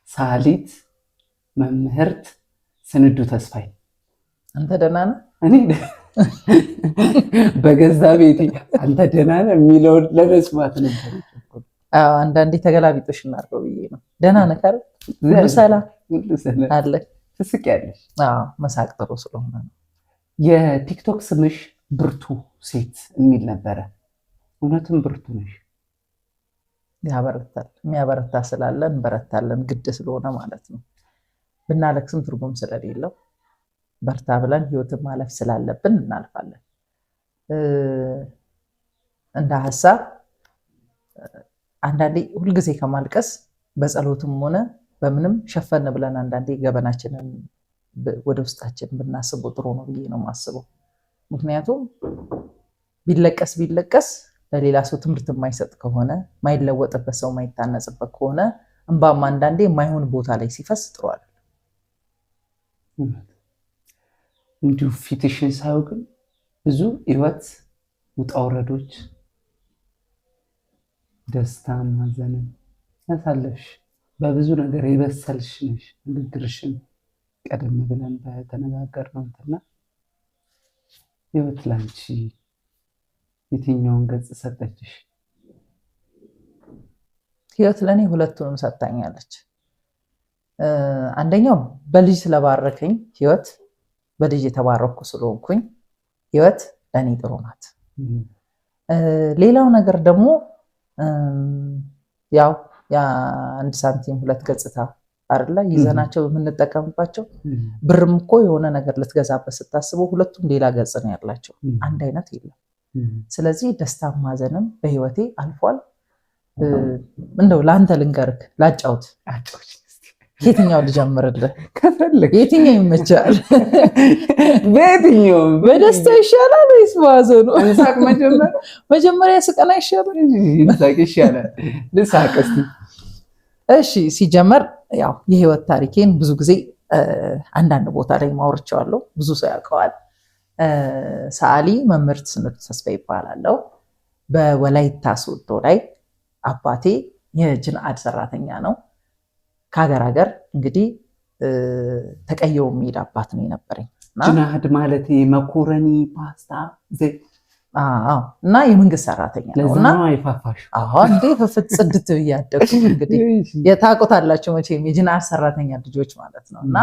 ሰዓሊት መምህርት ስንዱ ተስፋዬ። አንተ ደህና ነህ? እኔ በገዛ ቤቴ አንተ ደህና ነህ የሚለውን ለመስማት ነበር። አንዳንዴ ተገላቢጦሽ እናድርገው ብዬ ነው። ደህና ነህ ካለ ሁሉ ሰላም አለ። ትስቂያለሽ። መሳቅ ጥሩ ስለሆነ ነው። የቲክቶክ ስምሽ ብርቱ ሴት የሚል ነበረ። እውነትም ብርቱ ነሽ። ያበረታል። የሚያበረታ ስላለ እንበረታለን፣ ግድ ስለሆነ ማለት ነው። ብናለቅስም ትርጉም ስለሌለው በርታ ብለን ህይወትን ማለፍ ስላለብን እናልፋለን። እንደ ሀሳብ አንዳንዴ ሁልጊዜ ከማልቀስ በጸሎትም ሆነ በምንም ሸፈን ብለን አንዳንዴ ገበናችንን ወደ ውስጣችን ብናስበው ጥሩ ነው ብዬ ነው የማስበው። ምክንያቱም ቢለቀስ ቢለቀስ ለሌላ ሰው ትምህርት የማይሰጥ ከሆነ፣ የማይለወጥበት ሰው የማይታነጽበት ከሆነ፣ እንባም አንዳንዴ የማይሆን ቦታ ላይ ሲፈስ ጥሩ አይደለም። እንዲሁ ፊትሽን ሳየው ግን ብዙ ህይወት ውጣ ውረዶች፣ ደስታም ሐዘንም ያሳለፍሽ፣ በብዙ ነገር የበሰልሽ ነሽ። ንግግርሽን ቀደም ብለን በተነጋገርነው እንትና ህይወት ላንቺ የትኛውን ገጽ ሰጠችሽ? ህይወት ለእኔ ሁለቱንም ሰጥታኛለች። አንደኛው በልጅ ስለባረከኝ፣ ህይወት በልጅ የተባረኩ ስለሆንኩኝ ህይወት ለእኔ ጥሩ ናት። ሌላው ነገር ደግሞ ያው የአንድ ሳንቲም ሁለት ገጽታ አይደለ ይዘናቸው የምንጠቀምባቸው። ብርም እኮ የሆነ ነገር ልትገዛበት ስታስበው ሁለቱም ሌላ ገጽ ነው ያላቸው፣ አንድ አይነት የለም። ስለዚህ ደስታም ማዘንም በህይወቴ አልፏል። እንደው ለአንተ ልንገርክ፣ ላጫውት፣ የትኛው ልጀምርልህ? የትኛው ይመቻል? በየትኛውም። በደስታ ይሻላል ወይስ በሀዘኑ? እንሳቅ መጀመሪያ። መጀመሪያ ስቀን አይሻልም? እንሳቅ ይሻላል። ልሳቅ እስኪ። እሺ፣ ሲጀመር ያው የህይወት ታሪኬን ብዙ ጊዜ አንዳንድ ቦታ ላይ ማውርቼዋለሁ። ብዙ ሰው ያውቀዋል። ሰዓሊ መምህርት ስንዱ ተስፋዬ ይባላለሁ። በወላይታ ሶዶ ላይ አባቴ የጅንአድ ሰራተኛ ነው። ከሀገር ሀገር እንግዲህ ተቀይሮ የሚሄድ አባት ነው የነበረኝ። ጅናድ ማለት መኮረኒ፣ ፓስታ፣ ዘይት። እና የመንግስት ሰራተኛ ነው። እና ይፋፋሽ። እንዴ፣ ፍፍት ጽድት ብዬ አደግኩ። እንግዲህ የታውቁታላችሁ መቼም የጅንአድ ሰራተኛ ልጆች ማለት ነው። እና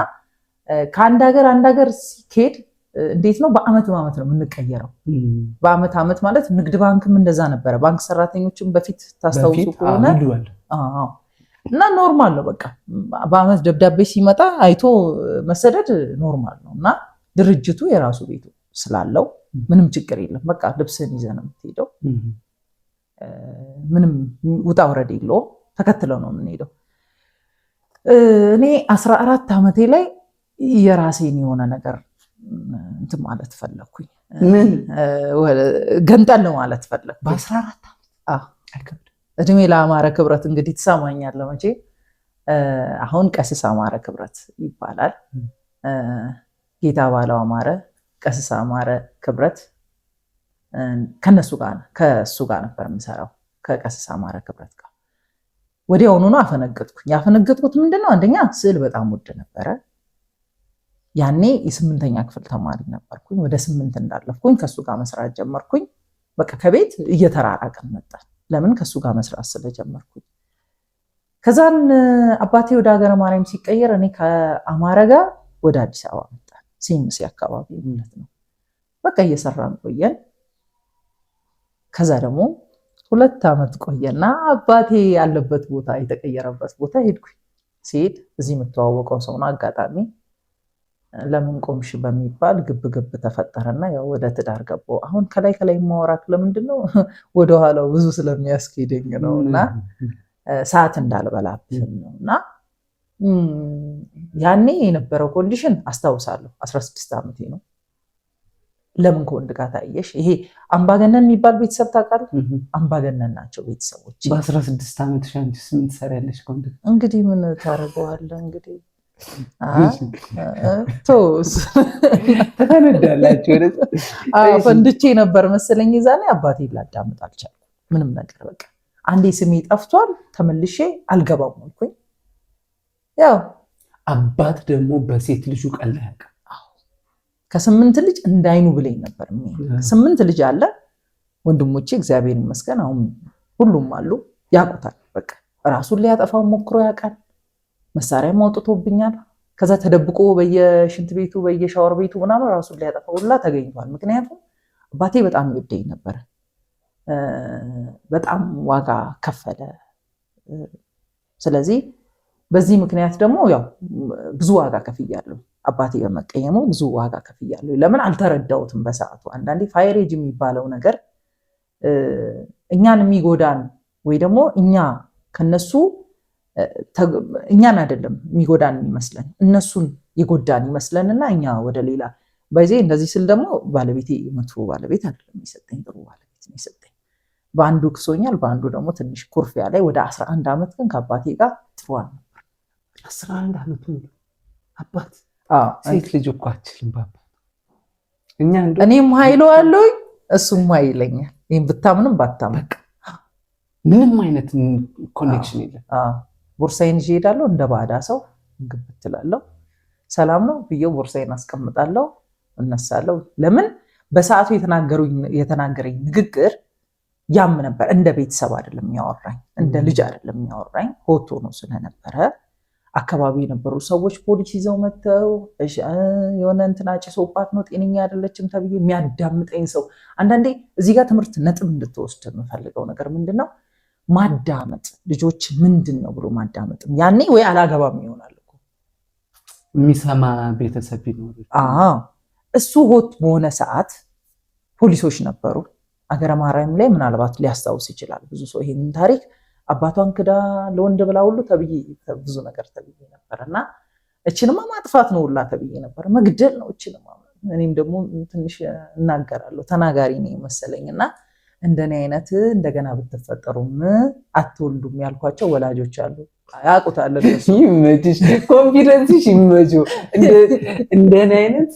ከአንድ ሀገር አንድ ሀገር ሲኬድ እንዴት ነው፣ በአመት በአመት ነው የምንቀየረው። በአመት አመት ማለት ንግድ ባንክም እንደዛ ነበረ። ባንክ ሰራተኞችም በፊት ታስታውሱ ከሆነ እና normal ነው። በቃ በአመት ደብዳቤ ሲመጣ አይቶ መሰደድ normal ነው። እና ድርጅቱ የራሱ ቤቱ ስላለው ምንም ችግር የለም። በቃ ልብስህን ይዘህ ነው የምትሄደው። ምንም ውጣ ውረድ የለውም። ተከትለው ነው የምንሄደው። እኔ 14 ዓመቴ ላይ የራሴን የሆነ ነገር እንትን ማለት ፈለግኩኝ። ምን? ገንጠል ማለት ፈለግኩ። በ14 ዓመት? እድሜ ለአማረ ክብረት፣ እንግዲህ ትሰማኛለህ መቼ። አሁን ቀሲስ አማረ ክብረት ይባላል። ጌታ ባለው አማረ፣ ቀሲስ አማረ ክብረት ከነሱ ጋር ከእሱ ጋር ነበር የምሰራው፣ ከቀሲስ አማረ ክብረት ጋር። ወዲያውኑ ነው አፈነገጥኩኝ። ያፈነገጥኩት ምንድነው? አንደኛ ስዕል በጣም ውድ ነበረ። ያኔ የስምንተኛ ክፍል ተማሪ ነበርኩኝ። ወደ ስምንት እንዳለፍኩኝ ከእሱ ጋር መስራት ጀመርኩኝ። በቃ ከቤት እየተራራቅን መጣን። ለምን? ከእሱ ጋር መስራት ስለጀመርኩኝ። ከዛን አባቴ ወደ ሀገረ ማርያም ሲቀየር እኔ ከአማረ ጋር ወደ አዲስ አበባ መጣን። ሲኤምሲ አካባቢ ማለት ነው። በቃ እየሰራን ቆየን። ከዛ ደግሞ 2 ዓመት ቆየና አባቴ ያለበት ቦታ የተቀየረበት ቦታ ሄድኩኝ። ሲሄድ እዚህ የምተዋወቀው ሰው ነው። አጋጣሚ ለምን ቆምሽ በሚባል ግብ ግብ ተፈጠረና ያው ወደ ትዳር ገባሁ። አሁን ከላይ ከላይ የማወራክ ለምንድን ነው? ወደኋላው ብዙ ስለሚያስኬደኝ ነው እና ሰዓት እንዳልበላብህም ነው። እና ያኔ የነበረው condition አስታውሳለሁ። 16 ዓመቴ ነው። ለምን ከወንድ ጋር ታየሽ? ይሄ አምባገነን የሚባል ቤተሰብ ታውቃለህ? አምባገነን ናቸው ቤተሰቦች። በ16 ዓመትሽ አንቺስ ምን ትሰሪያለሽ ከወንድ ጋር? እንግዲህ ምን ታደርገዋለህ እንግዲህ ተፈነዳላችሁ። ፈንድቼ ነበር መሰለኝ ዛኔ። አባቴ ላዳምጥ አልቻልኩም ምንም ነገር። በቃ አንዴ ስሜ ጠፍቷል፣ ተመልሼ አልገባም አልኩኝ። ያው አባት ደግሞ በሴት ልጁ ቀልድ አያውቅም። ከስምንት ልጅ እንዳይኑ ብለኝ ነበር። 8 ልጅ አለ። ወንድሞቼ እግዚአብሔር ይመስገን አሁን ሁሉም አሉ፣ ያውቁታል። በቃ ራሱን ሊያጠፋው ሞክሮ ያውቃል። መሳሪያም አውጥቶብኛል። ከዛ ተደብቆ በየሽንት ቤቱ በየሻወር ቤቱ ምናምን ራሱን ሊያጠፋው ሁላ ተገኝቷል። ምክንያቱም አባቴ በጣም ይወደኝ ነበረ። በጣም ዋጋ ከፈለ። ስለዚህ በዚህ ምክንያት ደግሞ ያው ብዙ ዋጋ ከፍያለሁ። አባቴ በመቀየሙ ብዙ ዋጋ ከፍያለሁ። ለምን አልተረዳሁትም በሰዓቱ። አንዳንዴ fire age የሚባለው ነገር እኛን የሚጎዳን ወይ ደግሞ እኛ ከነሱ እኛን አይደለም የሚጎዳን የሚመስለን እነሱን የጎዳን ይመስለንና እኛ ወደ ሌላ by the way። እንደዚህ ስል ደግሞ ባለቤቴ መጥፎ ባለቤት አይደለም የሰጠኝ፣ ጥሩ ባለቤት ነው የሰጠኝ። በአንዱ ክሶኛል፣ በአንዱ ደግሞ ትንሽ ኩርፊያ ላይ ወደ 11 ዓመት ግን ከአባቴ ጋር ጥሩ አልነበር። 11 ዓመቱ አባት ሴት ልጅ እኮ አችልም ባባ እኛ እኔም ኃይለው አለሁኝ እሱም ኃይለኛል። ይህም ብታምንም ባታምንም ምንም አይነት connection የለም። ቦርሳዬን ይዤ እሄዳለሁ። እንደ ባዳ ሰው ግብት እላለሁ። ሰላም ነው ብዬው ቦርሳዬን አስቀምጣለሁ፣ እነሳለሁ። ለምን በሰዓቱ የተናገረኝ ንግግር ያም ነበር። እንደ ቤተሰብ አይደለም የሚያወራኝ፣ እንደ ልጅ አይደለም የሚያወራኝ። hot ሆኖ ስለነበረ አካባቢ የነበሩ ሰዎች ፖሊስ ይዘው መጥተው የሆነ እንትና ጭሶባት ነው ጤነኛ አይደለችም ተብዬ የሚያዳምጠኝ ሰው። አንዳንዴ እዚህ ጋር ትምህርት ነጥብ እንድትወስድ የምፈልገው ነገር ምንድን ነው? ማዳመጥ። ልጆች ምንድን ነው ብሎ ማዳመጥ። ያኔ ወይ አላገባም ይሆናል እኮ የሚሰማ ቤተሰብ ቢኖር። እሱ hot በሆነ ሰዓት ፖሊሶች ነበሩ። አገረ ማርያም ላይ ምናልባት ሊያስታውስ ይችላል ብዙ ሰው ይሄንን ታሪክ። አባቷን ክዳ ለወንድ ብላ ሁሉ ተብዬ ብዙ ነገር ተብዬ ነበር። እና እችንማ ማጥፋት ነው ሁላ ተብዬ ነበር፣ መግደል ነው እችንማ። እኔም ደግሞ ትንሽ እናገራለሁ፣ ተናጋሪ ነኝ መሰለኝ። እና እንደኔ አይነት እንደገና ብትፈጠሩም አትወልዱም ያልኳቸው ወላጆች አሉ። ያውቁታል። ይመችሽ፣ confidence ሽ ይመችው። እንደኔ አይነት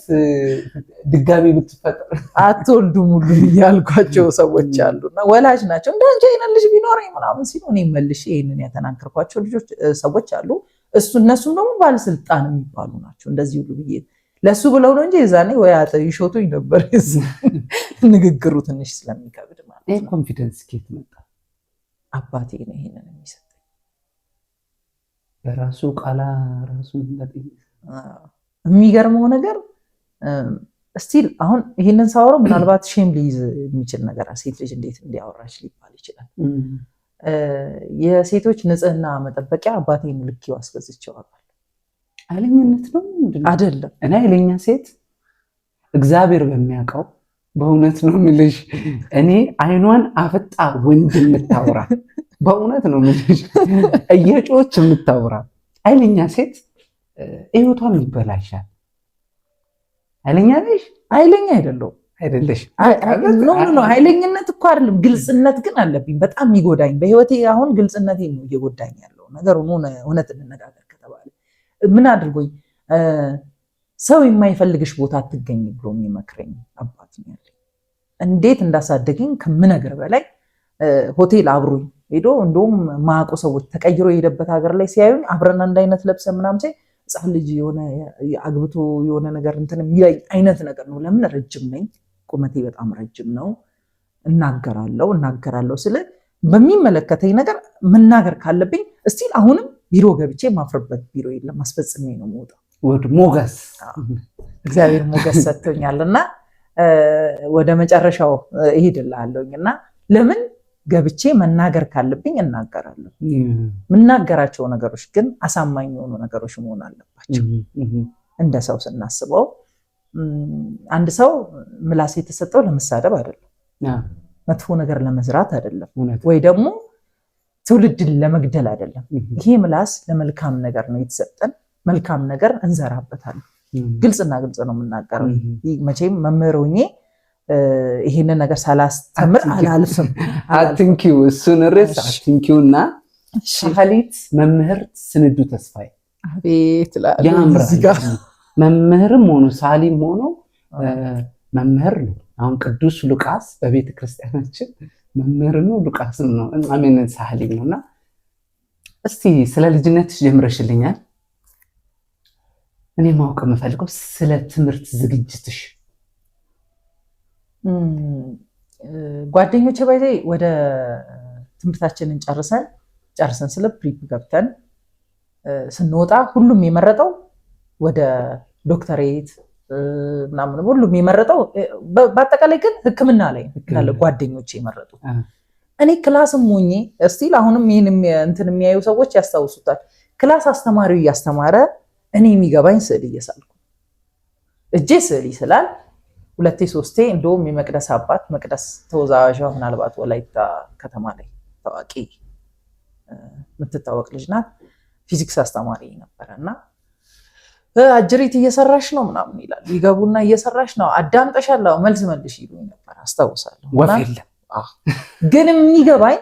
ድጋሚ ብትፈጠር አትወልዱም ሁሉ ያልኳቸው ሰዎች አሉ። እና ወላጅ ናቸው። እንደ አንቺ አይነት ልጅ ቢኖረኝ ምናምን ሲሉ እኔ መልሼ ይሄንን ያተናገርኳቸው ልጆች ሰዎች አሉ። እሱ እነሱም ደግሞ ባለስልጣን የሚባሉ ናቸው። እንደዚህ ሁሉ ብዬ ለሱ ብለው ነው እንጂ የዛኔ ወይ ይሾቱኝ ነበር። ንግግሩ ትንሽ ስለሚከብድ ማለት ነው። confidence ከየት መጣ? አባቴ ነው ይሄንን የሚሰጠኝ። በራሱ ቃላ ራሱ። የሚገርመው ነገር still አሁን ይሄንን ሳወራው ምናልባት shame ሊይዝ የሚችል ነገር ሴት ልጅ እንዴት እንዲያወራች ሊባል ይችላል። የሴቶች ንጽህና መጠበቂያ አባቴን ልኬው አስገዝቼዋለሁ። ኃይለኝነት ነው አይደለም? እኔ ኃይለኛ ሴት እግዚአብሔር በሚያውቀው በእውነት ነው የምልሽ። እኔ አይኗን አፍጣ ወንድ የምታወራ፣ በእውነት ነው የምልሽ፣ እየጮች የምታወራ ኃይለኛ ሴት ህይወቷም ይበላሻል። ኃይለኛ ነሽ? ኃይለኛ አይደለሁም። አይደለሽ? No, no፣ ኃይለኝነት እኮ አይደለም፣ ግልጽነት ግን አለብኝ። በጣም የሚጎዳኝ በህይወቴ አሁን ግልጽነቴ ነው እየጎዳኝ ያለው ነገር። እውነት እንነጋገር ከተባለ ምን አድርጎኝ ሰው የማይፈልግሽ ቦታ አትገኝ ብሎ የሚመክረኝ አባት ነው ያለኝ። እንዴት እንዳሳደገኝ ከምነግር በላይ ሆቴል አብሮኝ ሄዶ እንደውም ማያውቁ ሰዎች ተቀይሮ የሄደበት ሀገር ላይ ሲያዩኝ አብረን አንድ አይነት ለብሰን ምናምን ሳይ ህፃን ልጅ የሆነ አግብቶ የሆነ ነገር እንትን የሚለኝ አይነት ነገር ነው። ለምን ረጅም ነኝ፣ ቁመቴ በጣም ረጅም ነው። እናገራለሁ። እናገራለሁ ስለ በሚመለከተኝ ነገር መናገር ካለብኝ still አሁንም ቢሮ ገብቼ ማፍርበት ቢሮ የለም፣ አስፈጽሜ ነው የምወጣው። ወደ ሞገስ። እግዚአብሔር ሞገስ ሰጥቶኛል እና ወደ መጨረሻው እሄድልሃለሁኝ። እና ለምን ገብቼ መናገር ካለብኝ እናገራለሁ። የምናገራቸው ነገሮች ግን አሳማኝ የሆኑ ነገሮች መሆን አለባቸው። እንደ ሰው ስናስበው አንድ ሰው ምላስ የተሰጠው ለመሳደብ አይደለም፣ መጥፎ ነገር ለመዝራት አይደለም፣ ወይ ደግሞ ትውልድን ለመግደል አይደለም። ይሄ ምላስ ለመልካም ነገር ነው የተሰጠን። መልካም ነገር እንዘራበታለን። ግልጽና ግልጽ ነው የምናገረው። መቼም መምህር ሆኜ ይሄንን ነገር ሳላስተምር አላልፍም። አትንኪው፣ እሱን ርዕስ አትንኪው። እና ሰዓሊት መምህርት ስንዱ ተስፋዬ። አቤት። ያምራል። መምህርም ሆኖ ሰዓሊም ሆኖ መምህር ነው። አሁን ቅዱስ ሉቃስ በቤተ ክርስቲያናችን መምህር ነው፣ ሉቃስም ነው፣ አሜን ሰዓሊም ነው። እና እስቲ ስለ ልጅነትሽ ጀምረሽልኛል። እኔ ማወቅ የምፈልገው ስለ ትምህርት ዝግጅትሽ። ጓደኞቼ by the way ወደ ትምህርታችንን ጨርሰን ስለ prep ገብተን ስንወጣ ሁሉም የመረጠው ወደ ዶክተሬት ምናምን፣ ሁሉም የመረጠው በአጠቃላይ ግን ሕክምና ላይ ነው ጓደኞቼ የመረጡት። እኔ class ም ሆኜ still አሁንም ይህን እንትን የሚያዩ ሰዎች ያስታውሱታል። Class አስተማሪው እያስተማረ እኔ የሚገባኝ ስዕል እየሳልኩ እጄ ስዕል ይስላል። ሁለቴ ሶስቴ እንደውም የመቅደስ አባት፣ መቅደስ ተወዛዋዧ፣ ምናልባት ወላይታ ከተማ ላይ ታዋቂ የምትታወቅ ልጅ ናት። ፊዚክስ አስተማሪ ነበረ እና አጅሪት እየሰራሽ ነው ምናምን ይላል። ይገቡና እየሰራሽ ነው፣ አዳምጠሻል፣ መልስ መልሽ ይሉኝ ነበር፣ አስታውሳለሁ። ወፍ የለም። ግን የሚገባኝ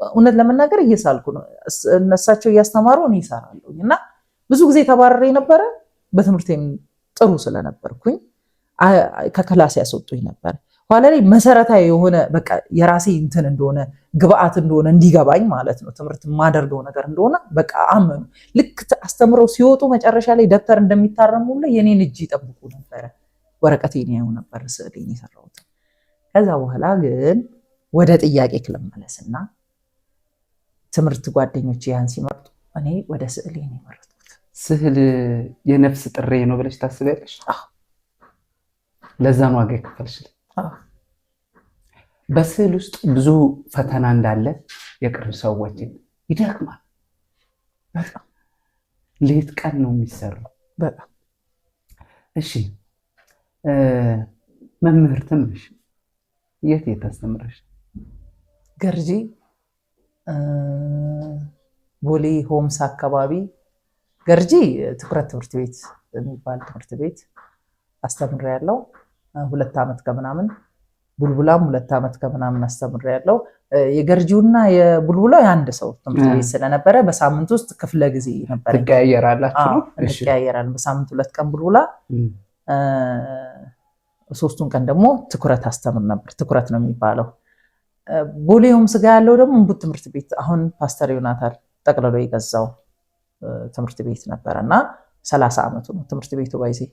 እውነት ለመናገር እየሳልኩ ነው። እነሳቸው እያስተማሩ እኔ እሰራለሁ እና ብዙ ጊዜ ተባረሬ ነበረ። በትምህርቴም ጥሩ ስለነበርኩኝ ከ class ያስወጡኝ ነበር። ኋላ ላይ መሰረታዊ የሆነ በቃ የራሴ እንትን እንደሆነ፣ ግብአት እንደሆነ እንዲገባኝ ማለት ነው፣ ትምህርት የማደርገው ነገር እንደሆነ በቃ አመኑ። ልክ አስተምረው ሲወጡ መጨረሻ ላይ ደብተር እንደሚታረሙ ሁሉ የኔን እጅ ይጠብቁ ነበረ። ወረቀቴን ያዩ ነበር፣ ስዕሌን የሰራሁት። ከዛ በኋላ ግን ወደ ጥያቄ ልመለስና ትምህርት ጓደኞች ያን ሲመርጡ እኔ ወደ ስዕሌን የመረጥኩት። ስዕል የነፍስ ጥሬ ነው ብለሽ ታስቢያለሽ? ለዛን ዋጋ የከፈልሽለት። በስዕል ውስጥ ብዙ ፈተና እንዳለ የቅርብ ሰዎችን ይደክማል። ሌት ቀን ነው የሚሰራው። በጣም። እሺ፣ መምህርትም ነሽ። የት የት አስተምረሽ? ገርጂ፣ ቦሌ ሆምስ አካባቢ፣ ገርጂ ትኩረት ትምህርት ቤት የሚባል ትምህርት ቤት አስተምሬያለሁ። 2 ዓመት ከምናምን፣ ቡልቡላም 2 ዓመት ከምናምን አስተምሬያለሁ። የገርጂውና የቡልቡላው የአንድ ሰው ትምህርት ቤት ስለነበረ በሳምንት ውስጥ ክፍለ ጊዜ ነበር። ትቀያየራላችሁ ነው? እንቀያየራለን። በሳምንት 2 ቀን ቡልቡላ፣ ሶስቱን ቀን ደግሞ ትኩረት አስተምር ነበር። ትኩረት ነው የሚባለው። ቦሌ ሆምስ ጋ ያለው ደግሞ እንቡት ትምህርት ቤት፣ አሁን ፓስተር ዮናታን ጠቅልሎ የገዛው ትምህርት ቤት ነበረ እና 30 ዓመቱ ነው ትምህርት ቤቱ፣ by the way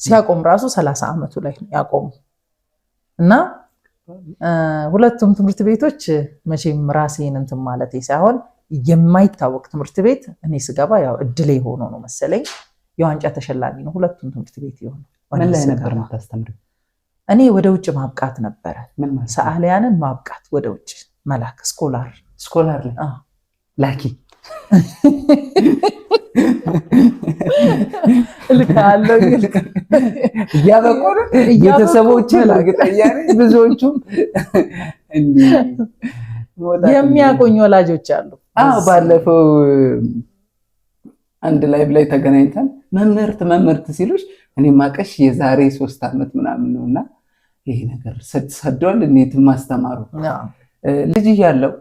ሲያቆም ራሱ 30 ዓመቱ ላይ ነው ያቆሙ። እና ሁለቱም ትምህርት ቤቶች መቼም ራሴን እንትን ማለት ሳይሆን የማይታወቅ ትምህርት ቤት እኔ ስገባ ያው እድሌ ሆኖ ነው መሰለኝ የዋንጫ ተሸላሚ ነው ሁለቱም ትምህርት ቤት የሆነው። ምን ላይ ነበር የምታስተምሪው? እኔ ወደ ውጭ ማብቃት ነበረ። ምን ማለት ነው? ሰዓሊያንን ማብቃት፣ ወደ ውጭ መላክ፣ scholar። Scholar ላይ ላኪ። እልካለሁ። እያበቁ ነው ቤተሰቦችን፣ እርግጠኛ ነኝ ብዙዎቹም እንዲህ የሚያቆኝ ወላጆች አሉ። አዎ፣ ባለፈው አንድ live ላይ ተገናኝተን መምህርት መምህርት ሲሉሽ እኔ ማቀሽ የዛሬ 3 ዓመት ምናምን ነው እና ይሄ ነገር ሰዷል። እንዴት ማስተማሩ ልጅ እያለው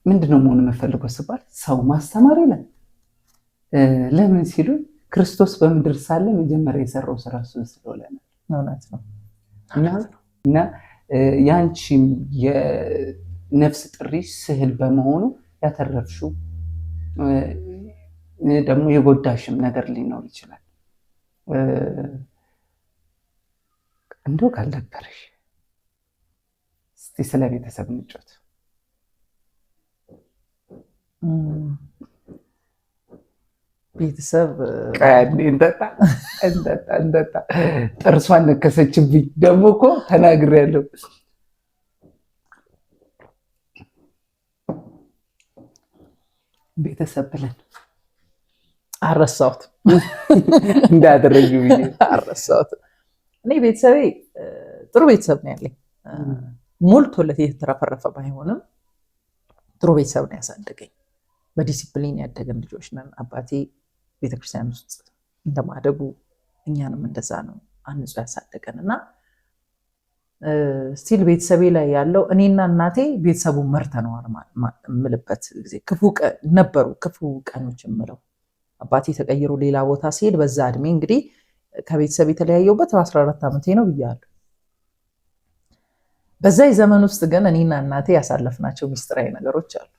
ምንድነው መሆን የምፈልገው ስባል ሰው ማስተማር ይላል። ለምን ሲሉ ክርስቶስ በምድር ሳለ መጀመሪያ የሰራው ስራ እሱን ስለሆነ ነው። እውነት ነው። እና ያንቺም የነፍስ ጥሪ ስዕል በመሆኑ ያተረፍሽው ደግሞ የጎዳሽም ነገር ሊኖር ይችላል። እንደው ካልደበረሽ እስቲ ስለ ቤተሰብ እንጫወት። ቤተሰብ እንጠጣ እንጠጣ እንጠጣ። ጥርሷን ነከሰችብኝ። ደግሞ እኮ ተናግሬያለሁ። ቤተሰብ ብለን አልረሳሁትም። እንዳደረጊ ብዬ። አልረሳሁትም። እኔ ቤተሰቤ ጥሩ ቤተሰብ ነው ያለኝ። ሞልቶለት የተትረፈረፈ ባይሆንም ጥሩ ቤተሰብ ነው ያሳደገኝ። በዲሲፕሊን ያደገን ልጆች ነን። አባቴ ቤተክርስቲያን ውስጥ እንደማደጉ እኛንም እንደዛ ነው አንጾ ያሳደገን እና still ቤተሰቤ ላይ ያለው እኔና እናቴ ቤተሰቡን መርተነዋል የምልበት ጊዜ ክፉ ነበሩ። ክፉ ቀኖች የምለው አባቴ ተቀይሮ ሌላ ቦታ ሲሄድ በዛ እድሜ፣ እንግዲህ ከቤተሰብ የተለያየሁበት በ14 ዓመቴ ነው ብያለሁ። በዛ ዘመን ውስጥ ግን እኔና እናቴ ያሳለፍናቸው ሚስጥራዊ ነገሮች አሉ።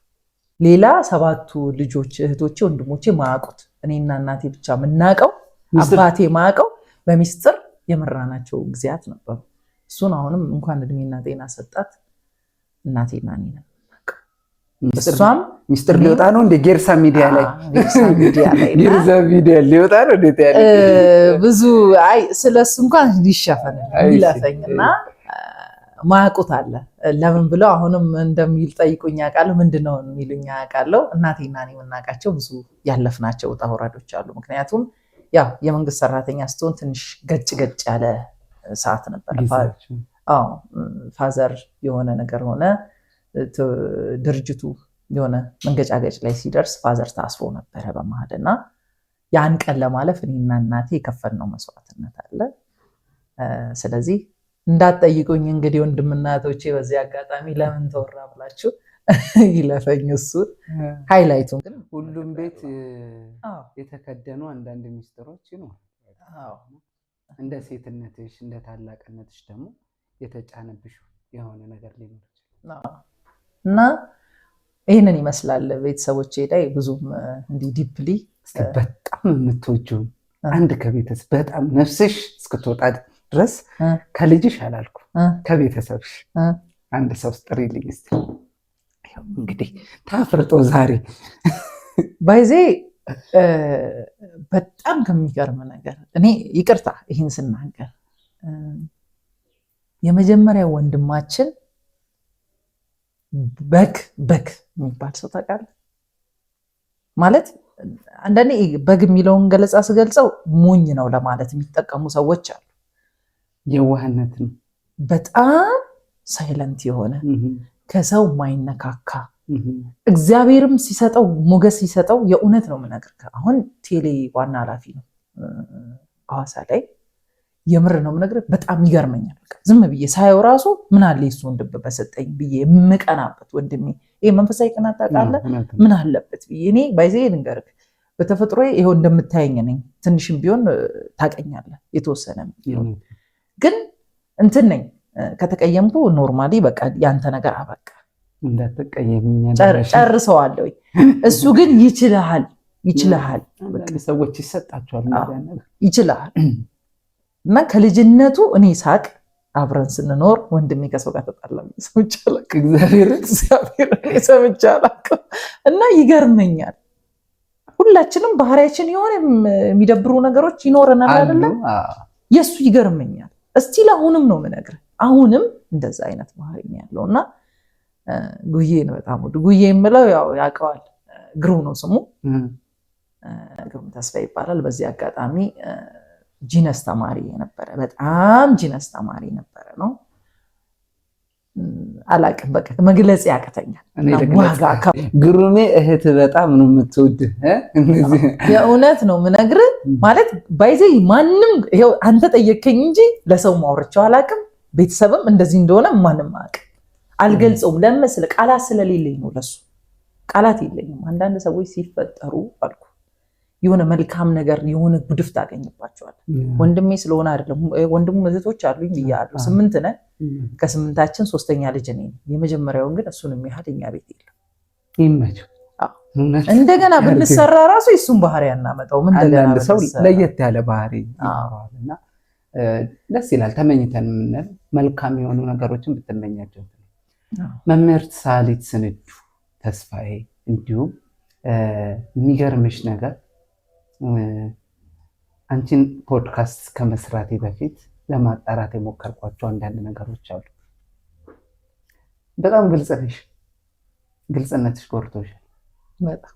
ሌላ 7ቱ ልጆች እህቶቼ ወንድሞቼ ማያውቁት እኔና እናቴ ብቻ የምናውቀው አባቴ ማያውቀው በሚስጥር የመራናቸው ጊዜያት ነበሩ። እሱን አሁንም እንኳን እድሜና ጤና ሰጣት እናቴና እኔ ነን። እሷም ሚስጥር ሊወጣ ነው እንደ ጌርሳ ሚዲያ ላይ ጌርሳ ሚዲያ ሊወጣ ነው እንዴ? ብዙ አይ ስለሱ እንኳን ሊሸፈን ይለፈኝና ማያውቁት አለ። ለምን ብለው አሁንም እንደሚል ጠይቁኝ አውቃለሁ። ምንድነው የሚሉኝ አውቃለሁ። እናቴና እኔ የምናውቃቸው ብዙ ያለፍናቸው ውጣ ውረዶች አሉ። ምክንያቱም ያው የመንግስት ሰራተኛ ስትሆን ትንሽ ገጭ ገጭ ያለ ሰዓት ነበር። አዎ father የሆነ ነገር ሆነ፣ ድርጅቱ የሆነ መንገጫገጭ ላይ ሲደርስ father ታስሮ ነበረ በመሀል እና ያን ቀን ለማለፍ እኔና እናቴ የከፈልነው መስዋዕትነት አለ። ስለዚህ እንዳትጠይቁኝ እንግዲህ ወንድምና እህቶቼ በዚህ አጋጣሚ ለምን ተወራ ብላችሁ ይለፈኝ። እሱን highlight ኡን ግን ሁሉም ቤት የተከደኑ አንዳንድ ሚስጥሮች ይኖራሉ። እንደ ሴትነትሽ እንደ ታላቅነትሽ ደግሞ የተጫነብሽ የሆነ ነገር ሊኖር ይችላል እና ይህንን ይመስላል። ቤተሰቦቼ ላይ ብዙም እንዲህ deeply በጣም የምትወጂው አንድ ከቤተሰብ በጣም ነፍስሽ እስክትወጣ ድረስ ከልጅሽ አላልኩ ከቤተሰብሽ አንድ ሰው ጥሪልኝ እስኪ። እንግዲህ ታፍርጦ ዛሬ by the way በጣም ከሚገርም ነገር እኔ ይቅርታ ይህን ስናገር የመጀመሪያ ወንድማችን በግ በግ የሚባል ሰው ታውቃለህ? ማለት አንዳንዴ በግ የሚለውን ገለጻ ስገልጸው ሞኝ ነው ለማለት የሚጠቀሙ ሰዎች አሉ። የዋህነት ነው። በጣም silent የሆነ ከሰው ማይነካካ እግዚአብሔርም ሲሰጠው ሞገስ ሲሰጠው የእውነት ነው የምነግርህ። አሁን ቴሌ ዋና ኃላፊ ነው ሐዋሳ ላይ። የምር ነው የምነግርህ፣ በጣም ይገርመኛል። በቃ ዝም ብዬ ሳየው ራሱ ምን አለ የሱ ወንድም በሰጠኝ ብዬ የምቀናበት ወንድሜ። ይሄ መንፈሳዊ ቅናት ታውቃለህ? ምን አለበት ብዬ እኔ by the way ልንገርህ፣ በተፈጥሮዬ ይኸው እንደምታየኝ ነኝ። ትንሽም ቢሆን ታውቀኛለህ፣ የተወሰነ ግን እንትን ነኝ። ከተቀየምኩ normally በቃ ያንተ ነገር አበቃ፣ ጨርሰዋለሁ። እሱ ግን ይችልሃል፣ ይችልሃል። ሰዎች ይሰጣቸዋል፣ ይችልሃል። እና ከልጅነቱ እኔ ሳቅ አብረን ስንኖር ወንድሜ ከሰው ጋር ተጣላ ሰምቼ አላውቅም። እግዚአብሔር ሰምቼ አላውቅም። እና ይገርመኛል። ሁላችንም ባህሪያችን የሆነ የሚደብሩ ነገሮች ይኖረናል አይደለ? የእሱ ይገርመኛል። እስቲል አሁንም ነው የምነግርህ፣ አሁንም እንደዛ አይነት ባህሪ ነው ያለው። እና ጉዬን በጣም ወድ ጉዬ የምለው ያው ያውቀዋል፣ ግሩም ነው ስሙ፣ ግሩም ተስፋ ይባላል። በዚህ አጋጣሚ genius ተማሪ የነበረ በጣም genius ተማሪ ነበረ ነው። አላቅም በቃ መግለጽ ያቅተኛል። ግሩሜ እህት በጣም ነው የምትወድህ፣ የእውነት ነው የምነግርህ። ማለት by the way ማንም ይኸው አንተ ጠየከኝ እንጂ ለሰው ማውረቸው አላቅም። ቤተሰብም እንደዚህ እንደሆነ ማንም አያውቅም። አልገልጸውም። ለምን መሰለህ? ቃላት ስለሌለኝ ነው። ለሱ ቃላት የለኝም። አንዳንድ ሰዎች ሲፈጠሩ አልኩ የሆነ መልካም ነገር የሆነ ጉድፍ ታገኝባቸዋል። ወንድሜ ስለሆነ አይደለም። ወንድሙ እህቶች አሉኝ ብያለሁ። 8 ነን። ከ8ታችን 3ኛ ልጅ እኔ ነኝ። የመጀመሪያውን ግን እሱን የሚያህል እኛ ቤት የለም። ይመቸው። እንደገና ብንሰራ ራሱ የእሱን ባህሪ አናመጣውም። አንዳንድ ሰው ለየት ያለ ባህሪ ይኖረዋል እና ደስ ይላል። ተመኝተን የምንል መልካም የሆኑ ነገሮችን ብትመኛቸው። መምህርት ሳሊት ስንዱ ተስፋዬ፣ እንዲሁም የሚገርምሽ ነገር አንቺን ፖድካስት ከመስራቴ በፊት ለማጣራት የሞከርኳቸው አንዳንድ ነገሮች አሉ። በጣም ግልጽ ነሽ። ግልጽነትሽ ጎርቶሻል። በጣም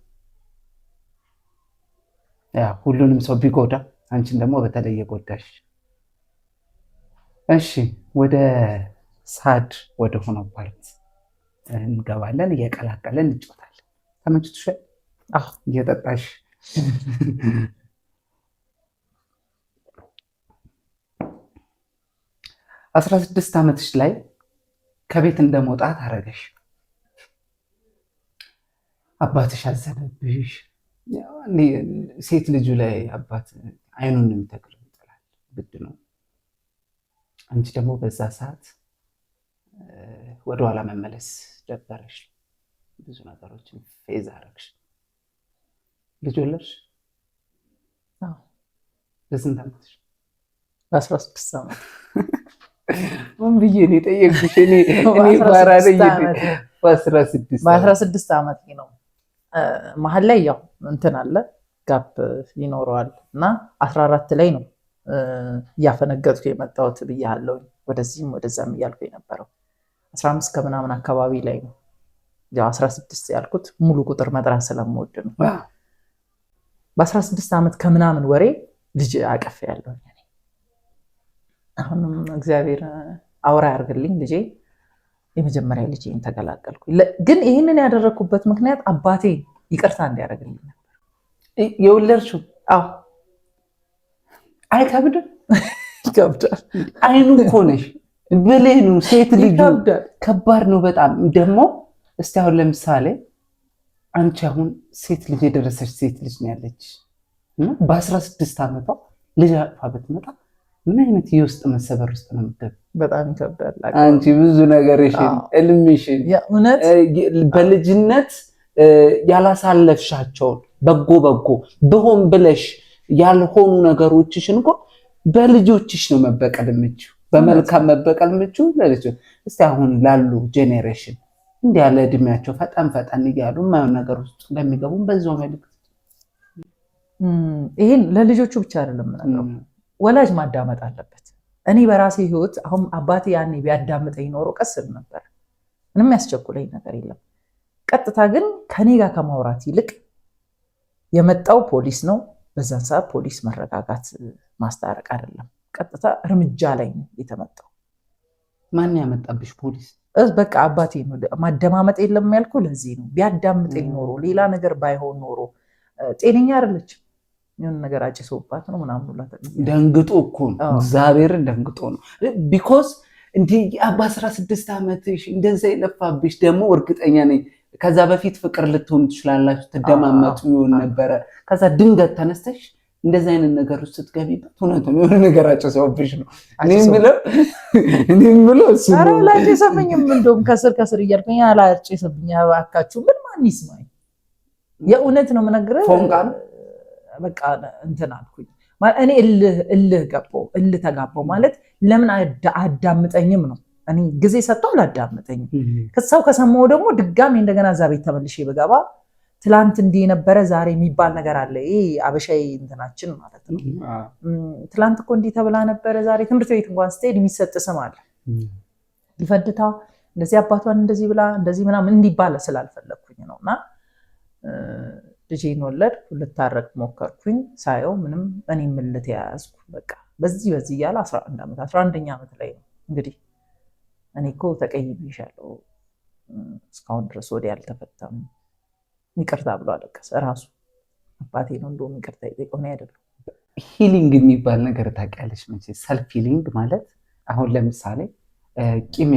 ያ ሁሉንም ሰው ቢጎዳ አንቺን ደግሞ በተለየ ጎዳሽ። እሺ ወደ sad ወደ ሆነው part እንገባለን። እየቀላቀለን እንጫወታለን። ተመችቶሻል? አዎ። እየጠጣሽ 16 ዓመትሽ ላይ ከቤት እንደመውጣት አረገሽ። አባትሽ አዘነብሽ። ሴት ልጁ ላይ አባት አይኑን የሚተክል ይጥላል፣ ግድ ነው። አንቺ ደግሞ በዛ ሰዓት ወደኋላ መመለስ ደበረሽ። ብዙ ነገሮችን face አደረግሽ። ልጅ ወለድሽ? በስንት ዓመትሽ? በ16 ዓመት። ምን ብዬ ነው የጠየቅኩሽ? እኔ በ16 ዓመት ነው። መሀል ላይ ያው እንትን አለ፣ gap ይኖረዋል እና 14 ላይ ነው እያፈነገጥኩ የመጣሁት ብያለሁ። ወደዚህም ወደዛም እያልኩ የነበረው 15 ከምናምን አካባቢ ላይ ነው። ያው 16 ያልኩት ሙሉ ቁጥር መጥራት ስለምወድ ነው። በ16 ዓመት ከምናምን ወሬ ልጅ አቀፍ ያለው። አሁንም እግዚአብሔር አውራ ያርግልኝ ልጄ፣ የመጀመሪያ ልጄን ተገላገልኩ። ግን ይህንን ያደረግኩበት ምክንያት አባቴ ይቅርታ እንዲያደርግልኝ ነበር። የወለድሽው? አዎ። አይከብድም? ይከብዳል። አይኑ እኮ ነሽ፣ ብሌኑ፣ ሴት ልጁ ከባድ ነው በጣም። ደግሞ እስቲ አሁን ለምሳሌ አንቺ አሁን ሴት ልጅ፣ የደረሰች ሴት ልጅ ነው ያለች እና በ16 ዓመቷ ልጅ አቅፋ ብትመጣ ምን አይነት የውስጥ መሰበር ውስጥ ነው የምትገቢው? በጣም ይከብዳል። አንቺ ብዙ ነገርሽን፣ እልምሽን፣ በልጅነት ያላሳለፍሻቸውን በጎ በጎ ብሆን ብለሽ ያልሆኑ ነገሮችሽን እኮ በልጆችሽ ነው መበቀል የምችው፣ በመልካም መበቀል የምችው ለልጅ። እስቲ አሁን ላሉ generation እንዲህ ያለ እድሜያቸው ፈጠን ፈጠን እያሉ የማይሆን ነገር ውስጥ ለሚገቡ በዛው መልዕክት። ይህን ለልጆቹ ብቻ አይደለም የምነግረው፣ ወላጅ ማዳመጥ አለበት። እኔ በራሴ ህይወት አሁን አባቴ ያኔ ቢያዳምጠኝ ኖሮ ቀስ እል ነበር። ምንም ያስቸኩለኝ ነገር የለም። ቀጥታ ግን ከኔ ጋር ከማውራት ይልቅ የመጣው ፖሊስ ነው። በዛን ሰዓት ፖሊስ መረጋጋት ማስታረቅ አይደለም፣ ቀጥታ እርምጃ ላይ ነው የተመጣው። ማን ያመጣብሽ ፖሊስ? በቃ አባቴ ነው። ማደማመጥ የለም ያልኩ ለዚህ ነው። ቢያዳምጠኝ ኖሮ፣ ሌላ ነገር ባይሆን ኖሮ፣ ጤነኛ አይደለችም፣ የሆነ ነገር አጭሶባት ነው ምናምን። ደንግጦ እኮ ነው፣ እግዚአብሔርን ደንግጦ ነው። Because እንዲህ በ16 ዓመትሽ እንደዛ የለፋብሽ፣ ደግሞ እርግጠኛ ነኝ ከዛ በፊት ፍቅር ልትሆኑ ትችላላችሁ፣ ትደማመጡ ይሆን ነበረ። ከዛ ድንገት ተነስተሽ እንደዚህ አይነት ነገር ውስጥ ስትገቢበት እውነቱን የሆነ ነገር አጭሰውብሽ ነው። እኔ የምለው እሱ ነው። አላጨሰብኝም። እንደውም ከስር ከስር እያልኩኝ አላጨሰብኝ እባካችሁ፣ ምን ማን ይስማኝ? የእውነት ነው የምነግርህ። ፎንቃ ነው። በቃ እንትን አልኩኝ። እኔ እልህ እልህ ገባው፣ እልህ ተጋባው። ማለት ለምን አዳምጠኝም ነው። እኔ ጊዜ ሰጥቶ አላዳምጠኝም። ሰው ከሰማው ደግሞ ድጋሜ እንደገና እዛ ቤት ተመልሼ ብገባ ትላንት እንዲህ የነበረ ዛሬ የሚባል ነገር አለ። ይሄ አበሻዊ እንትናችን ማለት ነው። ትላንት እኮ እንዲህ ተብላ ነበረ፣ ዛሬ ትምህርት ቤት እንኳን ስትሄድ የሚሰጥ ስም አለ። ሊፈድታ እንደዚህ አባቷን እንደዚህ ብላ እንደዚህ ምናምን እንዲባል ስላልፈለግኩኝ ነው። እና ልጄን ወለድኩ፣ ልታረቅ ሞከርኩኝ። ሳየው ምንም፣ እኔም እልህ ተያያዝኩ። በቃ በዚህ በዚህ እያለ 11 ዓመት፣ 11ኛ ዓመት ላይ ነው እንግዲህ እኔ እኮ ተቀይሜሻለሁ፣ እስካሁን ድረስ ወዲያ አልተፈታም፣ ይቅርታ ብሎ አለቀሰ። እራሱ አባቴ ነው እንደውም ይቅርታ የጠየቀው፣ እኔ አይደለሁም። Healing የሚባል ነገር ታውቂያለሽ መቼ? Self healing ማለት አሁን ለምሳሌ ቂም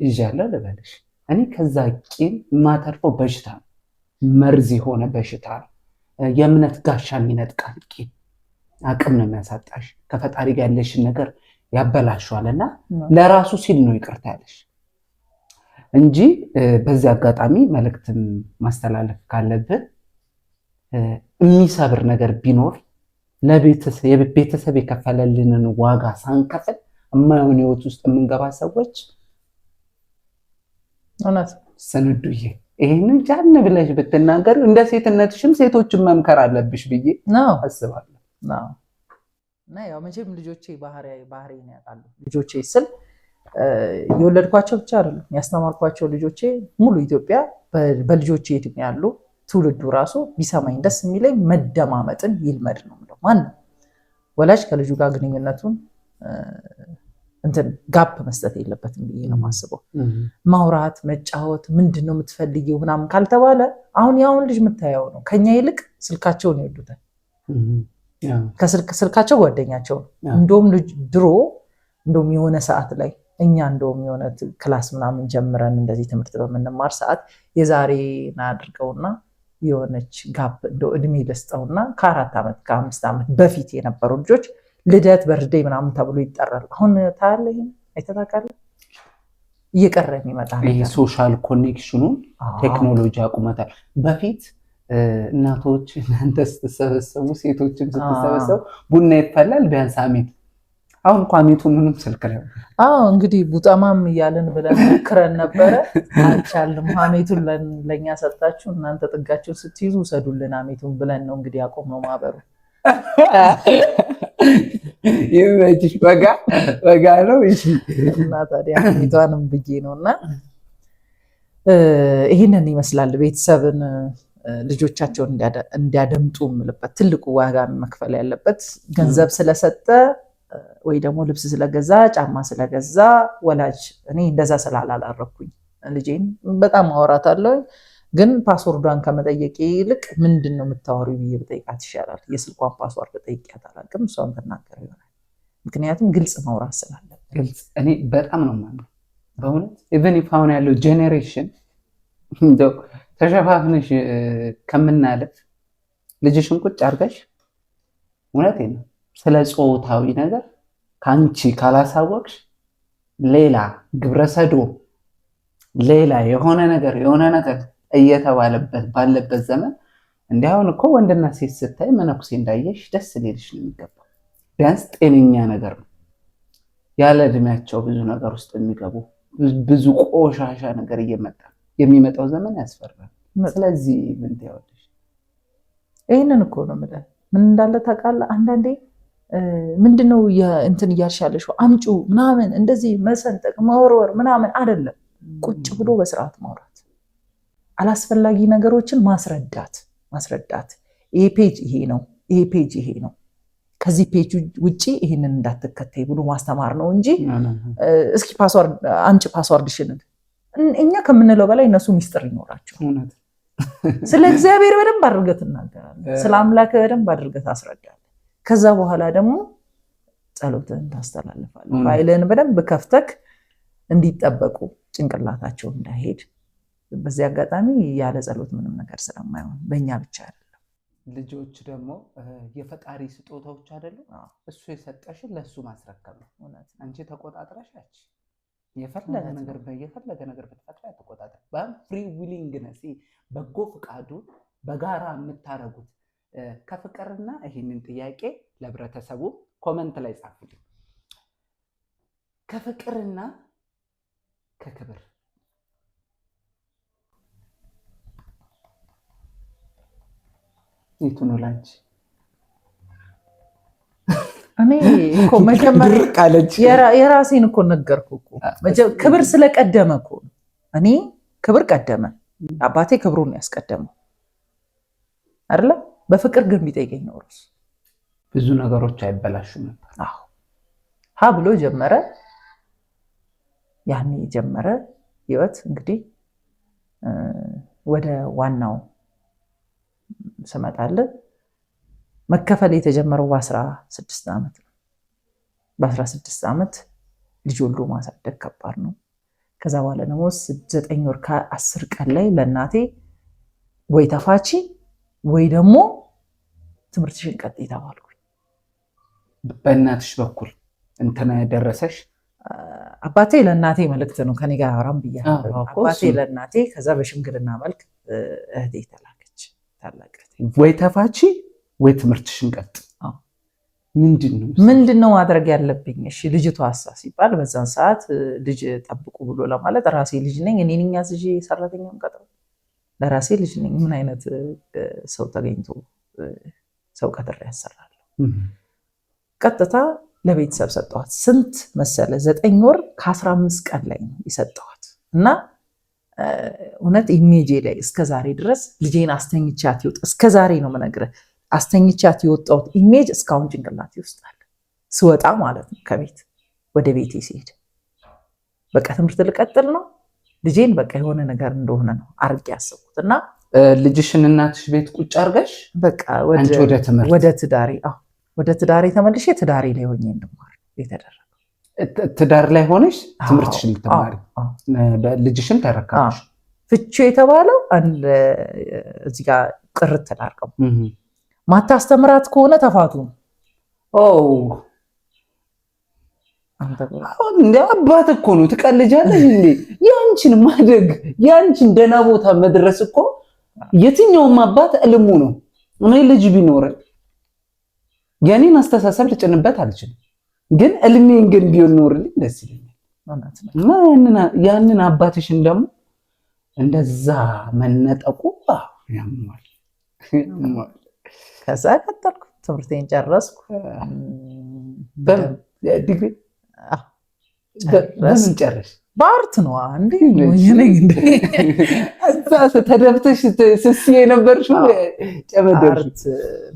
ይዣለሁ ልበልሽ። እኔ ከዛ ቂም የማተርፈው በሽታ ነው፣ መርዝ የሆነ በሽታ ነው። የእምነት ጋሻን ይነጥቃል። ቂም አቅም ነው የሚያሳጣሽ። ከፈጣሪ ጋር ያለሽን ነገር ያበላሸዋል። እና ለራሱ ሲል ነው ይቅርታ ያለሽ እንጂ በዚህ አጋጣሚ መልእክትም ማስተላለፍ ካለብን የሚሰብር ነገር ቢኖር ለቤተሰብ የከፈለልንን ዋጋ ሳንከፍል የማይሆን ህይወት ውስጥ የምንገባ ሰዎች እውነት ስንዱዬ ይህንን ጃን ብለሽ ብትናገር እንደ ሴትነትሽም ሴቶችን መምከር አለብሽ ብዬ አስባለሁ። እና ያው መቼም ልጆቼ ባህሪ ያውቃሉ። ልጆቼ ስል የወለድኳቸው ብቻ አይደሉም፣ ያስተማርኳቸው ልጆቼ፣ ሙሉ ኢትዮጵያ በልጆቼ እድሜ ያሉ ትውልዱ ራሱ ቢሰማኝ ደስ የሚለኝ መደማመጥን ይልመድ ነው የምለው። ማንም ወላጅ ከልጁ ጋር ግንኙነቱን እንትን gap መስጠት የለበትም ብዬ ነው የማስበው። ማውራት፣ መጫወት፣ ምንድን ነው የምትፈልጊው ምናምን ካልተባለ አሁን የአሁን ልጅ የምታየው ነው። ከኛ ይልቅ ስልካቸውን ይወዱታል። ከስልካቸው ጓደኛቸው ነው። እንደውም ድሮ እንደውም የሆነ ሰዓት ላይ እኛ እንደውም የሆነ class ምናምን ጀምረን እንደዚህ ትምህርት በምንማር ሰዓት የዛሬን አድርገውና የሆነች gap እንደው እድሜ ልስጠውና ከ4 ዓመት ከ5 ዓመት በፊት የነበሩ ልጆች ልደት birthday ምናምን ተብሎ ይጠራል። አሁን ታያለህ፣ ይሄን አይተህ ታውቃለህ? እየቀረ የሚመጣ ይሄ social connection ኑን ቴክኖሎጂ አቁመታል። በፊት እናቶች እናንተ ስትሰበሰቡ፣ ሴቶችም ስትሰበሰቡ ቡና ይፈላል፣ ቢያንስ አሜት። አሁን እኮ አሜቱ ምንም ስልክ ላይ። አዎ፣ እንግዲህ ቡጠማም እያልን ብለን ሞክረን ነበረ፣ አልቻልንም። ሀሜቱን ለእኛ ሰጣችሁ፣ እናንተ ጥጋችሁን ስትይዙ ውሰዱልን ሀሜቱን ብለን ነው እንግዲህ ያቆምነው ማህበሩ። ይመችሽ። በጋ በጋ ነው። እሺ። እና ታዲያ ሀሜቷንም ብዬ ነው። እና ይህንን ይመስላል ቤተሰብን ልጆቻቸውን እንዲያደምጡ የምልበት ትልቁ ዋጋ መክፈል ያለበት ገንዘብ ስለሰጠ ወይ ደግሞ ልብስ ስለገዛ፣ ጫማ ስለገዛ ወላጅ እኔ እንደዛ ስላላላረኩኝ ልጄን በጣም አወራታለሁ። ግን password ዷን ከመጠየቅ ይልቅ ምንድን ነው የምታወሪው ብዬ ብጠይቃት ይሻላል። የስልኳን password ጠይቂያት አላውቅም። እሷም ትናገር ይሆናል። ምክንያቱም ግልጽ ማውራት ስላለብን። ግልጽ እኔ በጣም ነው የማምነው በእውነት። Even if አሁን ያለው generation እንደው ተሸፋፍነሽ ከምናለፍ ልጅሽን ቁጭ አድርገሽ፣ እውነቴን ነው፣ ስለ ጾታዊ ነገር ከአንቺ ካላሳወቅሽ ሌላ ግብረሰዶም፣ ሌላ የሆነ ነገር የሆነ ነገር እየተባለበት ባለበት ዘመን እንዲህ አሁን እኮ ወንድና ሴት ስታይ መነኩሴ እንዳየሽ ደስ ሊልሽ ነው የሚገባው። ቢያንስ ጤነኛ ነገር ነው። ያለ እድሜያቸው ብዙ ነገር ውስጥ የሚገቡ፣ ብዙ ቆሻሻ ነገር እየመጣ የሚመጣው ዘመን ያስፈራል። ስለዚህ ምን ትያለሽ? ይህንን እኮ ነው የምልህ። ምን እንዳለ ታውቃለህ? አንዳንዴ ምንድነው እንትን እያልሽ ያለሽው አምጪው ምናምን እንደዚህ መሰንጠቅ መወርወር ምናምን አይደለም። ቁጭ ብሎ በስርዓት ማውራት፣ አላስፈላጊ ነገሮችን ማስረዳት ማስረዳት። ይሄ page ይሄ ነው፣ ይሄ page ይሄ ነው፣ ከዚህ page ውጭ ይሄንን እንዳትከተይ ብሎ ማስተማር ነው እንጂ እስኪ password አምጪ password ሽን እኛ ከምንለው በላይ እነሱ ሚስጥር ይኖራቸው። ስለ እግዚአብሔር በደንብ አድርገህ ትናገራለህ። ስለ አምላክ በደንብ አድርገህ ታስረዳለህ። ከዛ በኋላ ደግሞ ጸሎትህን ታስተላልፋለህ። ፋይልህን በደንብ ከፍተክ እንዲጠበቁ ጭንቅላታቸው እንዳይሄድ። በዚህ አጋጣሚ ያለ ጸሎት ምንም ነገር ስለማይሆን በእኛ ብቻ አይደለም። ልጆች ደግሞ የፈጣሪ ስጦታዎች አይደሉም? እሱ የሰጠሽን ለእሱ ማስረከብ ነው። አንቺ ተቆጣጥረሽ የፈለገ ነገር የፈለገ ነገር ብትፈጥሪ አትቆጣጠር። Free willingness በጎ ፍቃዱ በጋራ የምታረጉት ከፍቅርና ይህንን ጥያቄ ለህብረተሰቡ comment ላይ ጻፉልኝ። ከፍቅርና ከክብር የቱ ነው ላንቺ? እኔ እኮ መጀመሪያ የራሴን እኮ ነገርኩ እኮ። ክብር ስለቀደመ እኮ እኔ ክብር ቀደመ። አባቴ ክብሩን ያስቀደመው አይደለ? በፍቅር ግን ቢጠይቀኝ ነው እራሱ ብዙ ነገሮች አይበላሹም ነበር። አዎ፣ ሀ ብሎ ጀመረ። ያኔ የጀመረ ህይወት እንግዲህ ወደ ዋናው ስመጣልህ መከፈል የተጀመረው በ16 ዓመት ነው። በ16 ዓመት ልጅ ወልዶ ማሳደግ ከባድ ነው። ከዛ በኋላ ደግሞ 9 ወር ከ10 ቀን ላይ ለእናቴ ወይ ተፋቺ ወይ ደግሞ ትምህርትሽን ቀጥይ ተባልኩኝ። በእናትሽ በኩል እንትና ደረሰሽ? አባቴ ለእናቴ መልእክት ነው፣ ከኔ ጋር አወራም ብያለሁ። አባቴ ለእናቴ፣ ከዛ በሽምግልና መልክ እህቴ ተላከች። ታላቅ ወይ ተፋቺ ወይ ትምህርትሽን ቀጥ። ምንድን ነው ምንድን ነው ማድረግ ያለብኝ? እሺ ልጅቷ ሀሳ ሲባል በዛን ሰዓት ልጅ ጠብቁ ብሎ ለማለት ራሴ ልጅ ነኝ፣ እኔ ነኝ አዝዤ ሰራተኛም ቀጥረው ለራሴ ልጅ ነኝ። ምን አይነት ሰው ተገኝቶ ሰው ቀጥሬ ያሰራለሁ? ቀጥታ ለቤተሰብ ሰጠኋት። ስንት መሰለ? 9 ወር ከ15 ቀን ላይ ነው የሰጠኋት። እና እውነት ኢሜጄ ላይ እስከ ዛሬ ድረስ ልጄን አስተኝቻት ይወጥ እስከ ዛሬ ነው የምነግርህ፣ አስተኝቻት የወጣሁት image እስካሁን ጭንቅላቴ ውስጥ አለ። ስወጣ ማለት ነው ከቤት ወደ ቤቴ ሲሄድ በቃ ትምህርት ልቀጥል ነው፣ ልጄን በቃ የሆነ ነገር እንደሆነ ነው አርጌ ያሰብኩት እና ልጅሽን እናትሽ ቤት ቁጭ አድርገሽ በቃ አንቺ ወደ ትምህርት ወደ ትዳሬ፣ አዎ፣ ወደ ትዳሬ ተመልሼ ትዳሬ ላይ ሆኜ እንድማር የተደረገው። ትዳር ላይ ሆነሽ ትምህርትሽን ልትማሪ ልጅሽን ተረከብሽ። ፍቺ የተባለው አንድ እዚህ ጋር ቅርት ላድርገው፣ ማታስተምራት ከሆነ ተፋቱ። አሁን እንደ አባት እኮ ነው፣ ትቀልጃለሽ እንዴ? ያንቺን ማደግ ያንቺን ደህና ቦታ መድረስ እኮ የትኛውም አባት እልሙ ነው። እኔ ልጅ ቢኖረኝ የኔን አስተሳሰብ ልጭንበት አልችልም፣ ግን እልሜን ግን ቢሆን ኖርልኝ ደስ ይለኛል። እና ያንን አባትሽን ደግሞ እንደዛ መነጠቁ ያሟል። ከዛ ቀጠልኩ፣ ትምህርቴን ጨረስኩ። ዲግሪ በምን ጨረስሽ? በ art ነው እንዴ? እዛ ተደፍተሽ ስስዬ የነበርሽ ጨመደርሽ። art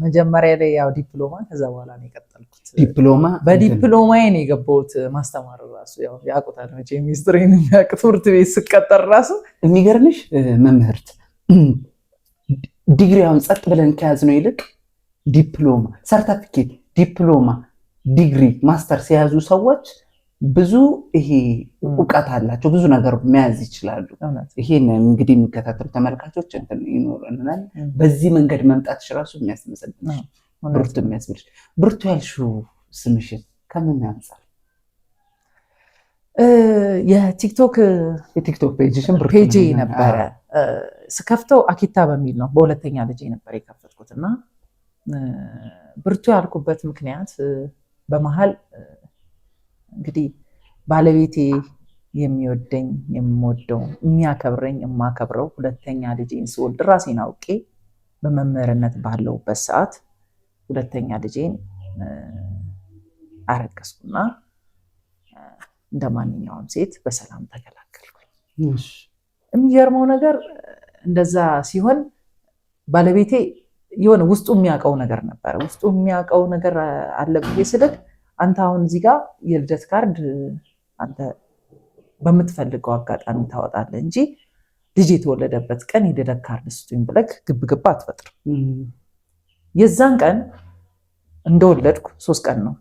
መጀመሪያ ላይ ያው ዲፕሎማ፣ ከዛ በኋላ ነው የቀጠልኩት። ዲፕሎማ በዲፕሎማዬ ነው የገባሁት። ማስተማር ራሱ ያው ያውቁታል መቼም ሚስጥሬን የሚያውቅ ትምህርት ቤት ስቀጠር ራሱ የሚገርምሽ መምህርት ዲግሪ አሁን ጸጥ ብለን ከያዝነው ይልቅ ዲፕሎማ፣ ሰርተፊኬት፣ ዲፕሎማ፣ ዲግሪ፣ ማስተርስ የያዙ ሰዎች ብዙ ይሄ እውቀት አላቸው፣ ብዙ ነገር መያዝ ይችላሉ። ይሄን እንግዲህ የሚከታተሉ ተመልካቾች እንትን ይኖረናል። በዚህ መንገድ መምጣትሽ ራሱ የሚያስመሰግንሽ ብርቱ የሚያስብልሽ። ብርቱ ያልሽው ስምሽን ከምን አንጻር? የቲክቶክ የቲክቶክ page ሽን ብርቱ ፔጄ ነበረ ስከፍተው አኪታ በሚል ነው። በሁለተኛ ልጄ ነበር የከፈትኩት እና ብርቱ ያልኩበት ምክንያት በመሀል እንግዲህ ባለቤቴ የሚወደኝ የምወደው የሚያከብረኝ የማከብረው ሁለተኛ ልጄን ስወልድ ራሴን አውቄ በመምህርነት ባለሁበት ሰዓት ሁለተኛ ልጄን አረገዝኩና እንደ ማንኛውም ሴት በሰላም ተገላገልኩኝ። የሚገርመው ነገር እንደዛ ሲሆን ባለቤቴ የሆነ ውስጡ የሚያውቀው ነገር ነበረ። ውስጡ የሚያውቀው ነገር አለ ብዬ ስልክ አንተ አሁን እዚህ ጋር የልደት ካርድ አንተ በምትፈልገው አጋጣሚ ታወጣለህ እንጂ ልጅ የተወለደበት ቀን የልደት ካርድ ስጡኝ ብለህ ግብግብ አትፈጥርም። የዛን ቀን እንደወለድኩ 3 ቀን ነው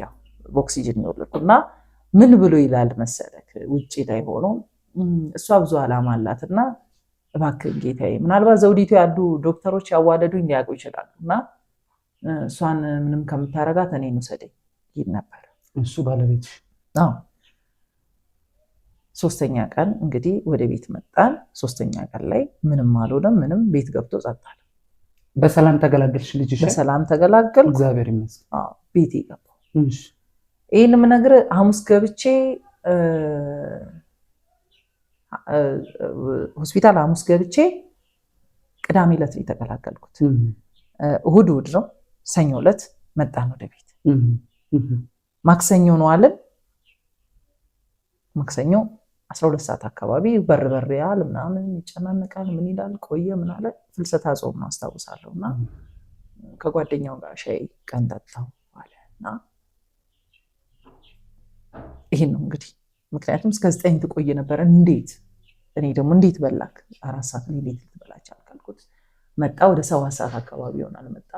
ያው በኦክሲጅን የወለድኩ እና ምን ብሎ ይላል መሰለክ ውጪ ላይ ሆኖ እሷ ብዙ ዓላማ አላትና እባክህ ጌታዬ፣ ምናልባት ዘውዲቱ ያሉ ዶክተሮች ያዋለዱኝ ሊያውቁ ይችላሉ እና እሷን ምንም ከምታረጋት እኔን ውሰደኝ ይል ነበር። እሱ ባለቤትሽ? አዎ። 3ኛ ቀን እንግዲህ ወደ ቤት መጣን። 3ኛ ቀን ላይ ምንም አልሆነም። ምንም ቤት ገብቶ ጸጥ አለ። በሰላም ተገላገልሽ ልጅሽ? በሰላም ተገላገልኩ። እግዚአብሔር ይመስገን። አዎ፣ ቤቴ ገባሁ። ይሄን የምነግርህ ሐሙስ ገብቼ ሆስፒታል ሐሙስ ገብቼ ቅዳሜ ዕለት ነው የተገላገልኩት። እሁድ እሁድ ነው። ሰኞ ዕለት መጣን ወደ ቤት። ማክሰኞ ነው አለን። ማክሰኞ 12 ሰዓት አካባቢ በር በር ያል ምናምን ይጨናነቃል። ምን ይላል ቆየ ምን አለ። ፍልሰታ ጾም ነው አስታውሳለሁ። እና ከጓደኛው ጋር ሻይ ቀን ጠጣሁ አለ እና ይሄን ነው እንግዲህ። ምክንያቱም እስከ 9 ትቆይ ነበር። እንዴት እኔ ደግሞ እንዴት በላክ 4 ሰዓት ላይ እንዴት ልትበላ ቻልክ አልኩት። መጣ ወደ 7 ሰዓት አካባቢ ይሆናል መጣ።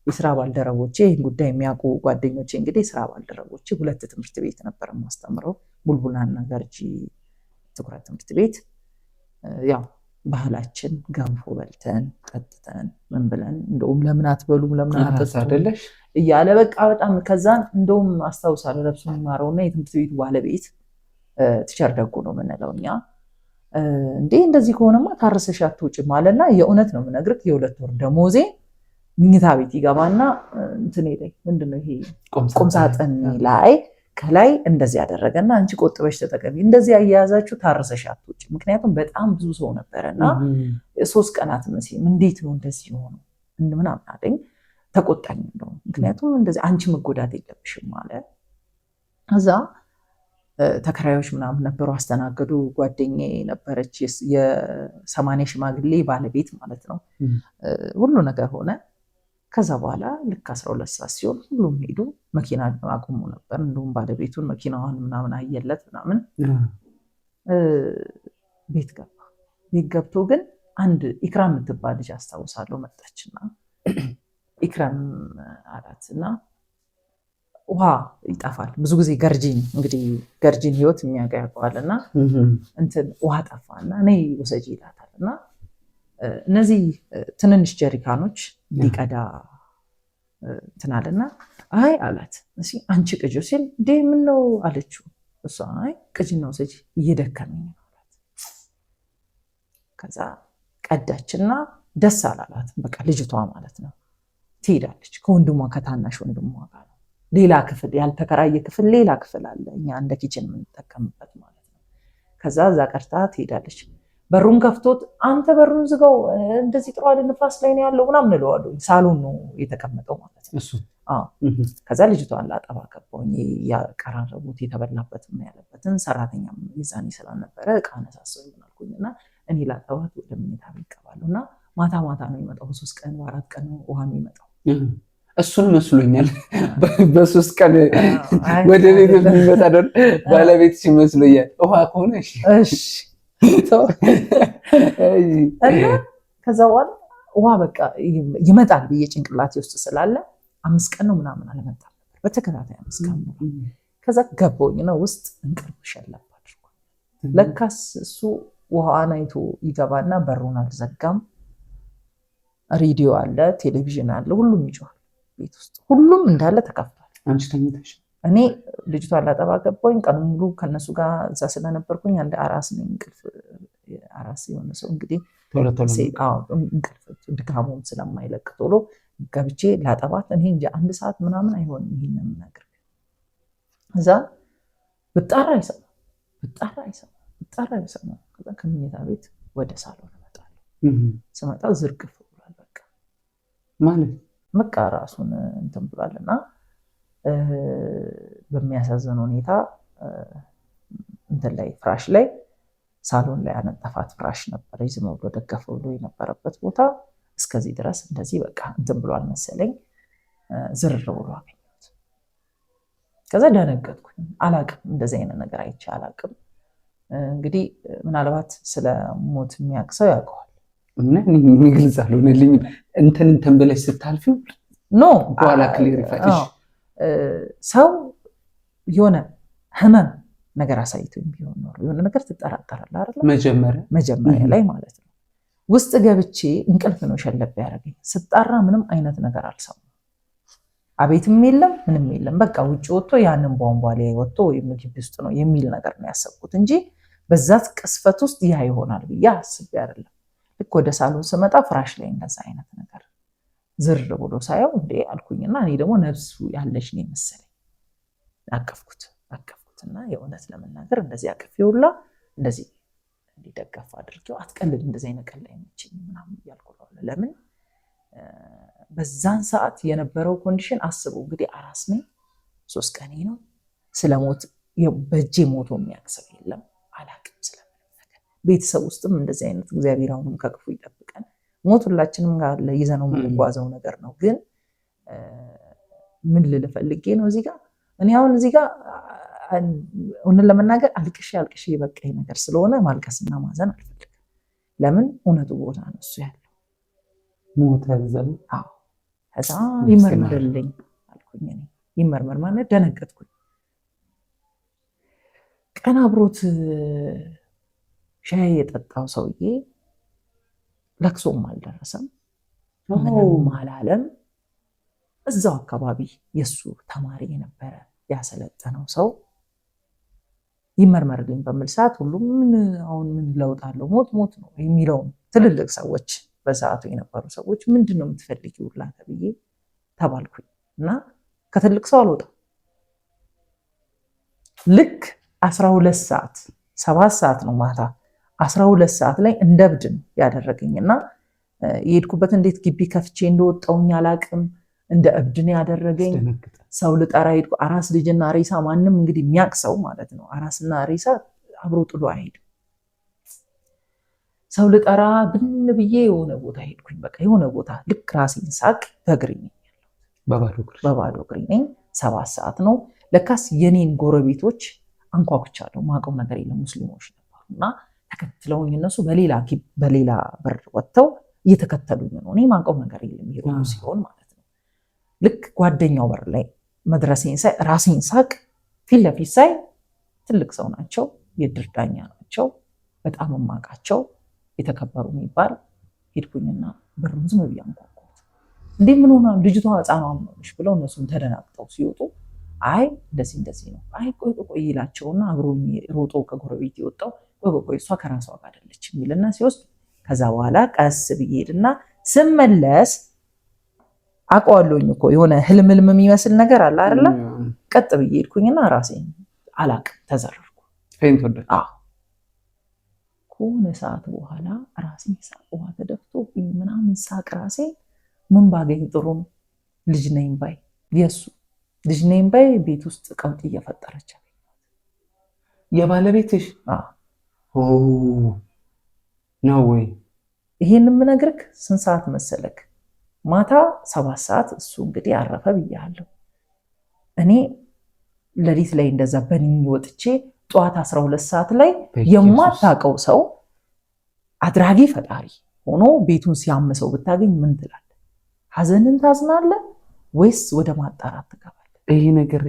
የስራ ባልደረቦቼ ይሄን ጉዳይ የሚያውቁ ጓደኞቼ እንግዲህ የስራ ባልደረቦቼ 2 ትምህርት ቤት ነበር የማስተምረው፣ ቡልቡላና ገርጂ ትኩረት ትምህርት ቤት። ያው ባህላችን ገንፎ በልተን ጠጥተን ምን ብለን እንደውም ለምን አትበሉም ለምን አትጠጡም አይደለሽ እያለ በቃ በጣም ከዛን እንደውም አስታውሳለሁ ለብሶ የሚማረውና የትምህርት ቤቱ ባለቤት teacher ደጉ ነው የምንለው እኛ። እንዴ እንደዚህ ከሆነማ ታርሰሽ አትወጪም አለና የእውነት ነው የምነግርህ የ2 ወር ደሞዜ ምኝታ ቤት ይገባና እንትኔ ላይ ምንድነው ይሄ ቁም ሳጥን ላይ ከላይ እንደዚህ ያደረገና አንቺ ቆጥበሽ ተጠቀሚ፣ እንደዚህ አያያዛችሁ ታርሰሽ አትወጪም። ምክንያቱም በጣም ብዙ ሰው ነበረና 3 ቀናት መሲም እንዴት ነው እንደዚህ የሆነው ምናምን አለኝ። ተቆጣኝ እንደው ምክንያቱም እንደዚህ አንቺ መጎዳት የለብሽም አለ። ከዛ ተከራዮች ምናምን ነበሩ አስተናገዱ። ጓደኛዬ ነበረች የ80 ሽማግሌ ባለቤት ማለት ነው። ሁሉ ነገር ሆነ። ከዛ በኋላ ልክ 12 ሰዓት ሲሆን ሁሉም ሄዱ። መኪና አቁሞ ነበር። እንደውም ባለቤቱን መኪናዋን ምናምን አየለት ምናምን። ቤት ገባ። ቤት ገብቶ ግን አንድ ኢክራም የምትባል ልጅ አስታውሳለሁ መጣችና ኢክራም አላትና ውሃ ይጠፋል ብዙ ጊዜ ገርጂን እንግዲህ ገርጂን ህይወት የሚያውቅ ያውቀዋልና እንትን ውሃ ጠፋና ነይ ውሰጂ ይላታልና እነዚህ ትንንሽ ጀሪካኖች ሊቀዳ እንትን አለና አይ አላት። እሺ አንቺ ቅጂው ሲል እንዴ ምን ነው አለችው። እሷ አይ ቅጂና ውሰጂ እየደከመኝ ነው አላት። ከዛ ቀዳችና ደስ አላላት። በቃ ልጅቷ ማለት ነው ትሄዳለች ከወንድሟ ከታናሽ ወንድሟ ጋር ነው። ሌላ ክፍል ያልተከራየ ክፍል ሌላ ክፍል አለ፣ እኛ እንደ kitchen የምንጠቀምበት ማለት ነው። ከዛ እዛ ቀርታ ትሄዳለች። በሩን ከፍቶት አንተ በሩን ዝጋው፣ እንደዚህ ጥሩ አይደል፣ ንፋስ ላይ ነው ያለው ምናምን እለዋለሁ። ሳሎን ነው የተቀመጠው ማለት ነው። አዎ። ከዛ ልጅቷን ላጠባ ገባሁኝ። ያቀራረቡት የተበላበት ምን ያለበትን ሰራተኛ የዛኔ ስላልነበረ እቃ አነሳሰው አልኩኝ እና እኔ ላጠባት ወደ መኝታ ቤት እገባለሁ እና ማታ ማታ ነው የሚመጣው። በ3 ቀን በ4 ቀን ነው ውሃ የሚመጣው። እሱን መስሎኛል። በ3 ቀን ወደ ቤት የሚመጣ ባለቤት ሲመስሎኛል። ውሃ ከሆነ እሺ እሺ። እና ከዛ በኋላ ውሃ በቃ ይመጣል ብዬ ጭንቅላቴ ውስጥ ስላለ 5 ቀን ነው ምናምን አልመጣም ነበር በተከታታይ 5 ቀን ነው። ከዛ ገባሁኝ ነው ውስጥ እንቅልፍ ሸለብ አድርጓል። ለካስ እሱ ውሃዋን አይቶ ይገባና በሩን አልዘጋም። ሬዲዮ አለ፣ ቴሌቪዥን አለ፣ ሁሉም ይጮሃል ቤት ውስጥ ሁሉም እንዳለ ተከፍቷል። አንቺ ተኝተሽ? እኔ ልጅቷን ላጠባ ገባሁኝ። ቀኑን ሙሉ ከነሱ ጋር እዛ ስለነበርኩኝ አንድ አራስ ነኝ። እንቅልፍ አራስ የሆነ ሰው እንግዲህ እንቅልፍ ድካሙም ስለማይለቅ ቶሎ ገብቼ ላጠባት እኔ እንጃ 1 ሰዓት ምናምን አይሆንም። ይሄን የምነግርህ እዛ ብጣራ አይሰማም፣ ብጣራ አይሰማም፣ ብጣራ አይሰማም። ከዛ ከመኝታ ቤት ወደ ሳሎን እመጣለሁ። ስመጣ ዝርግፍ ብሏል። በቃ ማለት በቃ ራሱን እንትን ብሏልና በሚያሳዝን ሁኔታ እንትን ላይ ፍራሽ ላይ ሳሎን ላይ ያነጠፋት ፍራሽ ነበር። ዝም ብሎ ደገፍ ብሎ የነበረበት ቦታ እስከዚህ ድረስ እንደዚህ በቃ እንትን ብሏል መሰለኝ። ዝር ብሎ አገኘሁት። ከዛ ደነገጥኩኝ። አላቅም፣ እንደዚህ አይነት ነገር አይቼ አላቅም። እንግዲህ ምናልባት ስለ ሞት የሚያውቅ ሰው ያውቀዋል። እና እኔ ግልጽ አልሆነልኝም። እንትን እንትን ብለሽ ስታልፊው no በኋላ clarify ሰው የሆነ ህመም ነገር አሳይቶኝ ቢሆን ኖሮ የሆነ ነገር ትጠራጠራለህ አይደል? መጀመሪያ ላይ ማለት ነው። ውስጥ ገብቼ እንቅልፍ ነው ሸለብ ያደረገኝ። ስጣራ ምንም አይነት ነገር አልሰማሁም። አቤትም የለም ምንም የለም። በቃ ውጭ ወጥቶ ያንን ቧንቧ ላይ ወጥቶ ወይም ግቢ ውስጥ ነው የሚል ነገር ነው ያሰብኩት እንጂ በዛት ቅስፈት ውስጥ ያ ይሆናል ብዬ አስቤ አይደለም። ልክ ወደ ሳሎን ስመጣ ፍራሽ ላይ እንደዛ አይነት ነገር ዝር ብሎ ሳየው እንዴ አልኩኝና እኔ ደግሞ ነፍሱ ያለች ነው መሰለኝ አቀፍኩትና የእውነት ለመናገር እንደዚህ አቅፌው ሁላ እንደዚህ እንዲደገፍ አድርጌው አትቀልድ፣ እንደዚህ አይነት ቀልድ አይመቸኝም ምናምን እያልኩ ነው። ለምን በዛን ሰዓት የነበረው condition አስበው እንግዲህ አራስ ነኝ፣ 3 ቀኔ ነው። ስለሞት በእጄ ሞቶ የሚያውቅ ሰው የለም፣ አላቅም ስለምንም ነገር። ቤተሰብ ውስጥም እንደዚህ አይነት እግዚአብሔር አሁንም ከክፉ ይጠብቀን። ሞት ሁላችንም ጋር ይዘነው የምንጓዘው ነገር ነው። ግን ምን ልል ፈልጌ ነው እዚህ ጋር እኔ አሁን እዚህ ጋር እውነት ለመናገር አልቅሼ አልቅሼ የበቃኝ ነገር ስለሆነ ማልቀስና ማዘን አልፈልግም። ለምን እውነቱ ቦታ ነው እሱ ያለው። ሞተ እዛው። አዎ። ከዛ ይመርመርልኝ አልኩኝ እኔ። ይመርመር ማለት ደነገጥኩኝ። ቀን አብሮት ሻይ የጠጣው ሰውዬ ለቅሶም አልደረሰም፣ ምንም አላለም። እዛው አካባቢ የሱ ተማሪ የነበረ ያሰለጠነው ሰው ይመርመርልኝ በሚል ሰዓት ሁሉም ምን አሁን ምን ለውጥ አለው ሞት ሞት ነው የሚለው ትልልቅ ሰዎች በሰዓቱ የነበሩ ሰዎች ምንድነው የምትፈልጊው ሁላ ተብዬ ተባልኩኝ። እና ከትልቅ ሰው አልወጣም። ልክ 12 ሰዓት 7 ሰዓት ነው ማታ 12 ሰዓት ላይ እንደ እብድ ነው ያደረገኝና የሄድኩበት እንዴት ግቢ ከፍቼ እንደወጣሁኝ አላቅም። እንደ እብድ ነው ያደረገኝ። ሰው ልጠራ ሄድኩ። አራስ ልጅና ሬሳ ማንም እንግዲህ የሚያውቅ ሰው ማለት ነው። አራስና ሬሳ አብሮ ጥሎ አይሄድም። ሰው ልጠራ ብን ብዬ የሆነ ቦታ ሄድኩኝ። በቃ የሆነ ቦታ ልክ ራሴን ሳቅ በእግሬ ነኝ ያለሁት። በባዶ እግሬ ነኝ። 7 ሰዓት ነው። ለካስ የኔን ጎረቤቶች አንኳኩቻለሁ። ማውቀው ነገር የለም። ሙስሊሞች ነበሩና ተከትለውኝ እነሱ በሌላ በር ወጥተው እየተከተሉኝ ነው። እኔ ማውቀው ነገር የለም። ይሄ ሁሉ ሲሆን ማለት ነው። ልክ ጓደኛው በር ላይ መድረሴን ሳይ ራሴን ሳቅ ፊት ለፊት ሳይ ትልቅ ሰው ናቸው፣ የእድር ዳኛ ናቸው፣ በጣም የማውቃቸው የተከበሩ የሚባል ሄድኩኝና በሩን ዝም ብዬ አንኳኳሁት። እንዴ ምን ሆና ልጅቷ ህፃኗ ምን ሆነሽ ብለው እነሱም ተደናግጠው ሲወጡ አይ እንደዚህ እንደዚህ ነው፣ አይ ቆይ ቆይ ይላቸውና አብሮ ሮጦ ከጎረቤት የወጣው ቆይ ቆይ ቆይ እሷ ከራሷ ጋር አይደለች የሚልና ሲወስድ፣ ከዛ በኋላ ቀስ ብዬ ሄድና ስመለስ አውቀዋለሁኝ እኮ የሆነ ህልም ህልም የሚመስል ነገር አለ አይደለ? ቀጥ ብዬ ሄድኩኝና ራሴን አላቅም ተዘረርኩ። Faint ወደቅሽ? አዎ። ከሆነ ሰዓት በኋላ ራሴን ሳቅ ውሃ ተደፍቶብኝ ምናምን ሳቅ ራሴ ምን ባገኝ ጥሩ ነው? ልጅ ነኝ ባይ የእሱ ልጅ ነኝ ባይ ቤት ውስጥ ቀውጥ እየፈጠረች። የባለቤትሽ? አዎ። ነው ወይ? ይሄን የምነግርህ ስንት ሰዓት መሰለክ? ማታ 7 ሰዓት እሱ እንግዲህ አረፈ ብያለሁ። እኔ ሌሊት ላይ እንደዛ በንኝ ወጥቼ ጠዋት 12 ሰዓት ላይ የማታውቀው ሰው አድራጊ ፈጣሪ ሆኖ ቤቱን ሲያምሰው ብታገኝ ምን ትላለህ? ሀዘንን ታዝናለህ ወይስ ወደ ማጣራት ትገባለህ? ይህ ነገር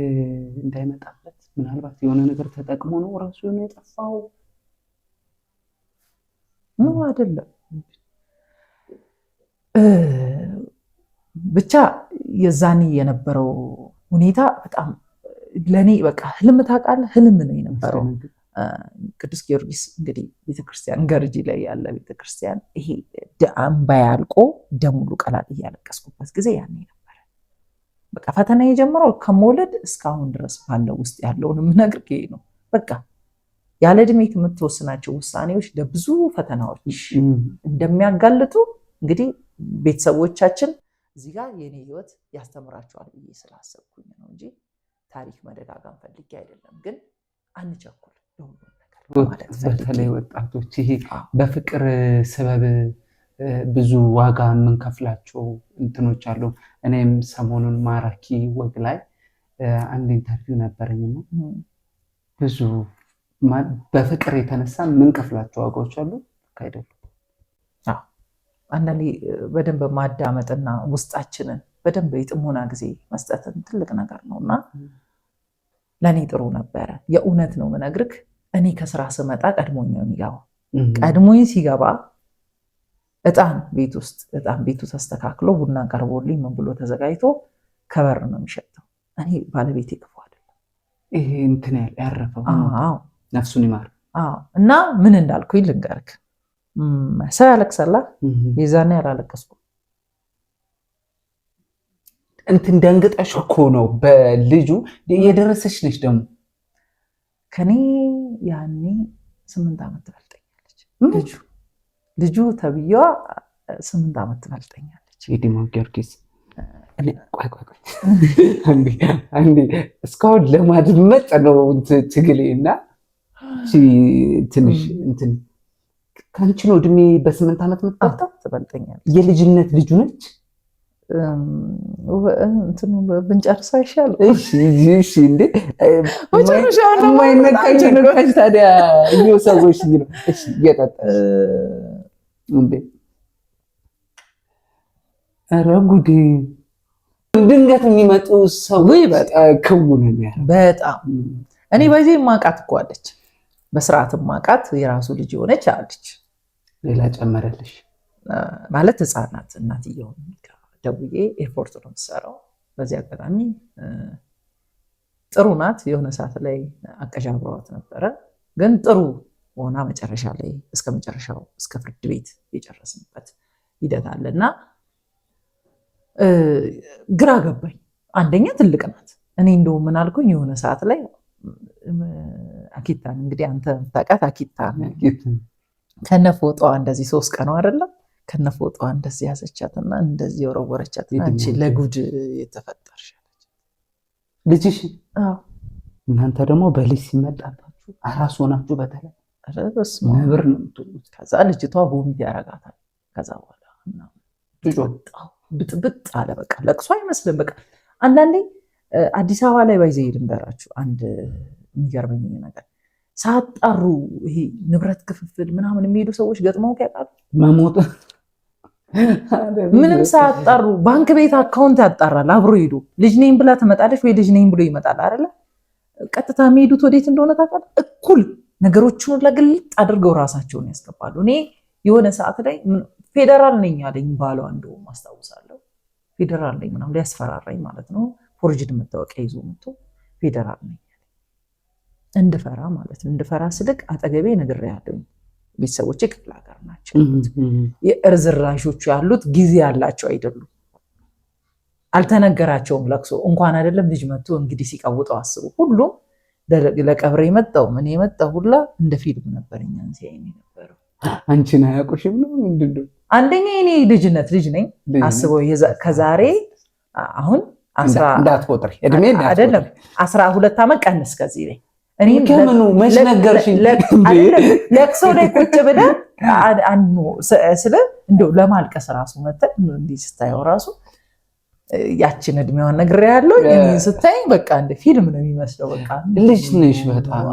እንዳይመጣበት ምናልባት የሆነ ነገር ተጠቅሞ ነው ራሱ የሆነ የጠፋው። ነው አይደለም። ብቻ የዛኔ የነበረው ሁኔታ በጣም ለእኔ በቃ ህልም ታውቃለህ፣ ህልም ነው የነበረው። ቅዱስ ጊዮርጊስ እንግዲህ ቤተክርስቲያን ገርጂ ላይ ያለ ቤተክርስቲያን ይሄ እምባዬ አልቆ ደም ሁሉ ቀላል እያለቀስኩበት ጊዜ ያኔ ነበረ። በቃ ፈተና የጀመረው ከመውለድ እስካሁን ድረስ ባለው ውስጥ ያለውን የምነግርህ ይሄ ነው። በቃ ያለ እድሜ የምትወስናቸው ውሳኔዎች ለብዙ ፈተናዎች እንደሚያጋልጡ እንግዲህ ቤተሰቦቻችን እዚህ ጋር የኔ ህይወት ያስተምራቸዋል ብዬ ስላሰብኩኝ ነው እንጂ ታሪክ መደጋገም ፈልጌ አይደለም። ግን አንቸኩል ለሁሉም ነገር ማለት ፈልጌ። በተለይ ወጣቶች ይሄ በፍቅር ሰበብ ብዙ ዋጋ የምንከፍላቸው እንትኖች አሉ። እኔም ሰሞኑን ማራኪ ወግ ላይ አንድ interview ነበረኝና ብዙ በፍቅር የተነሳ የምንከፍላቸው ዋጋዎች አሉ። ልክ አይደሉም። አንዳንዴ በደንብ ማዳመጥና ውስጣችንን በደንብ የጥሞና ጊዜ መስጠትን ትልቅ ነገር ነው እና ለእኔ ጥሩ ነበረ። የእውነት ነው የምነግርህ። እኔ ከስራ ስመጣ ቀድሞኝ ነው የሚገባው። ቀድሞኝ ሲገባ እጣን ቤት ውስጥ እጣን ቤቱ ተስተካክሎ ቡና ቀርቦልኝ ምን ብሎ ተዘጋጅቶ ከበር ነው የሚሸተው። እኔ ባለቤቴ ክፉ አይደለም። ይሄ እንትን ያረፈው ነፍሱን ይማር። አዎ። እና ምን እንዳልኩኝ ልንገርክ። ሰው ያለቅሳላ፣ የዛኔ አላለቀስኩም። እንትን ደንግጠሽ እኮ ነው በልጁ የደረሰች ነች ደግሞ። ከኔ ያኔ 8 ዓመት ትበልጠኛለች። ልጁ ተብዬዋ 8 ዓመት ትበልጠኛለች። የዲማ ጊዮርጊስ ቆይ ቆይ ቆይ አንዴ እስካሁን ለማድመጥ ነው ትግሌ እና ትንሽ እንትን ከአንቺ ነው እድሜ በ8 ዓመት የምትበልጠው? ትበልጠኛለች። የልጅነት ልጁ ነች። እንትኑ ብንጨርሰው አይሻልም? እሺ እሺ፣ እንዴ የማይነካኝ ነካሽ ታዲያ እኚሁ ሰዎች ነው። እሺ እየጠጣሽ እንዴ! ኧረ ጉዴ! ድንገት የሚመጡ ሰዎች ክው ነው የሚያደርገው። በጣም እኔ በዚህ ማቃት እኮ አለች፣ በስርዓት ማቃት የራሱ ልጅ የሆነች አለች። ሌላ ጨመረልሽ። ማለት ህፃናት እናትየውን ደውዬ ኤርፖርት ነው የምትሰራው። በዚህ አጋጣሚ ጥሩ ናት። የሆነ ሰዓት ላይ አቀዣብረዋት ነበረ፣ ግን ጥሩ ሆና መጨረሻ ላይ እስከ መጨረሻው እስከ ፍርድ ቤት የጨረስንበት ሂደት አለ እና ግራ ገባኝ። አንደኛ ትልቅ ናት። እኔ እንደው ምን አልኩኝ የሆነ ሰዓት ላይ አኪታን እንግዲህ አንተ የምታውቃት አኪታን ከነፎጣዋ እንደዚህ 3 ቀኗ አይደለም ከነፎጣዋ እንደዚህ ያዘቻትና እንደዚህ የወረወረቻት አንቺ ለጉድ የተፈጠርሽ ልጅሽ። እናንተ ደግሞ በልጅ ሲመጣባችሁ አራስ ሆናችሁ በተለይ ነብር ነው የምትሆኑት። ከዛ ልጅቷ vomit ያረጋታል። ከዛ በኋላ ብጥብጥ አለ። በቃ ለቅሶ አይመስልም። በቃ አንዳንዴ አዲስ አበባ ላይ ባይዘ ልንገራችሁ አንድ የሚገርመኝ ነገር ሳጣሩ ይሄ ንብረት ክፍፍል ምናምን የሚሄዱ ሰዎች ገጥመው ያውቃሉ? መሞት። ምንም ሳያጣሩ ባንክ ቤት account ያጣራል አብሮ ሄዱ። ልጅ ነኝ ብላ ትመጣለች ወይ ልጅ ነኝ ብሎ ይመጣል አይደለ? ቀጥታ የሚሄዱት ወዴት እንደሆነ ታውቃለህ? እኩል ነገሮችን ለግልጥ አድርገው ራሳቸውን ያስገባሉ። እኔ የሆነ ሰዓት ላይ ፌዴራል ነኝ አለኝ ባሏ፣ እንደውም አስታውሳለሁ። ፌዴራል ነኝ ምናምን ሊያስፈራራኝ ማለት ነው። Forged መታወቂያ ይዞ መጥቶ ፌዴራል ነኝ እንድፈራ ማለት ነው። እንድፈራ ስልክ አጠገቤ ነግሬሃለሁ፣ ቤተሰቦቼ ክፍለ ሀገር ናቸው። የእርዝራዦቹ ያሉት ጊዜ ያላቸው አይደሉም። አልተነገራቸውም። ለቅሶ እንኳን አይደለም ልጅ መጥቶ እንግዲህ ሲቀውጠው አስቡ። ሁሉም ለቀብር የመጣው ምን የመጣው ሁላ እንደ ፊልም ነበር እኛን ሲያይን የነበረው። አንቺን አያውቁሽም ነው ምንድን ነው? አንደኛ የኔ ልጅነት ልጅ ነኝ አስበው። ከዛሬ አሁን እንዳትቆጥሪ እድሜ አይደለም 12 ዓመት ቀንስ ከዚህ ላይ ከምኑ መች ነገርሽኝ? ለቅሶ ላይ ቁጭ ብለህ ስለ እንደው ለማልቀስ ራሱ መተህ እንዲህ ስታየው ራሱ ያችን እድሜዋን ነግሬሃለሁ። እኔን ስታይ በቃ እንደ ፊልም ነው የሚመስለው። በቃ ልጅ ነሽ በጣም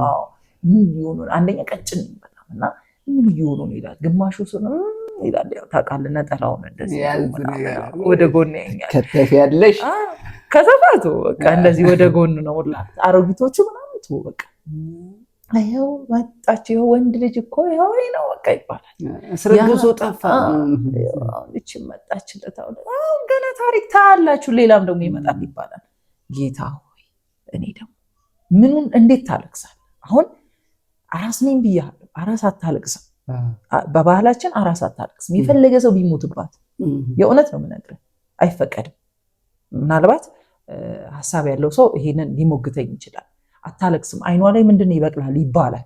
ምን እየሆኑ አንደኛ ቀጭን ነኝ በጣም እና ምን እየሆኑ ነው ይላል። ግማሹ ሰው ይላል። ያው ታውቃለህ፣ ነጠላውን እንደዚህ ወደ ጎን ያኛል። ከተፍ ያለሽ ከተፋቱ በቃ እንደዚህ ወደ ጎን ነው ሁላ አሮጊቶቹ ምናምን በቃ ይኸው መጣች፣ ይኸው ወንድ ልጅ እኮ ይኸው ነው በቃ ይባላል። ስረግዞ ጠፋ። ይህች መጣችለት፣ አሁን ገና ታሪክ ታያላችሁ፣ ሌላም ደግሞ ይመጣል ይባላል። ጌታ ሆይ እኔ ደግሞ ምኑን እንዴት ታለቅሳለህ? አሁን አራስ ነኝ ብያለሁ። አራስ አታለቅስም። በባህላችን አራስ አታለቅስም። የፈለገ ሰው ቢሞትባት የእውነት ነው የምነግርህ፣ አይፈቀድም። ምናልባት ሀሳብ ያለው ሰው ይሄንን ሊሞግተኝ ይችላል። አታለቅስም፣ አይኗ ላይ ምንድን ነው ይበቅላል ይባላል።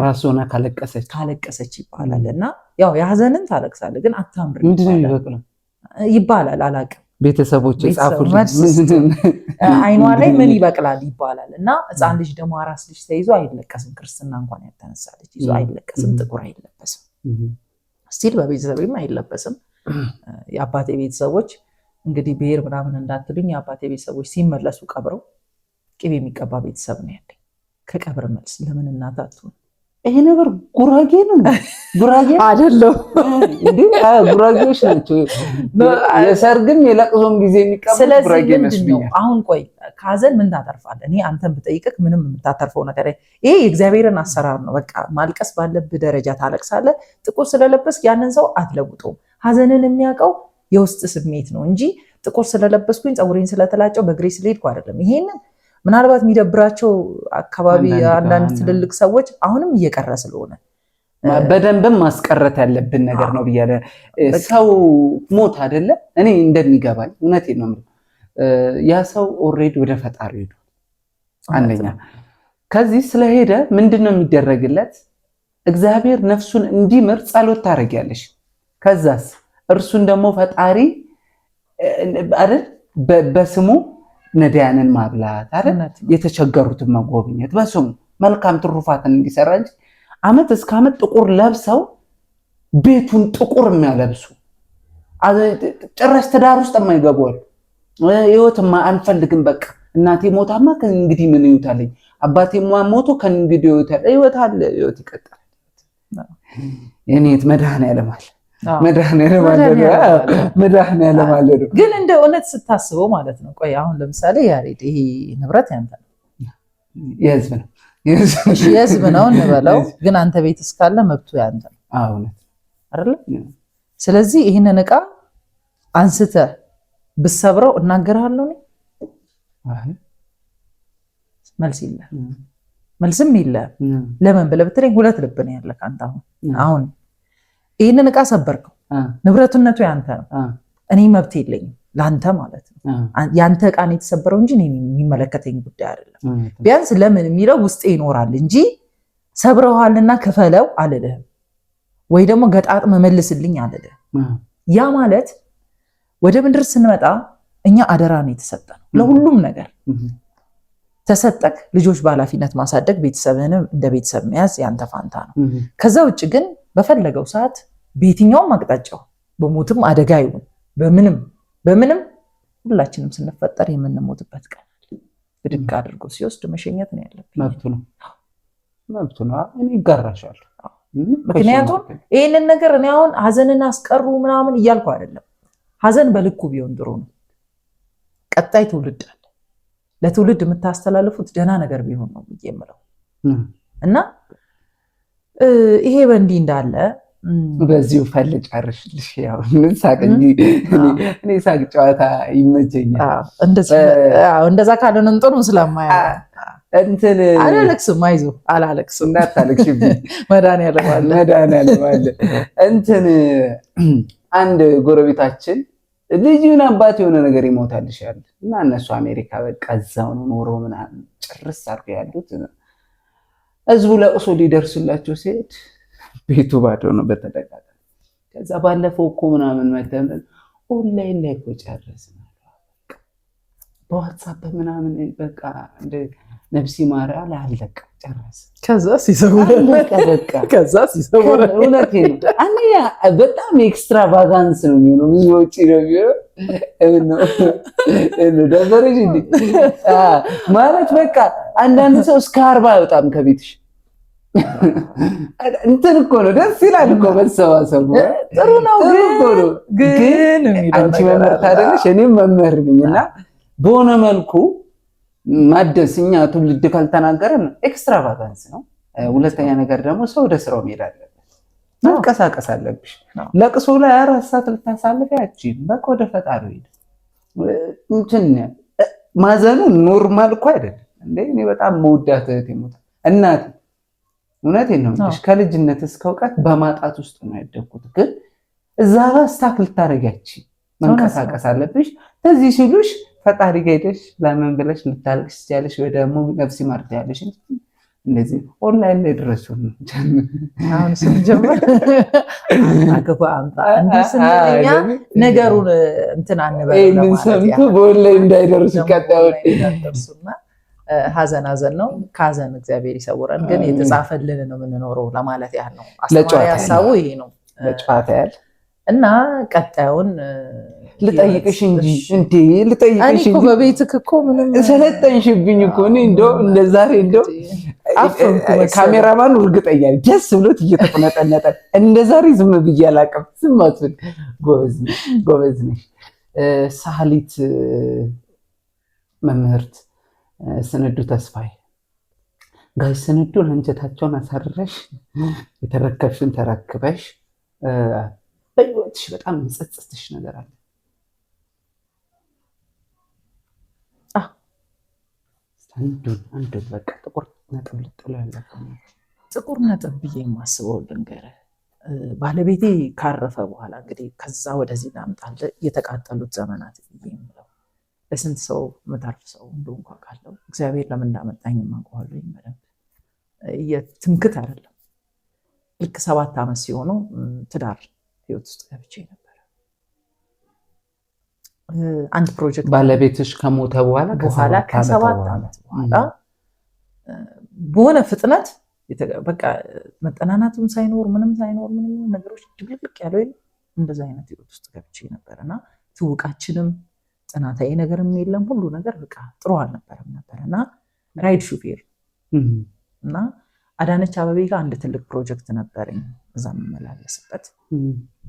ራስ ሆና ካለቀሰች ካለቀሰች ይባላል። እና ያው የሀዘንን ታለቅሳለህ፣ ግን አታምር ምንድን ነው ይበቅላል ይባላል። አላቅም ቤተሰቦች ጻፉልኝ። አይኗ ላይ ምን ይበቅላል ይባላል። እና ሕፃን ልጅ ደግሞ አራስ ልጅ ተይዞ አይለቀስም። ክርስትና እንኳን ያልተነሳ ልጅ ይዞ አይለቀስም። ጥቁር አይለበስም። Still በቤተሰብም አይለበስም። የአባቴ ቤተሰቦች እንግዲህ ብሔር ምናምን እንዳትሉኝ፣ የአባቴ ቤተሰቦች ሲመለሱ ቀብረው ቅቤ የሚቀባ ቤተሰብ ነው ያለኝ። ከቀብር መልስ ለምን እናት አትሆን? ይሄ ነገር ጉራጌ ነው። ጉራጌ አይደለም እንዴ? ጉራጌዎች ናቸው። የሰርግም የለቅሶም ጊዜ የሚቀቡት ጉራጌ ይመስሉኛል። አሁን ቆይ ከሀዘን ምን ታተርፋለህ? እኔ አንተን ብጠይቅህ ምንም የምታተርፈው ነገር ይሄ የእግዚአብሔርን አሰራር ነው። በቃ ማልቀስ ባለብህ ደረጃ ታለቅሳለህ። ጥቁር ስለለበስክ ያንን ሰው አትለውጠውም። ሀዘንን የሚያውቀው የውስጥ ስሜት ነው እንጂ ጥቁር ስለለበስኩኝ ፀጉሬን ስለተላጨው በእግሬ ስለሄድኩ አይደለም። ይሄንን ምናልባት የሚደብራቸው አካባቢ አንዳንድ ትልልቅ ሰዎች አሁንም እየቀረ ስለሆነ በደንብም ማስቀረት ያለብን ነገር ነው ብያለሁ። ሰው ሞት አይደለ እኔ እንደሚገባኝ እውነቴን ነው የምልህ፣ ያ ሰው already ወደ ፈጣሪ ሄዷል። አንደኛ ከዚህ ስለሄደ ምንድን ነው የሚደረግለት? እግዚአብሔር ነፍሱን እንዲምር ጸሎት ታደርጊያለሽ። ከዛስ እርሱን ደግሞ ፈጣሪ አይደል በስሙ ነዳያንን ማብላት አይደል የተቸገሩትን መጎብኘት በስሙ መልካም ትሩፋትን እንዲሰራ እንጂ ዓመት እስከ ዓመት ጥቁር ለብሰው ቤቱን ጥቁር የሚያለብሱ ጭራሽ ትዳር ውስጥ የማይገቡ አሉ። ህይወትማ አንፈልግም በቃ እናቴ ሞታማ ከእንግዲህ ምን ህይወት አለኝ፣ አባቴ ሞቶ ከእንግዲህ ህይወት አለ። ህይወት አለ፣ ህይወት ይቀጥላል። የኔት መድኃኔዓለም አለ መድኃኔዓለም አለ መድኃኔዓለም አለ። ግን እንደ እውነት ስታስበው ማለት ነው። ቆይ አሁን ለምሳሌ ያሬድ ይሄ ንብረት ያንተ ነው፣ የህዝብ ነው የህዝብ ነው እንበለው፣ ግን አንተ ቤት እስካለ መብቱ ያንተ ነው አይደለ? ስለዚህ ይህንን እቃ አንስተህ ብሰብረው እናገርሃለሁ እኔ? መልስ የለህም፣ መልስም የለህም። ለምን ብለህ ብትለኝ ሁለት ልብ ነው ያለህ አንተ። አሁን አሁን ይህንን እቃ ሰበርከው፣ ንብረትነቱ ያንተ ነው። እኔ መብት የለኝም ለአንተ ማለት ነው። ያንተ እቃ ነው የተሰበረው እንጂ እኔ የሚመለከተኝ ጉዳይ አይደለም። ቢያንስ ለምን የሚለው ውስጤ ይኖራል እንጂ ሰብረዋልና ክፈለው አልልህም፣ ወይ ደግሞ ገጣጥመህ መልስልኝ አልልህም። ያ ማለት ወደ ምድር ስንመጣ እኛ አደራ ነው የተሰጠነው ለሁሉም ነገር ተሰጠክ። ልጆች በኃላፊነት ማሳደግ፣ ቤተሰብህንም እንደ ቤተሰብ መያዝ ያንተ ፋንታ ነው። ከዛ ውጭ ግን በፈለገው ሰዓት በየትኛውም አቅጣጫው በሞትም አደጋ ይሁን በምንም በምንም ሁላችንም ስንፈጠር የምንሞትበት ቀን አለ። ብድግ አድርጎ ሲወስድ መሸኘት ነው ያለብን። መብቱ ነው፣ መብቱ ነው። እኔ ይጋራሻል። ምክንያቱም ይህንን ነገር እኔ አሁን ሀዘንን አስቀሩ ምናምን እያልኩ አይደለም። ሀዘን በልኩ ቢሆን ጥሩ ነው። ቀጣይ ትውልድ አለ። ለትውልድ የምታስተላልፉት ደህና ነገር ቢሆን ነው ብዬ የምለው እና ይሄ በእንዲህ እንዳለ በዚሁ ፈል ጨርሽልሽ። ያው ሳቅ እንጂ እኔ ሳቅ ጨዋታ ይመቸኛል። እንደዛ ካልሆነ እንትኑ ስለማያ እንትን አላለቅስም፣ አይዞህ አላለቅስም፣ እንዳታለቅሽብኝ መድኃኒዓለም አለ፣ መድኃኒዓለም አለ። እንትን አንድ ጎረቤታችን ልጁን አባት የሆነ ነገር ይሞታልሻል እና እነሱ አሜሪካ በቃ እዛው ነው ኖሮ ምናምን ጭርስ አድርገው ያሉት። ህዝቡ ለቅሶ ሊደርስላቸው ሲሄድ ቤቱ ባዶ ነው በተደጋጋሚ። ከዛ ባለፈው እኮ ምናምን መተን ኦንላይን ላይ እኮ ጨረስን በዋትሳፕ ምናምን በቃ ነፍሲ ማርያ አለቀ ጨረስ። ከዛ ሲሰውረን ከዛ ሲሰውረን እውነቴን ነው። አንደኛ በጣም extravagance ነው የሚሆነው፣ ብዙ ወጪ ነው የሚሆነው። ደበረሽ እንዴ ማለት በቃ አንዳንድ ሰው እስከ 40 አይወጣም ከቤትሽ። እንትን እኮ ነው ደስ ይላል እኮ መሰባሰቡ ጥሩ ነው፣ ግን አንቺ መምህር ታደለሽ፣ እኔም መምህር ነኝ እና በሆነ መልኩ ማደስ እኛ ትውልድ ካልተናገረን extravagance ነው። ሁለተኛ ነገር ደግሞ ሰው ወደ ስራው መሄድ አለበት፣ መንቀሳቀስ አለብሽ። ለቅሶ ላይ 4 ሰዓት ልታሳልፍ ያቺን በቃ ወደ ፈጣሪ ሄድ። እንትን ማዘኑ normal እኮ አይደለም እንዴ። እኔ በጣም መውዳት እህቴ ሞታ እናቴ፣ እውነቴን ነው የምልሽ ከልጅነት እስከ እውቀት በማጣት ውስጥ ነው ያደግኩት። ግን እዛ ጋር stuck ልታደርጊያች መንቀሳቀስ አለብሽ። እዚህ ሲሉሽ ፈጣሪ ጋር ሄደሽ ለምን ብለሽ ልታለቅሽ ትችያለሽ፣ ወይ ደግሞ ነፍስ ይማር ትያለሽ። እንደዚህ ኦንላይን ላይ ድረሱ ነው። አሁን ስንጀምር አግባ አምጣ እንዲህ ስንል እኛ ነገሩን እንትን አንበል ይሄንን ሰምቶ በኦንላይን እንዳይደርሱ ቀጣዩን እንዳይደርሱና ሀዘን ሀዘን ነው። ከሀዘን እግዚአብሔር ይሰውረን። ግን የተጻፈልን ነው የምንኖረው ለማለት ያህል ነው። አስተማሪ ሀሳቡ ይሄ ነው። ለጨዋታ ያህል እና ቀጣዩን ልጠይቅሽ እንጂ እንዴ ልጠይቅሽ እንጂ በቤትክ እኮ ምንም ሰለጠንሽብኝ እኮ እኔ እንደው እንደዛሬ እንደው ካሜራማኑ እርግጠኛ ደስ ብሎት እየተቆነጠነጠ እንደዛሬ ዝም ብዬ አላውቅም። ዝም አትበል፣ ጎበዝ ነሽ፣ ጎበዝ ነሽ። ሳህሊት መምህርት ስንዱ ተስፋዬ ጋሽ ስንዱን አንጀታቸውን አሳርረሽ የተረከብሽን ተረክበሽ በህይወትሽ በጣም የሚጸጽትሽ ነገር አለ? አንዱን አንዱን በቃ ጥቁር ነጥብ ልጥለው ያለብን ጥቁር ነጥብ ብዬ የማስበው ልንገርህ። ባለቤቴ ካረፈ በኋላ እንግዲህ ከዛ ወደዚህ ላምጣልህ የተቃጠሉት ዘመናት ብዬ የምለው ለስንት ሰው ምተርፍ ሰው እንደሆንኩ አውቃለሁ። እግዚአብሔር ለምን እንዳመጣኝ አውቀዋለሁ በደንብ። የትምክት አይደለም። ልክ 7 ዓመት ሲሆኑ ትዳር ህይወት ውስጥ ገብቼ ነበር። አንድ ፕሮጀክት ባለቤትሽ ከሞተ በኋላ ከ7 ዓመት በኋላ በሆነ ፍጥነት በቃ መጠናናቱም ሳይኖር ምንም ሳይኖር ምንም ነገሮች ድብልቅልቅ ያለው እንደዛ አይነት ህይወት ውስጥ ገብቼ ነበር እና ትውቃችንም ጥናታዊ ነገርም የለም ሁሉ ነገር በቃ ጥሩ አልነበረም ነበር እና ራይድ ሹፌር እና አዳነች አበቤ ጋር አንድ ትልቅ ፕሮጀክት ነበረኝ እዛ የምመላለስበት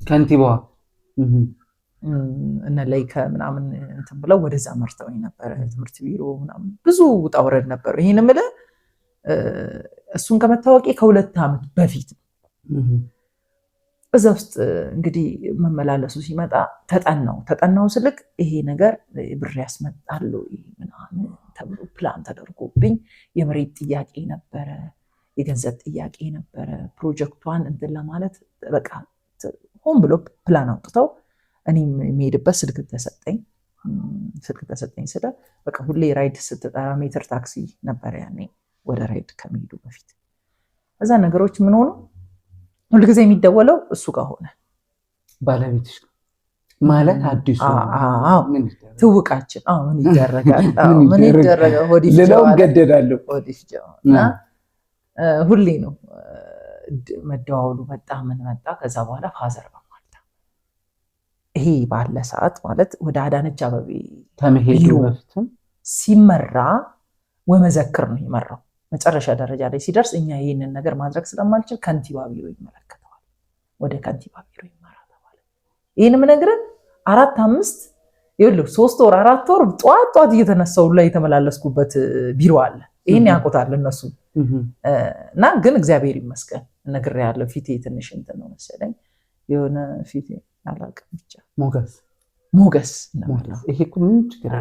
ከንቲባዋ እነ ላይ ከምናምን እንትን ብለው ወደዛ መርተውኝ ነበር። ትምህርት ቢሮ ምናምን ብዙ ውጣ ውረድ ነበር። ይሄን የምልህ እሱን ከመታወቄ ከ2 ዓመት በፊት ነው። እዛ ውስጥ እንግዲህ መመላለሱ ሲመጣ ተጠናው ስልክ ይሄ ነገር ብር ያስመጣል ምናምን ተብሎ ፕላን ተደርጎብኝ የመሬት ጥያቄ ነበረ፣ የገንዘብ ጥያቄ ነበረ። ፕሮጀክቷን እንትን ለማለት በቃ ሆን ብሎ ፕላን አውጥተው እኔም የሚሄድበት ስልክ ተሰጠኝ። ስልክ ተሰጠኝ ስለ በቃ ሁሌ ራይድ ስትጠራ ሜትር ታክሲ ነበር ያኔ ወደ ራይድ ከመሄዱ በፊት። እዛ ነገሮች ምን ሆኑ ሁልጊዜ የሚደወለው እሱ ጋር ሆነ። ባለቤትሽ ማለት አዲሱ አዎ ትውቃችን። አዎ ምን ይደረጋል? አዎ ምን ይደረጋል? ሆዲፍ ልለው እገደዳለሁ። ሆዲፍ እና ሁሌ ነው መደዋወሉ መጣ ምን መጣ። ከዛ በኋላ father በማልታ ይሄ ባለ ሰዓት ማለት ወደ አዳነች አበቤ ከመሄዱ በፊትም ሲመራ ወመዘክር ነው የመራው። መጨረሻ ደረጃ ላይ ሲደርስ እኛ ይሄንን ነገር ማድረግ ስለማልችል ከንቲባ ቢሮ ይመለከተዋል። ወደ ከንቲባ ቢሮ ይመራ ተባለ። ይሄን የምነግርህ 4 5 ይኸውልህ 3 ወር 4 ወር ጧት ጧት እየተነሳሁ ላይ የተመላለስኩበት ቢሮ አለ። ይሄን ያውቁታል እነሱ። እና ግን እግዚአብሔር ይመስገን ነግሬሃለሁ። ፊቴ ትንሽ እንትን ነው መሰለኝ የሆነ ፊቴ አላውቅም፣ ብቻ ሞገስ ሞገስ ይሄ እኮ ምን ችግር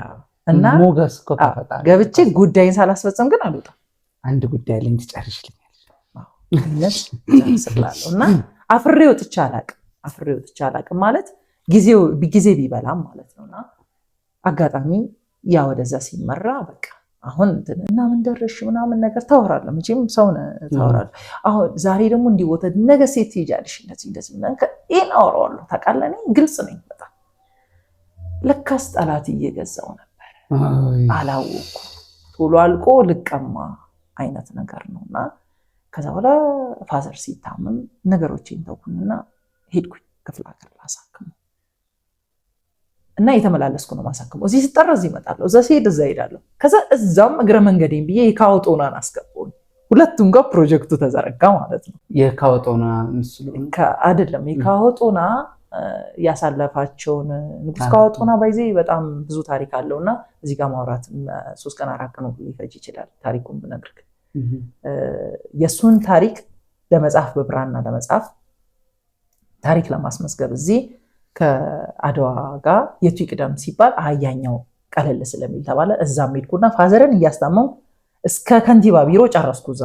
እና ሞገስ እኮ ከፈጣሪ ገብቼ ጉዳይን ሳላስፈጽም ግን አልወጣም። አንድ ጉዳይ አለኝ ትጨርሽልኛለሽ ጨርስላለሁ። እና አፍሬ ወጥቼ አላውቅም። አፍሬ ወጥቼ አላውቅም ማለት ጊዜ ቢበላም ማለት ነው። እና አጋጣሚ ያ ወደዛ ሲመራ በቃ አሁን እና ምን ደረሽ ምናምን ነገር ታወራለህ፣ መቼም ሰው ታወራለህ። አሁን ዛሬ ደግሞ እንዲህ ቦታ ነገ ሴት ትሄጃለሽ እንደዚህ እንደዚህ ይሄን አወራዋለሁ። ታውቃለህ፣ እኔ ግልጽ ነኝ በጣም። ለካስ ጠላት እየገዛው ነበር፣ አላወኩም። ቶሎ አልቆ ልቀማ አይነት ነገር ነው። እና ከዛ በኋላ father ሲታመም ነገሮቼን ተውኩኝና ሄድኩኝ ክፍለ ሀገር ላሳክመው እና የተመላለስኩ ነው ማሳክመው። እዚህ ስጠራ እዚህ እመጣለሁ፣ እዛ ሲሄድ እዛ እሄዳለሁ። ከዛ እዛም እግረ መንገዴን ብዬ የካወጦናን አስገባሁኝ። ሁለቱም ጋር ፕሮጀክቱ ተዘረጋ ማለት ነው። የካወጦና ምስሉ አይደለም፣ የካወጦና ያሳለፋቸውን ንጉስ ካወጦና by the way በጣም ብዙ ታሪክ አለው እና እዚህ ጋር ማውራት 3 ቀን 4 ቀን ሊፈጅ ይችላል። ታሪኩን ብነግርህ የእሱን ታሪክ ለመጻፍ በብራና ለመጻፍ ታሪክ ለማስመዝገብ እዚህ ከአድዋ ጋር የቱ ይቅደም ሲባል አያኛው ቀለል ስለሚል ተባለ። እዛም ሄድኩና father ን እያስታመምኩ እስከ ከንቲባ ቢሮ ጨረስኩ። እዛ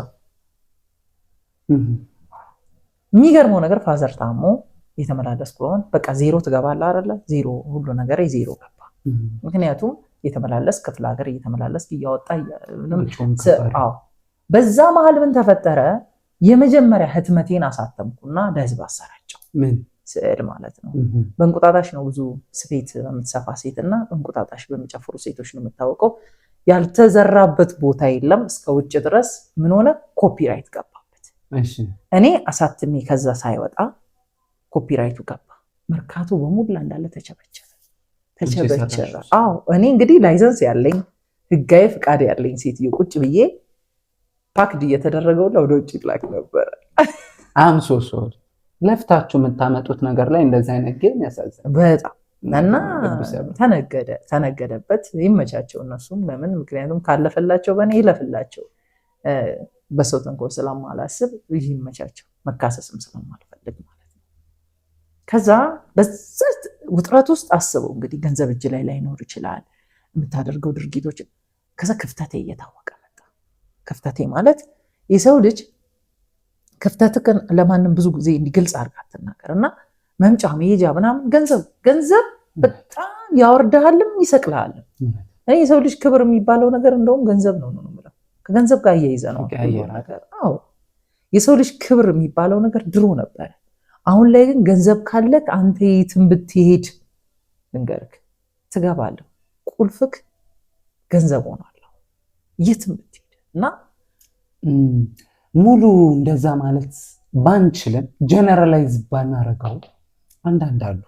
የሚገርመው ነገር father ታሞ የተመላለስኩ በሆን በቃ ዜሮ ትገባለህ አይደለ? ዜሮ ሁሉ ነገር ዜሮ ገባ። ምክንያቱም የተመላለስ ክፍለ ሀገር እየተመላለስ እያወጣ። በዛ መሀል ምን ተፈጠረ? የመጀመሪያ ህትመቴን አሳተምኩና ለህዝብ አሰራጨው። ምን ስዕል ማለት ነው። በእንቁጣጣሽ ነው፣ ብዙ ስፌት በምትሰፋ ሴት እና እንቁጣጣሽ በሚጨፍሩ ሴቶች ነው የምታወቀው። ያልተዘራበት ቦታ የለም። እስከ ውጭ ድረስ ምን ሆነ? copyright ገባበት። እኔ አሳትሜ ከዛ ሳይወጣ copyright ኡ ገባ። መርካቶ በሙላ እንዳለ ተቸበቸበ ተቸበቸበ። አዎ እኔ እንግዲህ license ያለኝ፣ ህጋዊ ፍቃድ ያለኝ ሴትዮ ቁጭ ብዬ packed እየተደረገው ወደ ውጭ ላክ ነበረ። I'm so sorry፣ ለፍታችሁ የምታመጡት ነገር ላይ እንደዚህ አይነት game ያሳዝናል በጣም። እና ተነገደበት። ይመቻቸው እነሱም። ለምን? ምክንያቱም ካለፈላቸው በእኔ ይለፍላቸው። በሰው ተንኮል ስለማላስብ ይመቻቸው፣ መካሰስም ስለማልፈልግ ማለት ነው። ከዛ በዛ ውጥረት ውስጥ አስበው እንግዲህ ገንዘብ እጅ ላይ ላይኖር ይችላል፣ የምታደርገው ድርጊቶች። ከዛ ክፍተቴ እየታወቀ መጣ። ክፍተቴ ማለት የሰው ልጅ ክፍተትህን ለማንም ብዙ ጊዜ እንዲገልጽ አድርጋ አትናገር እና መምጫ መሄጃ ምናምን ገንዘብ ገንዘብ በጣም ያወርድሃልም ይሰቅልሃልም። እኔ የሰው ልጅ ክብር የሚባለው ነገር እንደውም ገንዘብ ነው ነው የምለው። ከገንዘብ ጋር እያይዘ ነው ነገር። አዎ የሰው ልጅ ክብር የሚባለው ነገር ድሮ ነበረ። አሁን ላይ ግን ገንዘብ ካለክ አንተ የትም ብትሄድ ልንገርክ ትገባለህ። ቁልፍክ ገንዘብ ሆኗል። የትም ብትሄድ እና ሙሉ እንደዛ ማለት ባንችልም፣ generalize ባናረገው፣ አንዳንድ አሉ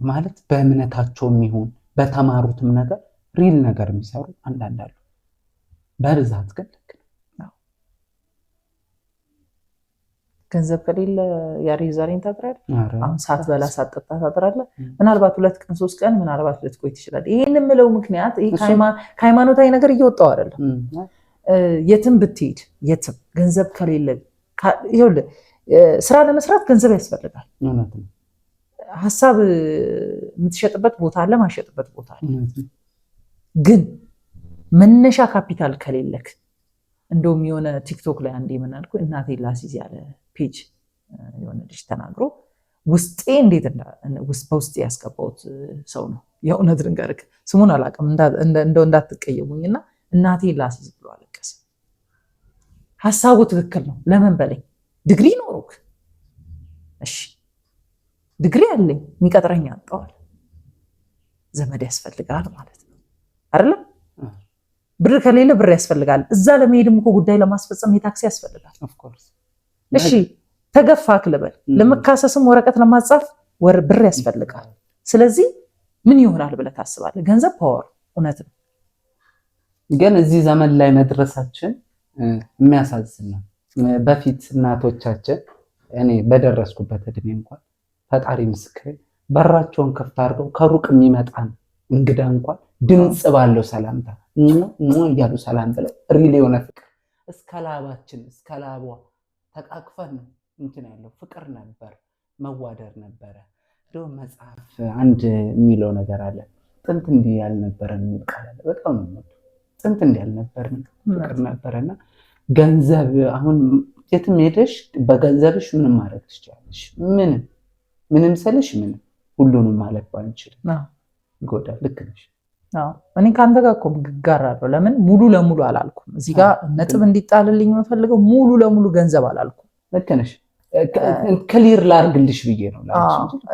ማለት በእምነታቸውም ይሁን በተማሩትም ነገር real ነገር የሚሰሩ አንዳንድ አሉ። በብዛት ግን ልክ ነው። ገንዘብ ከሌለ ያሬ ዛሬን ታድራለህ። አሁን ሳትበላ ሳትጠጣ ታድራለህ። ምናልባት 2 ቀን 3 ቀን ምናልባት ልትቆይ ትችላለህ። ይህን የምለው ምክንያት ከሃይማኖታዊ ነገር እየወጣው አይደለም። የትም ብትሄድ የትም ገንዘብ ከሌለ፣ ይኸውልህ ስራ ለመስራት ገንዘብ ያስፈልጋል። ሀሳብ የምትሸጥበት ቦታ አለ፣ ማሸጥበት ቦታ አለ። ግን መነሻ ካፒታል ከሌለክ፣ እንደውም የሆነ ቲክቶክ ላይ አንዴ ምን አልኩ፣ እናቴ ላሲዝ ያለ page የሆነ ልጅ ተናግሮ ውስጤ እንዴት በውስጤ ያስገባሁት ሰው ነው። የእውነት ልንገርህ ስሙን አላውቅም፣ እንደው እንዳትቀየሙኝ፣ እና እናቴ ላሲዝ ብሎ አለቀሰ። ሀሳቡ ትክክል ነው። ለምን በለኝ፣ ዲግሪ ኖሮክ፣ እሺ ዲግሪ አለኝ፣ የሚቀጥረኝ አጣዋል። ዘመድ ያስፈልጋል ማለት ነው አይደለም? ብር ከሌለ ብር ያስፈልጋል። እዛ ለመሄድም እኮ ጉዳይ ለማስፈጸም የታክሲ ያስፈልጋል። እሺ ተገፋክ ልበል፣ ለመካሰስም ወረቀት ለማጻፍ ብር ያስፈልጋል። ስለዚህ ምን ይሆናል ብለህ ታስባለህ? ገንዘብ power፣ እውነት ነው። ግን እዚህ ዘመን ላይ መድረሳችን የሚያሳዝን ነው። በፊት እናቶቻችን እኔ በደረስኩበት እድሜ እንኳን ፈጣሪ ምስክሬ በራቸውን ከፍት አድርገው ከሩቅ የሚመጣን እንግዳ እንኳን ድምፅ ባለው ሰላምታ እያሉ ሰላም ብለው real የሆነ ፍቅር እስከ ላባችን እስከ ላቧ ተቃቅፈን ነው እንትን ያለው ፍቅር ነበር፣ መዋደር ነበረ። እንደውም መጽሐፍ አንድ የሚለው ነገር አለ። ጥንት እንዲህ ያልነበረ የሚል ቃል አለ። በጣም ነው የምወደው። ጥንት እንዲህ ያልነበርን ፍቅር ነበረና ገንዘብ አሁን የትም ሄደሽ በገንዘብሽ ምንም ማድረግ ትችላለሽ። ምንም ምንም ስልሽ ምንም ሁሉንም ማለት ባንችልም ይጎዳል። ልክ ነሽ። እኔ ከአንተ ጋር እኮ እጋራለሁ። ለምን ሙሉ ለሙሉ አላልኩም። እዚህ ጋር ነጥብ እንዲጣልልኝ የምፈልገው ሙሉ ለሙሉ ገንዘብ አላልኩም። ልክ ነሽ። Clear ላርግልሽ ብዬ ነው።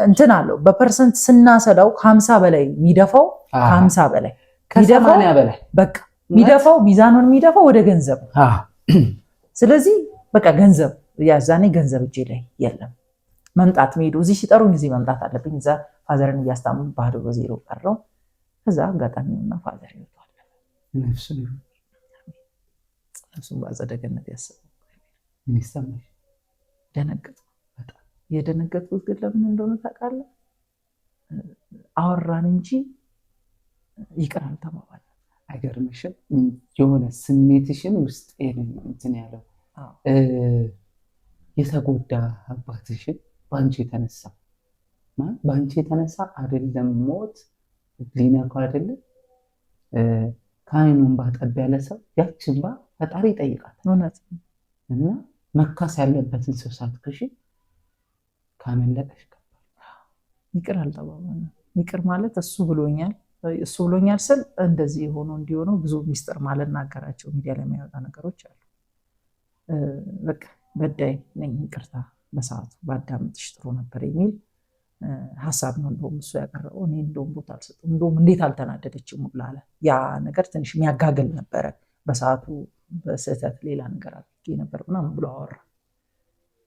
እንትን አለው በ percent ስናሰላው ከ50 በላይ የሚደፋው ከ50 በላይ ከ80 በላይ በቃ የሚደፋው ሚዛኑን የሚደፋው ወደ ገንዘብ ነው። ስለዚህ በቃ ገንዘብ ያዛኔ ገንዘብ እጄ ላይ የለም። መምጣት መሄዱ እዚህ ሲጠሩኝ እዚህ መምጣት አለብኝ። እዛ father ን እያስታመሙ ባዶ በዜሮ ቀረው። ከዛ አጋጣሚውና father ይወጣል። ነፍሱን በአጸደ ገነት ያስበው። ምን ይሰማሽ? ደነገጥኩ። በጣም የደነገጥኩት ግን ለምን እንደሆነ ታውቃለህ? አወራን እንጂ ይቅር አልተባባልንም። አይገርምሽም? የሆነ ስሜትሽን ውስጤን እንትን ያለው የተጎዳ አባትሽን በአንቺ የተነሳ በአንቺ የተነሳ አይደለም ሞት ሊነካው አይደለም ከአይኑ እንባ ጠብ ያለ ሰው ያች እንባ ፈጣሪ ይጠይቃታል። እውነት እና መካስ ያለበትን ሰው ሳትክሺ ካመለጠሽ ከባድ። ይቅር አልተባባልንም። ይቅር ማለት እሱ ብሎኛል እሱ ብሎኛል ስል እንደዚህ የሆነው እንዲሆነው ብዙ ሚስጥር ማልናገራቸው ሚዲያ ላይ የሚያወጣ ነገሮች አሉ። በቃ በዳይ ነኝ፣ ይቅርታ በሰዓቱ ባዳምጥሽ ጥሩ ነበር የሚል ሀሳብ ነው እንደውም እሱ ያቀረበው። እኔ እንደውም ቦታ አልሰጠሁም። እንደውም እንዴት አልተናደደችም ሁላ አለ። ያ ነገር ትንሽ የሚያጋግል ነበረ በሰዓቱ በስህተት ሌላ ነገር አድርጌ ነበር ምናምን ብሎ አወራ።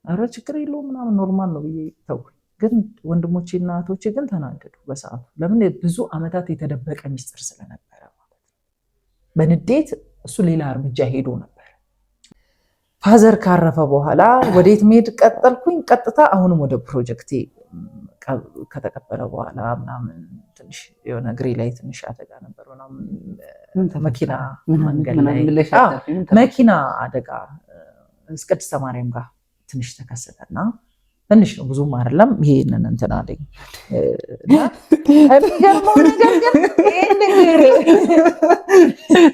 ኧረ ችግር የለውም ምናምን normal ነው ብዬ ተውኩኝ። ግን ወንድሞቼ እና እህቶቼ ግን ተናደዱ በሰዓቱ። ለምን ብዙ ዓመታት የተደበቀ ሚስጥር ስለነበረ ማለት ነው። በንዴት እሱ ሌላ እርምጃ ሄዶ ነበር። Father ካረፈ በኋላ ወዴት መሄድ ቀጠልኩኝ? ቀጥታ አሁንም ወደ ፕሮጀክቴ ከተቀበለ በኋላ ምናምን ትንሽ የሆነ እግሬ ላይ ትንሽ አደጋ ነበር ምናምን መኪና መንገድ ላይ መኪና አደጋ ቅድስተ ማርያም ጋር ትንሽ ተከሰተና ትንሽ ነው ብዙም አይደለም። ይሄንን እንትን አለኝ። የሚገርመው ነገር ግን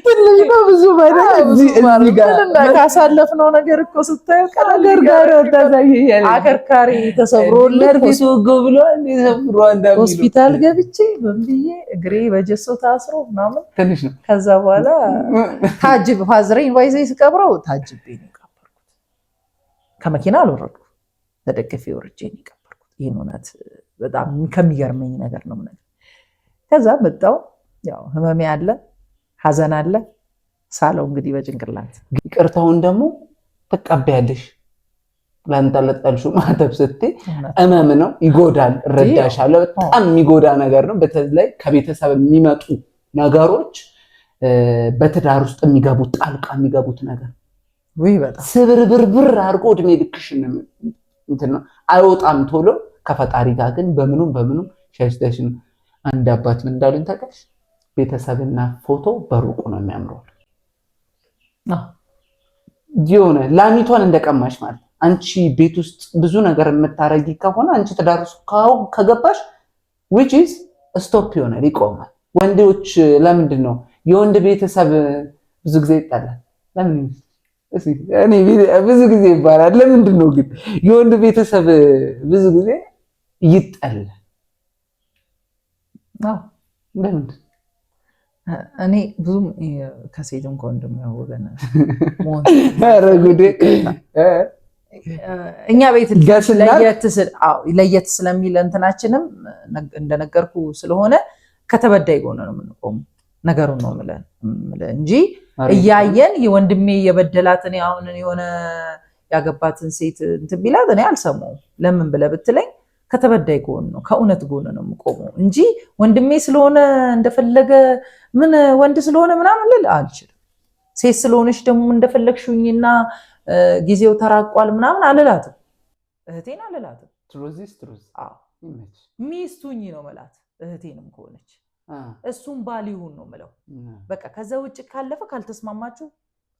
ትንሽ ነው ብዙም አይደለም። ካሳለፍነው ነገር እኮ ስታየው አከርካሪ ተሰብሮልህ ሆስፒታል ገብቼ ምን ብዬ እግሬ በጀሶ ታስሮ ምናምን ትንሽ ነው። ከዛ በኋላ ታጅብ father ኤን ባይዘ ስቀብረው ታጅቤ ነው የቀበርኩት። ከመኪና አልወረድኩም፣ ተደግፌ ወርጄ ነው የቀበርኩት። ይህን እውነት በጣም ከሚገርመኝ ነገር ነው ነገር። ከዛ መጣሁ። ያው ህመሜ አለ፣ ሀዘን አለ። ሳለው እንግዲህ በጭንቅላት ይቅርታውን ደግሞ ትቀበያለሽ። ላንጠለጠልሽው ማተብ ስትይ እመም ነው፣ ይጎዳል። እረዳሻለሁ። በጣም የሚጎዳ ነገር ነው። በተለይ ከቤተሰብ የሚመጡ ነገሮች፣ በትዳር ውስጥ የሚገቡት ጣልቃ የሚገቡት ነገር ስብርብርብር አድርጎ እድሜ ልክሽን እንትን ነው፣ አይወጣም ቶሎ። ከፈጣሪ ጋር ግን በምኑም በምኑም ሸሽተሽ ነው። አንድ አባት ምን እንዳሉኝ ታውቂያለሽ? ቤተሰብና ፎቶ በሩቁ ነው የሚያምረው። የሆነ ላሚቷን እንደቀማሽ ማለት አንቺ ቤት ውስጥ ብዙ ነገር የምታረጊ ከሆነ አንቺ ትዳር ውስጥ ከገባሽ which is stop ይሆናል፣ ይቆማል። ወንዶች ለምንድን ነው የወንድ ቤተሰብ ብዙ ጊዜ ይጣላል? ለምን እኔ ብዙ ጊዜ ይባላል። ለምንድን ነው ግን የወንድ ቤተሰብ ብዙ ጊዜ ይጠላል? ለምንድን? እኔ ብዙም ከሴትም ከወንድም ወገን ኧረ ጉዴ! እኛ ቤት ለየት ስለሚል እንትናችንም እንደነገርኩ ስለሆነ ከተበዳይ ጎን ነው የምንቆመው። ነገሩን ነው የምልህ እንጂ እያየን የወንድሜ የበደላት እኔ አሁን የሆነ ያገባትን ሴት እንትን ቢላት እኔ አልሰማውም። ለምን ብለህ ብትለኝ ከተበዳይ ጎን ነው ከእውነት ጎን ነው የምቆመው እንጂ ወንድሜ ስለሆነ እንደፈለገ ምን ወንድ ስለሆነ ምናምን ልል አልችልም። ሴት ስለሆነች ደግሞ እንደፈለግሽኝና ጊዜው ተራቋል ምናምን አልላትም። እህቴን አልላትም። ሚስቱኝ ነው መላት እህቴንም ከሆነች እሱም ባል ይሁን ነው ምለው። በቃ ከዛ ውጭ ካለፈ ካልተስማማችሁ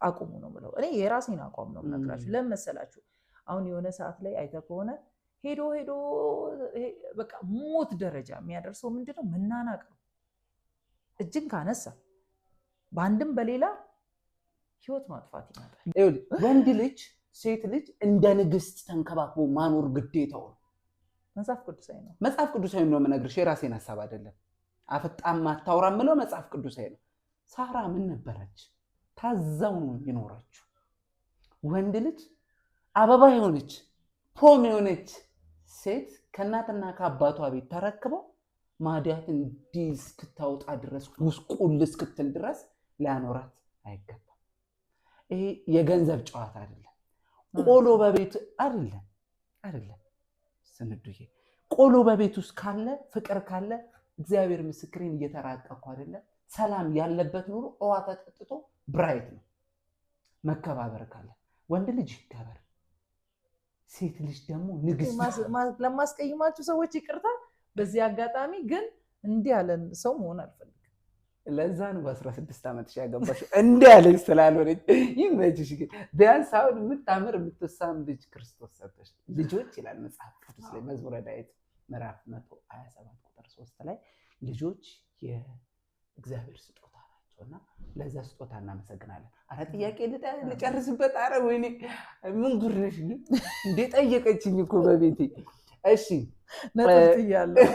አቁሙ ነው የምለው። እኔ የራሴን አቋም ነው የምነግራችሁ። ለምን መሰላችሁ? አሁን የሆነ ሰዓት ላይ አይተህ ከሆነ ሄዶ ሄዶ በቃ ሞት ደረጃ የሚያደርሰው ምንድነው? መናናቅ ነው። እጅን ካነሳ በአንድም በሌላ ህይወት ማጥፋት ይመጣል። ወንድ ልጅ ሴት ልጅ እንደ ንግስት ተንከባክቦ ማኖር ግዴታው ነው። መጽሐፍ ቅዱሳዊ ነው። መጽሐፍ ቅዱሳዊ ነው የምነግርሽ፣ የራሴን ሀሳብ አይደለም። አፍጣም አታውራ የምለው መጽሐፍ ቅዱሳዊ ነው። ሳራ ምን ነበረች? ታዛው ነው የኖረችው። ወንድ ልጅ አበባ የሆነች ፖም የሆነች ሴት ከእናትና ከአባቷ ቤት ተረክበው ማዲያት እንዲህ እስክታወጣ ድረስ ጉስቁል እስክትል ድረስ ሊያኖራት አይገባም። ይሄ የገንዘብ ጨዋታ አይደለም። ቆሎ በቤት አይደለም አይደለም። ስንዱዬ ቆሎ በቤት ውስጥ ካለ ፍቅር ካለ እግዚአብሔር ምስክሬን እየተራቀኩ አይደለም። ሰላም ያለበት ኑሮ ውሃ ተጠጥቶ bright ነው። መከባበር ካለ ወንድ ልጅ ይከበር፣ ሴት ልጅ ደግሞ ንግስት። ለማስቀይማችሁ ሰዎች ይቅርታ በዚህ አጋጣሚ ግን እንዲህ ያለን ሰው መሆን አልፈልግም። ለዛ ነው በ16 ዓመትሽ ያገባሽው እንዲህ ያለች ስላልሆነች። ይመችሽ። ግን ቢያንስ አሁን የምታምር የምትሳም ልጅ ክርስቶስ ሰጥቶሽ ልጆች ይላል መጽሐፍ ቅዱስ ላይ መዝሙረ ዳዊት ምዕራፍ 127 ቁጥር 3 ላይ ልጆች የእግዚአብሔር ስጦታ ናቸው እና ለዛ ስጦታ እናመሰግናለን። አረ ጥያቄ ልጨርስበት። አረ ወይኔ ምን ጉድ ነሽ ግን እንዴ! ጠየቀችኝ እኮ በቤቴ። እሺ ነጥብ እያለሁ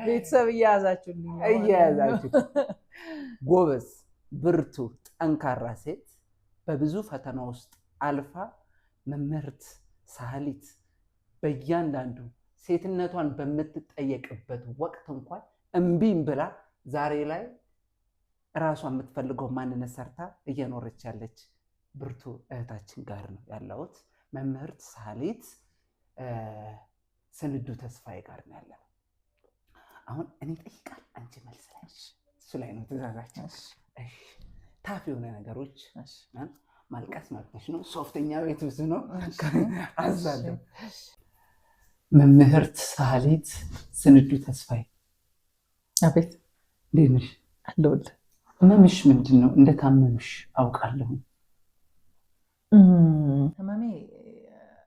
ቤተሰብ እያያዛችሁልኝ እያያዛችሁ። ጎበዝ፣ ብርቱ፣ ጠንካራ ሴት በብዙ ፈተና ውስጥ አልፋ መምህርት ሳህሊት በእያንዳንዱ ሴትነቷን በምትጠየቅበት ወቅት እንኳን እምቢም ብላ ዛሬ ላይ እራሷ የምትፈልገው ማንነት ሰርታ እየኖረች ያለች ብርቱ እህታችን ጋር ነው ያለሁት። መምህርት ሳህሊት ስንዱ ተስፋዬ ጋር ነው ያለነው። አሁን እኔ ጠይቃል፣ አንቺ መልስ ላይ እሱ ላይ ነው ትእዛዛችን። tough የሆነ ነገሮች ማልቀስ መብትሽ ነው። ሶፍተኛ ቤት ብዙ ነው አዛለሁ። መምህርት ሳህሊት ስንዱ ተስፋዬ። አቤት። እንዴት ነሽ? አለሁልህ። ህመምሽ ምንድን ነው? እንደታመምሽ አውቃለሁ። ህመሜ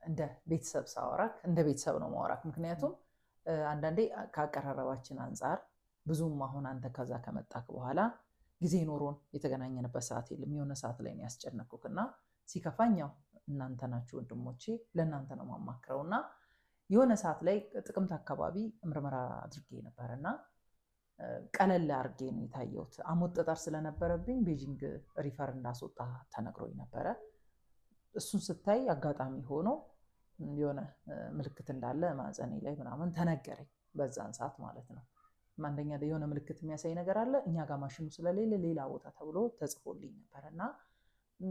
እንደ ቤተሰብ ሳወራክ እንደ ቤተሰብ ነው ማወራክ። ምክንያቱም አንዳንዴ ከአቀራረባችን አንጻር ብዙም አሁን አንተ ከዛ ከመጣክ በኋላ ጊዜ ኖሮን የተገናኘንበት ሰዓት የለም። የሆነ ሰዓት ላይ ነው ያስጨነኩክ እና ሲከፋኝ ያው እናንተ ናችሁ ወንድሞቼ፣ ለእናንተ ነው ማማክረው እና የሆነ ሰዓት ላይ ጥቅምት አካባቢ ምርመራ አድርጌ ነበር እና ቀለል አድርጌ ነው የታየሁት። ሐሞት ጠጠር ስለነበረብኝ ቤጂንግ refer እንዳስወጣ ተነግሮኝ ነበረ። እሱን ስታይ አጋጣሚ ሆኖ የሆነ ምልክት እንዳለ ማህፀኔ ላይ ምናምን ተነገረኝ፣ በዛን ሰዓት ማለት ነው። አንደኛ የሆነ ምልክት የሚያሳይ ነገር አለ፣ እኛ ጋር ማሽኑ ስለሌለ ሌላ ቦታ ተብሎ ተጽፎልኝ ነበር እና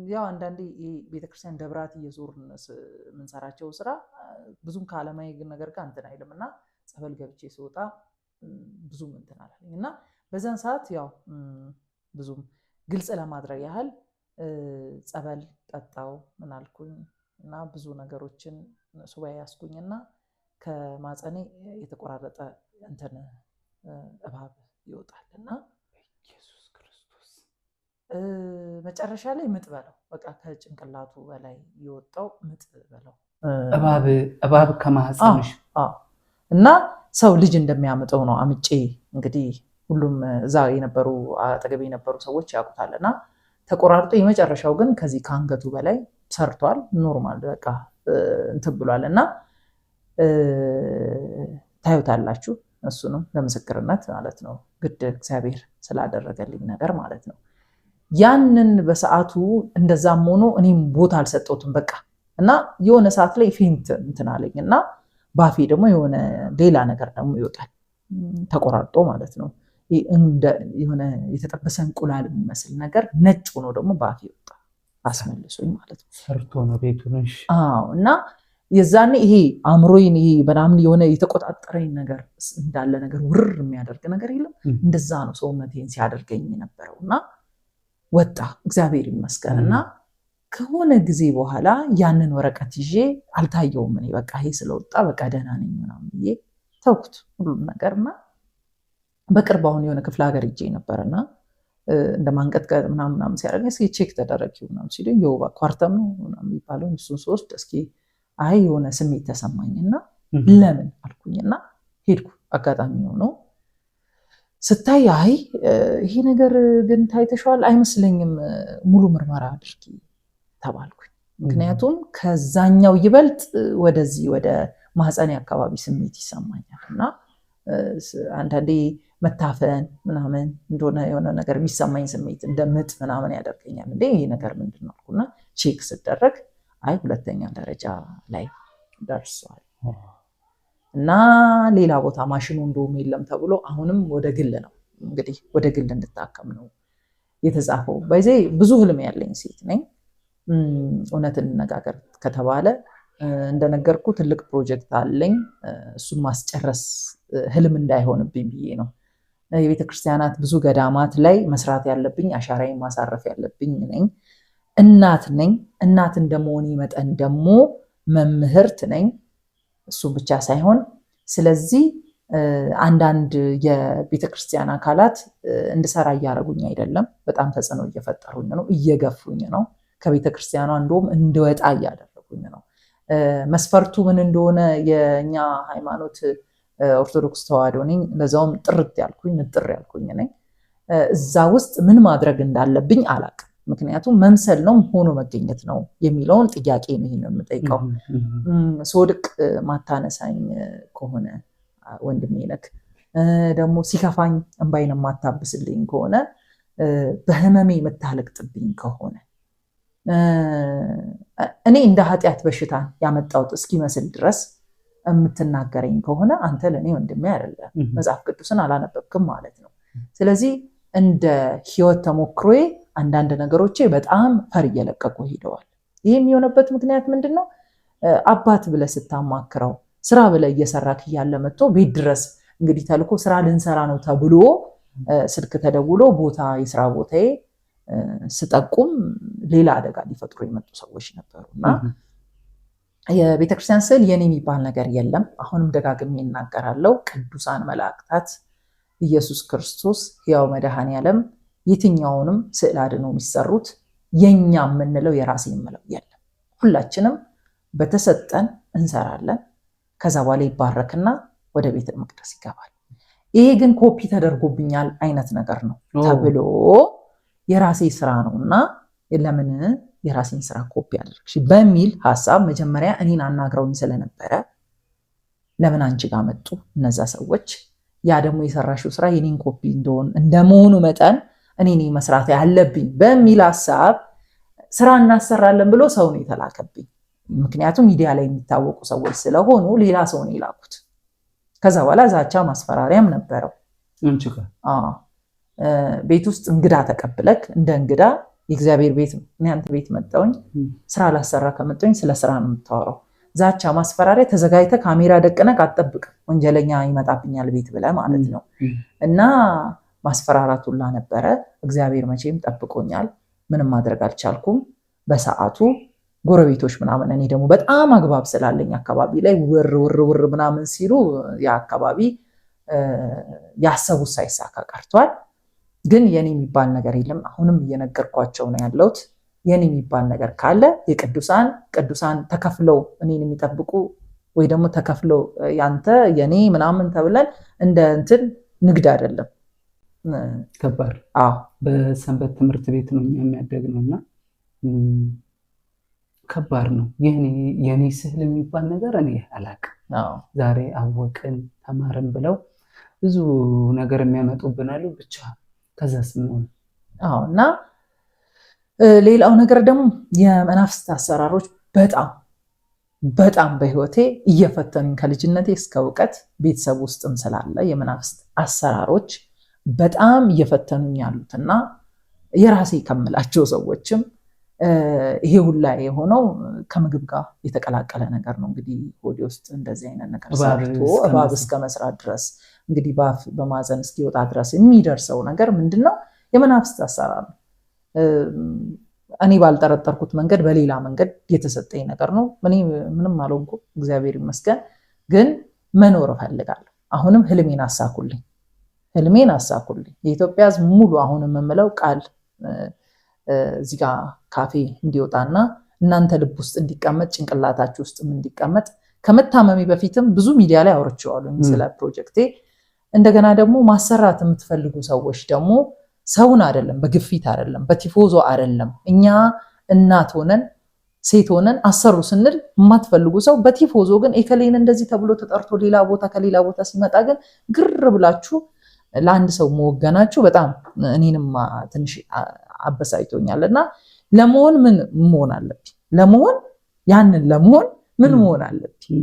ያው አንዳንዴ ቤተክርስቲያን ደብራት እየዞርን የምንሰራቸው ስራ ብዙም ከዓለማዊ ነገር ጋር እንትን አይልም እና ጸበል ገብቼ ስወጣ ብዙም እንትን አላለኝ እና በዛን ሰዓት ያው ብዙም ግልጽ ለማድረግ ያህል ጸበል ጠጣው ምን አልኩኝ እና ብዙ ነገሮችን ሱባኤ ያስኩኝ እና ከማፀኔ የተቆራረጠ እንትን እባብ ይወጣል እና ኢየሱስ ክርስቶስ መጨረሻ ላይ ምጥ በለው በቃ ከጭንቅላቱ በላይ የወጣው ምጥ በለው እባብ ከማህፀንሽ እና ሰው ልጅ እንደሚያምጠው ነው አምጬ እንግዲህ ሁሉም እዛ የነበሩ አጠገቤ የነበሩ ሰዎች ያውቁታል እና ተቆራርጦ የመጨረሻው ግን ከዚህ ከአንገቱ በላይ ሰርቷል። normal በቃ እንትን ብሏል እና ታዩታላችሁ። እሱንም ለምስክርነት ማለት ነው ግድ እግዚአብሔር ስላደረገልኝ ነገር ማለት ነው። ያንን በሰዓቱ እንደዛም ሆኖ እኔም ቦታ አልሰጠሁትም በቃ እና የሆነ ሰዓት ላይ faint እንትን አለኝ እና ባፌ ደግሞ የሆነ ሌላ ነገር ደግሞ ይወጣል ተቆራርጦ ማለት ነው። የሆነ የተጠበሰ እንቁላል የሚመስል ነገር ነጭ ሆኖ ደግሞ ባፌ ወጣ አስመልሶኝ ማለት ነው። ሰርቶ ነው ቤቱን። አዎ እና የዛኔ ይሄ አእምሮዬን ይሄ ምናምን የሆነ የተቆጣጠረኝ ነገር እንዳለ ነገር ውርር የሚያደርግ ነገር የለም። እንደዛ ነው ሰውነቴን ሲያደርገኝ የነበረው እና ወጣ እግዚአብሔር ይመስገን። እና ከሆነ ጊዜ በኋላ ያንን ወረቀት ይዤ አልታየውም። እኔ በቃ ይሄ ስለወጣ በቃ ደህና ነኝ ምናምን ብዬ ተውኩት ሁሉም ነገር እና በቅርብ አሁን የሆነ ክፍለ ሀገር ሄጄ ነበርና እንደ ማንቀጥቀጥ ምናምን ምናምን ሲያደርገኝ እስኪ check ተደረጊ ምናምን ሲሉኝ የወባ ኳርተም ነው ምናምን የሚባለው እሱን ስወስድ እስኪ አይ የሆነ ስሜት ተሰማኝና ለምን አልኩኝና ሄድኩ። አጋጣሚ ሆኖ ስታይ አይ ይሄ ነገር ግን ታይተሸዋል አይመስለኝም፣ ሙሉ ምርመራ አድርጊ ተባልኩኝ። ምክንያቱም ከዛኛው ይበልጥ ወደዚህ ወደ ማህፀኔ አካባቢ ስሜት ይሰማኛል እና አንዳንዴ መታፈን ምናምን እንደሆነ የሆነ ነገር የሚሰማኝ ስሜት እንደ ምጥ ምናምን ያደርገኛል። እንዴ ይሄ ነገር ምንድን ነው አልኩና check ስደረግ አይ ሁለተኛ ደረጃ ላይ ደርሷል እና ሌላ ቦታ ማሽኑ እንደውም የለም ተብሎ አሁንም ወደ ግል ነው እንግዲህ ወደ ግል እንድታከም ነው የተጻፈው። By the way ብዙ ህልም ያለኝ ሴት ነኝ። እውነት እንነጋገር ከተባለ እንደነገርኩ ትልቅ ፕሮጀክት አለኝ። እሱን ማስጨረስ ህልም እንዳይሆንብኝ ብዬ ነው። የቤተ ክርስቲያናት ብዙ ገዳማት ላይ መስራት ያለብኝ አሻራዬን ማሳረፍ ያለብኝ ነኝ። እናት ነኝ። እናት እንደመሆኔ መጠን ደግሞ መምህርት ነኝ። እሱ ብቻ ሳይሆን ስለዚህ አንዳንድ የቤተ ክርስቲያን አካላት እንድሰራ እያደረጉኝ አይደለም። በጣም ተጽዕኖ እየፈጠሩኝ ነው፣ እየገፉኝ ነው። ከቤተ ክርስቲያኗ እንደውም እንድወጣ እያደረጉኝ ነው። መስፈርቱ ምን እንደሆነ የእኛ ሃይማኖት ኦርቶዶክስ ተዋሕዶ ነኝ። ለዛውም ጥርት ያልኩኝ ምጥር ያልኩኝ ነኝ። እዛ ውስጥ ምን ማድረግ እንዳለብኝ አላቅም። ምክንያቱም መምሰል ነው ሆኖ መገኘት ነው የሚለውን ጥያቄ ነው ይሄን የምጠይቀው። ስወድቅ ማታነሳኝ ከሆነ ወንድሜ ነክ ደግሞ ሲከፋኝ እንባዬን የማታብስልኝ ከሆነ በህመሜ የምታለቅጥብኝ ከሆነ እኔ እንደ ኃጢአት በሽታ ያመጣሁት እስኪመስል ድረስ የምትናገረኝ ከሆነ አንተ ለእኔ ወንድሜ አይደለም፣ መጽሐፍ ቅዱስን አላነበብክም ማለት ነው። ስለዚህ እንደ ህይወት ተሞክሮዬ አንዳንድ ነገሮቼ በጣም ፈር እየለቀቁ ሄደዋል። ይህ የሚሆነበት ምክንያት ምንድን ነው? አባት ብለህ ስታማክረው ስራ ብለህ እየሰራክ እያለ መጥቶ ቤት ድረስ እንግዲህ ተልኮ ስራ ልንሰራ ነው ተብሎ ስልክ ተደውሎ ቦታ የስራ ቦታዬ ስጠቁም ሌላ አደጋ ሊፈጥሩ የመጡ ሰዎች ነበሩ እና የቤተክርስቲያን ስዕል የኔ የሚባል ነገር የለም። አሁንም ደጋግሜ እናገራለሁ። ቅዱሳን መላእክታት፣ ኢየሱስ ክርስቶስ፣ ሕያው መድኃኔዓለም የትኛውንም ስዕል አድኖ የሚሰሩት የኛ የምንለው የራሴ የምለው የለም። ሁላችንም በተሰጠን እንሰራለን። ከዛ በኋላ ይባረክና ወደ ቤተ መቅደስ ይገባል። ይሄ ግን ኮፒ ተደርጎብኛል አይነት ነገር ነው ተብሎ የራሴ ስራ ነው እና ለምን የራሴን ስራ ኮፒ አደረግሽ በሚል ሀሳብ መጀመሪያ እኔን አናግረውኝ ስለነበረ ለምን አንቺ ጋር መጡ እነዛ ሰዎች። ያ ደግሞ የሰራሽው ስራ የኔን ኮፒ እንደሆን እንደመሆኑ መጠን እኔ ነኝ መስራት ያለብኝ በሚል ሀሳብ ስራ እናሰራለን ብሎ ሰው ነው የተላከብኝ። ምክንያቱም ሚዲያ ላይ የሚታወቁ ሰዎች ስለሆኑ ሌላ ሰው ነው የላኩት። ከዛ በኋላ ዛቻ ማስፈራሪያም ነበረው። ቤት ውስጥ እንግዳ ተቀብለክ እንደ እንግዳ የእግዚአብሔር ቤት ነው። እኔ አንተ ቤት መጣሁኝ ስራ ላሰራ ከመጣሁኝ ስለ ስራ ነው የምታወራው። ዛቻ ማስፈራሪያ ተዘጋጅተህ ካሜራ ደቅነህ አትጠብቅም። ወንጀለኛ ይመጣብኛል ቤት ብለህ ማለት ነው። እና ማስፈራራት ሁላ ነበረ። እግዚአብሔር መቼም ጠብቆኛል። ምንም ማድረግ አልቻልኩም በሰዓቱ። ጎረቤቶች ምናምን እኔ ደግሞ በጣም አግባብ ስላለኝ አካባቢ ላይ ውር ውር ውር ምናምን ሲሉ ያ አካባቢ ያሰቡት ሳይሳካ ቀርቷል። ግን የኔ የሚባል ነገር የለም። አሁንም እየነገርኳቸው ነው ያለሁት። የኔ የሚባል ነገር ካለ የቅዱሳን ቅዱሳን ተከፍለው እኔን የሚጠብቁ ወይ ደግሞ ተከፍለው ያንተ የኔ ምናምን ተብለን እንደ እንትን ንግድ አይደለም። ከባድ። አዎ በሰንበት ትምህርት ቤት ነው እኛ የሚያደግ ነው እና ከባድ ነው። የኔ ስዕል የሚባል ነገር እኔ አላቅም። ዛሬ አወቅን ተማርን ብለው ብዙ ነገር የሚያመጡብን አሉ። ብቻ ከዛ ስንሆን አዎ። እና ሌላው ነገር ደግሞ የመናፍስት አሰራሮች በጣም በጣም በህይወቴ እየፈተኑኝ ከልጅነቴ እስከ እውቀት ቤተሰብ ውስጥም ስላለ የመናፍስት አሰራሮች በጣም እየፈተኑኝ ያሉት እና የራሴ ከምላቸው ሰዎችም ይሄ ሁላ የሆነው ከምግብ ጋር የተቀላቀለ ነገር ነው። እንግዲህ ሆዴ ውስጥ እንደዚህ አይነት ነገር ሰርቶ እባብ እስከ መስራት ድረስ እንግዲህ በአፍ በማዘን እስኪወጣ ድረስ የሚደርሰው ነገር ምንድን ነው? የመናፍስት አሰራር ነው። እኔ ባልጠረጠርኩት መንገድ በሌላ መንገድ የተሰጠኝ ነገር ነው። እኔ ምንም አልሆንኩም፣ እግዚአብሔር ይመስገን። ግን መኖር እፈልጋለሁ። አሁንም ህልሜን አሳኩልኝ፣ ህልሜን አሳኩልኝ። የኢትዮጵያ ሕዝብ ሙሉ አሁን የምምለው ቃል እዚህ ጋ ካፌ እንዲወጣና እናንተ ልብ ውስጥ እንዲቀመጥ ጭንቅላታችሁ ውስጥም እንዲቀመጥ ከመታመሜ በፊትም ብዙ ሚዲያ ላይ አውርቼዋለሁ ስለ ፕሮጀክቴ። እንደገና ደግሞ ማሰራት የምትፈልጉ ሰዎች ደግሞ ሰውን አይደለም፣ በግፊት አይደለም፣ በቲፎዞ አይደለም። እኛ እናት ሆነን ሴት ሆነን አሰሩ ስንል የማትፈልጉ ሰው በቲፎዞ ግን ኤከሌን እንደዚህ ተብሎ ተጠርቶ ሌላ ቦታ ከሌላ ቦታ ሲመጣ ግን ግር ብላችሁ ለአንድ ሰው መወገናችሁ በጣም እኔንም ትንሽ አበሳጭቶኛል። እና ለመሆን ምን መሆን አለብኝ? ለመሆን ያንን ለመሆን ምን መሆን አለብኝ?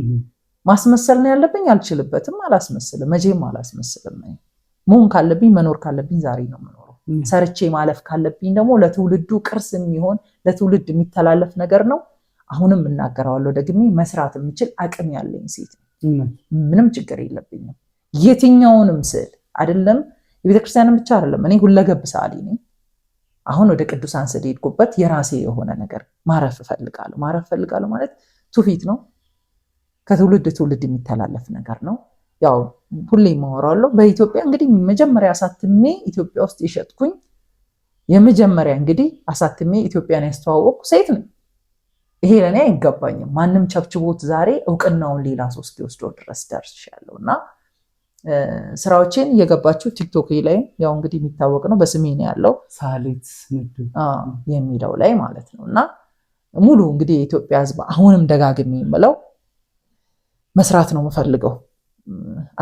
ማስመሰል ነው ያለብኝ? አልችልበትም። አላስመስልም፣ መቼም አላስመስልም። መሆን ካለብኝ መኖር ካለብኝ ዛሬ ነው የምኖረው። ሰርቼ ማለፍ ካለብኝ ደግሞ ለትውልዱ ቅርስ የሚሆን ለትውልድ የሚተላለፍ ነገር ነው። አሁንም እናገረዋለሁ ደግሜ፣ መስራት የምችል አቅም ያለኝ ሴት ነው። ምንም ችግር የለብኝም። የትኛውንም ስዕል አይደለም የቤተክርስቲያንን ብቻ አይደለም፣ እኔ ሁለገብ ሰዓሊ ነኝ። አሁን ወደ ቅዱሳን ስዕል ሄድኩበት የራሴ የሆነ ነገር ማረፍ እፈልጋለሁ። ማረፍ እፈልጋለሁ ማለት ትውፊት ነው። ከትውልድ ትውልድ የሚተላለፍ ነገር ነው። ያው ሁሌ የማወራለሁ። በኢትዮጵያ እንግዲህ መጀመሪያ አሳትሜ ኢትዮጵያ ውስጥ የሸጥኩኝ የመጀመሪያ እንግዲህ አሳትሜ ኢትዮጵያን ያስተዋወቅኩ ሴት ነኝ። ይሄ ለእኔ አይገባኝም። ማንም ቸብችቦት ዛሬ እውቅናውን ሌላ ሰው እስኪወስደው ድረስ ደርሻለሁ። እና ስራዎቼን እየገባችሁ ቲክቶክ ላይ ያው እንግዲህ የሚታወቅ ነው፣ በስሜ ነው ያለው ሳሊት ስንዱ የሚለው ላይ ማለት ነው። እና ሙሉ እንግዲህ የኢትዮጵያ ሕዝብ አሁንም ደጋግሜ የምለው መስራት ነው የምፈልገው።